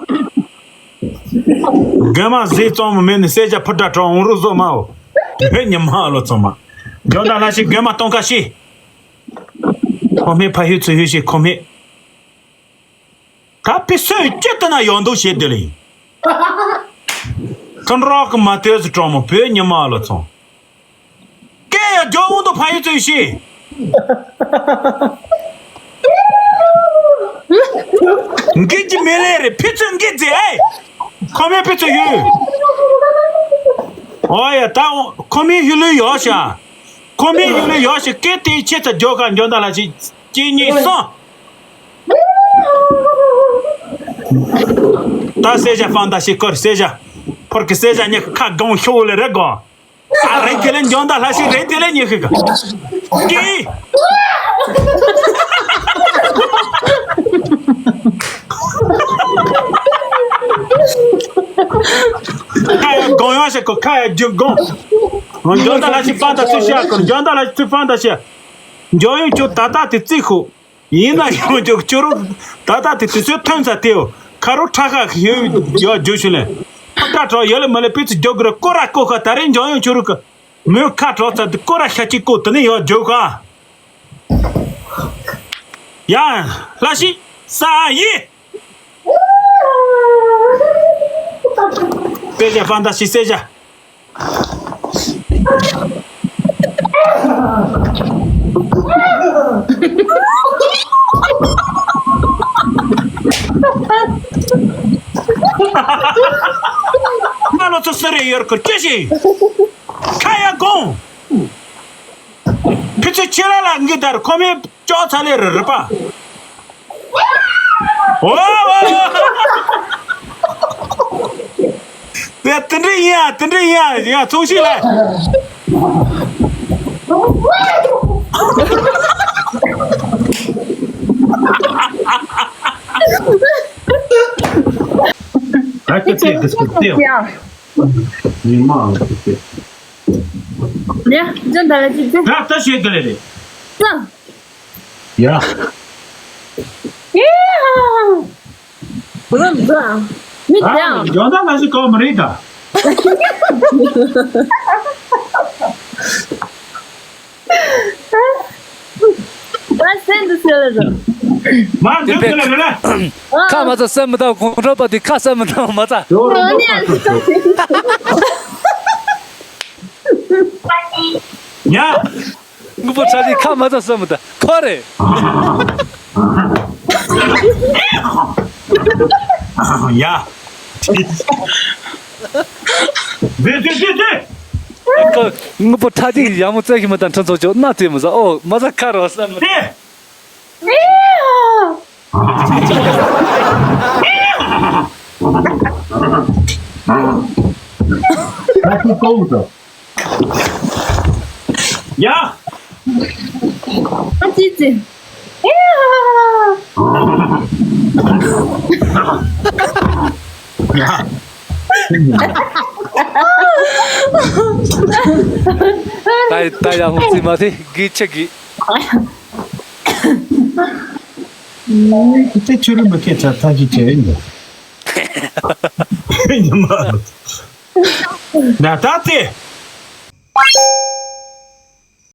རྒན་མ་ཟས་གཙང་མོ་མེད་ནི་སེ་བཞག་ཕུ་དྲ་གྲོགས་འོང་རུ་བཟོ་མའོ། བོད་ཉི་མ་ལ་ཚོང་མ། འཇོག་ད་ལྷ་ཞིག་རྒན་མ་གཏོང་ཁ་ཤི། ཁོ་མེད་ཕ་ཧུད་ཚུ་ཧུད་ཤིག་ཁོ་མེད། ད་ཕི་སོས་ཅི་ལྟ་ན་ཡོང་འདུག་བྱེད་དེ་ལ་ཡིན། ཐོན་རོགས་ཀྱི་མ་ལྟོས་སུ་གྲོགས་མོ་བོད་ཉི་མ་ལ་ཚོང་། སྐད་ཡ་རྒྱོ་འོང་དུ་ཕ་ཡུལ་ཚོས་ཤི། འགིག་གི་མེ་ལེ་རེ་ཕི་ཚོས་འགིག་ཟེ་ཨེ། ཁོ་མོའི་ཕི་ཚུ་ཡོད། ཨོ་ཡ། ད་ཁོ་མོའི་ཡུལ་ལུས་ཡོད་ཤག་ཁོ་མོའི་ཡུལ་ལུས་ཡོད་ཤག་སྐད་དེའི་ཆེད་དུ་རྒྱོ་ཁ་འཇོན་ད་ལ་ཅིག་གཅིག་གཉིས་གསུམ། ད་སེ་ཇ་ཕང་ད་ཤི་ཁོར་སེ་ཇ། ཕོར་གི་སེ་ཇ་ཉི་ཁ་གང་ཤོ་ལེ་རེ་གོ། ཨ་རེ་ཁེ་ལེ་འཇོན་ད་ལྷ་ཤི་རེ་དེ་ལེ་ཉི་ཤི་ག་ཀི། ཁ་ཡ་གང་ཡོང་ཤི་ཁོ་ཁ་ཡ་རྒྱུ་གང་། འཇོན་ད་ལྷ་ཤི་ཕང་ད་ཚུ་ཤི་ཨ་ཁོར་འཇོན་ད་ལྷ་ཤི་ཚུ་ཕང་ད་ཤི། འཇོན་ཡོང་ཁྱོད་ད་ད་དེ་རྩིས་ཤོག་ཡིན་ན་ཡང་ཅོག་ཅོ་རུ་ད་ལྟ་དེ་དུས་ཚོད་ཐོན་ས་དེའོ། ཁ་རུ་ཁྲ་ཁ་ཡོད་ཡོད་རྒྱུ་ཞུ་ལེ། ཁ་ཁྲ་ཡོད་ལེ་མ་ལེ་པི་ཚི་རྒྱོ་གི་ར་ཀོ་ར་ཀོ་ཁ་ད་རེ་འཇོན་ཡོང་ཅོ་རུ་གི་མོས་ཁ་གྲོགས་ཚ་དེ་ཀོ་ར་ཤ་ཅིག་ཀོ་དེ་ནས་ཡོད་རྒྱུ་ག་ཡ་ལྷ་ཤི་ས་ཡི། སེ་ཇ་ཕང་ད་ཤི་སེ་ཇ། ང་ལོ་ཚོ་སུ་རེ་ཡོད་ཁུར་ཅི་ཞིག་ཁ་ཡ་དགོང་། ཕི་ཚུ་ཁྱེད་ར་ལ་འགི་དར་ཁོ་མེ་ཅོག་ཚ་ལེ་རི་རི་པ། ཨོ་ཨོ། དེ་དེ་འདྲ་ཡིན་ཡ་དེ་འདྲ་ཡིན་ཡ་ཡ་ཚོང་ཤིག་ལ། ད་ཁྱེད་ཚེ་གི་སུ་ཏེའོ། མི་མང་ལ་ཁྱེད་ཚེ། ལེ། ཇོན་ད་ལ་ཅི་ཟེར། ད་ད་ཤེས་གི་ལེ་རེད། ཙང་། ཡ། ཡེ་ཧ། བུ་རམ་ཙང་། མི་ཙང་། ཡོང་ད་ང་ཞིག་གོ་མི་རེད་ད། ད་སེམས་འདི་སེ་ལ་ར། མ་འདི་སེ་ལ་ར། ཁ་མ་ཚ་སེམས་མི་ད་གོང་ཁྲོ་པ་དེ་ཁ་སེམས་མི་ད་མ་ཚ། ཡོ་རོ་ནོ་ཁ་ཚ་ཚ། ཡ། དངོས་པོ་ཁྲ་ཅིག་ཁ་མ་ཚ་སེམས་མི་ད་ཁོ་རེ། ཡ། དེ་དེ་དེ་དེ། ཁོ་དངོས་པོ་ཁྲ་ཅིག་ཡག་མོ་བཙལ་གི་མི་ད་ཁྲི་ཚོ་ཅོ་ན་དེ་མི་ཟ་ཨོ་མ་ཟ་ཁ་རོ་སེམས་མི་ད། དེ། ད་ཁོ་ཀོ་བུ་དང་། ཡ། ཨ་ཙི་ཙི། ཡ། ད་ད་ཡ་ཧུ་ཙི་མ་ཐི་གི་ཆེ་གི། དེ་ཆུ་རུ་མ་ཁྱེད་ཚ་ཚ་གི་ཆེ་ཡིན་ནོ། ཉི་མ་ལོ། ན་ད་དེ།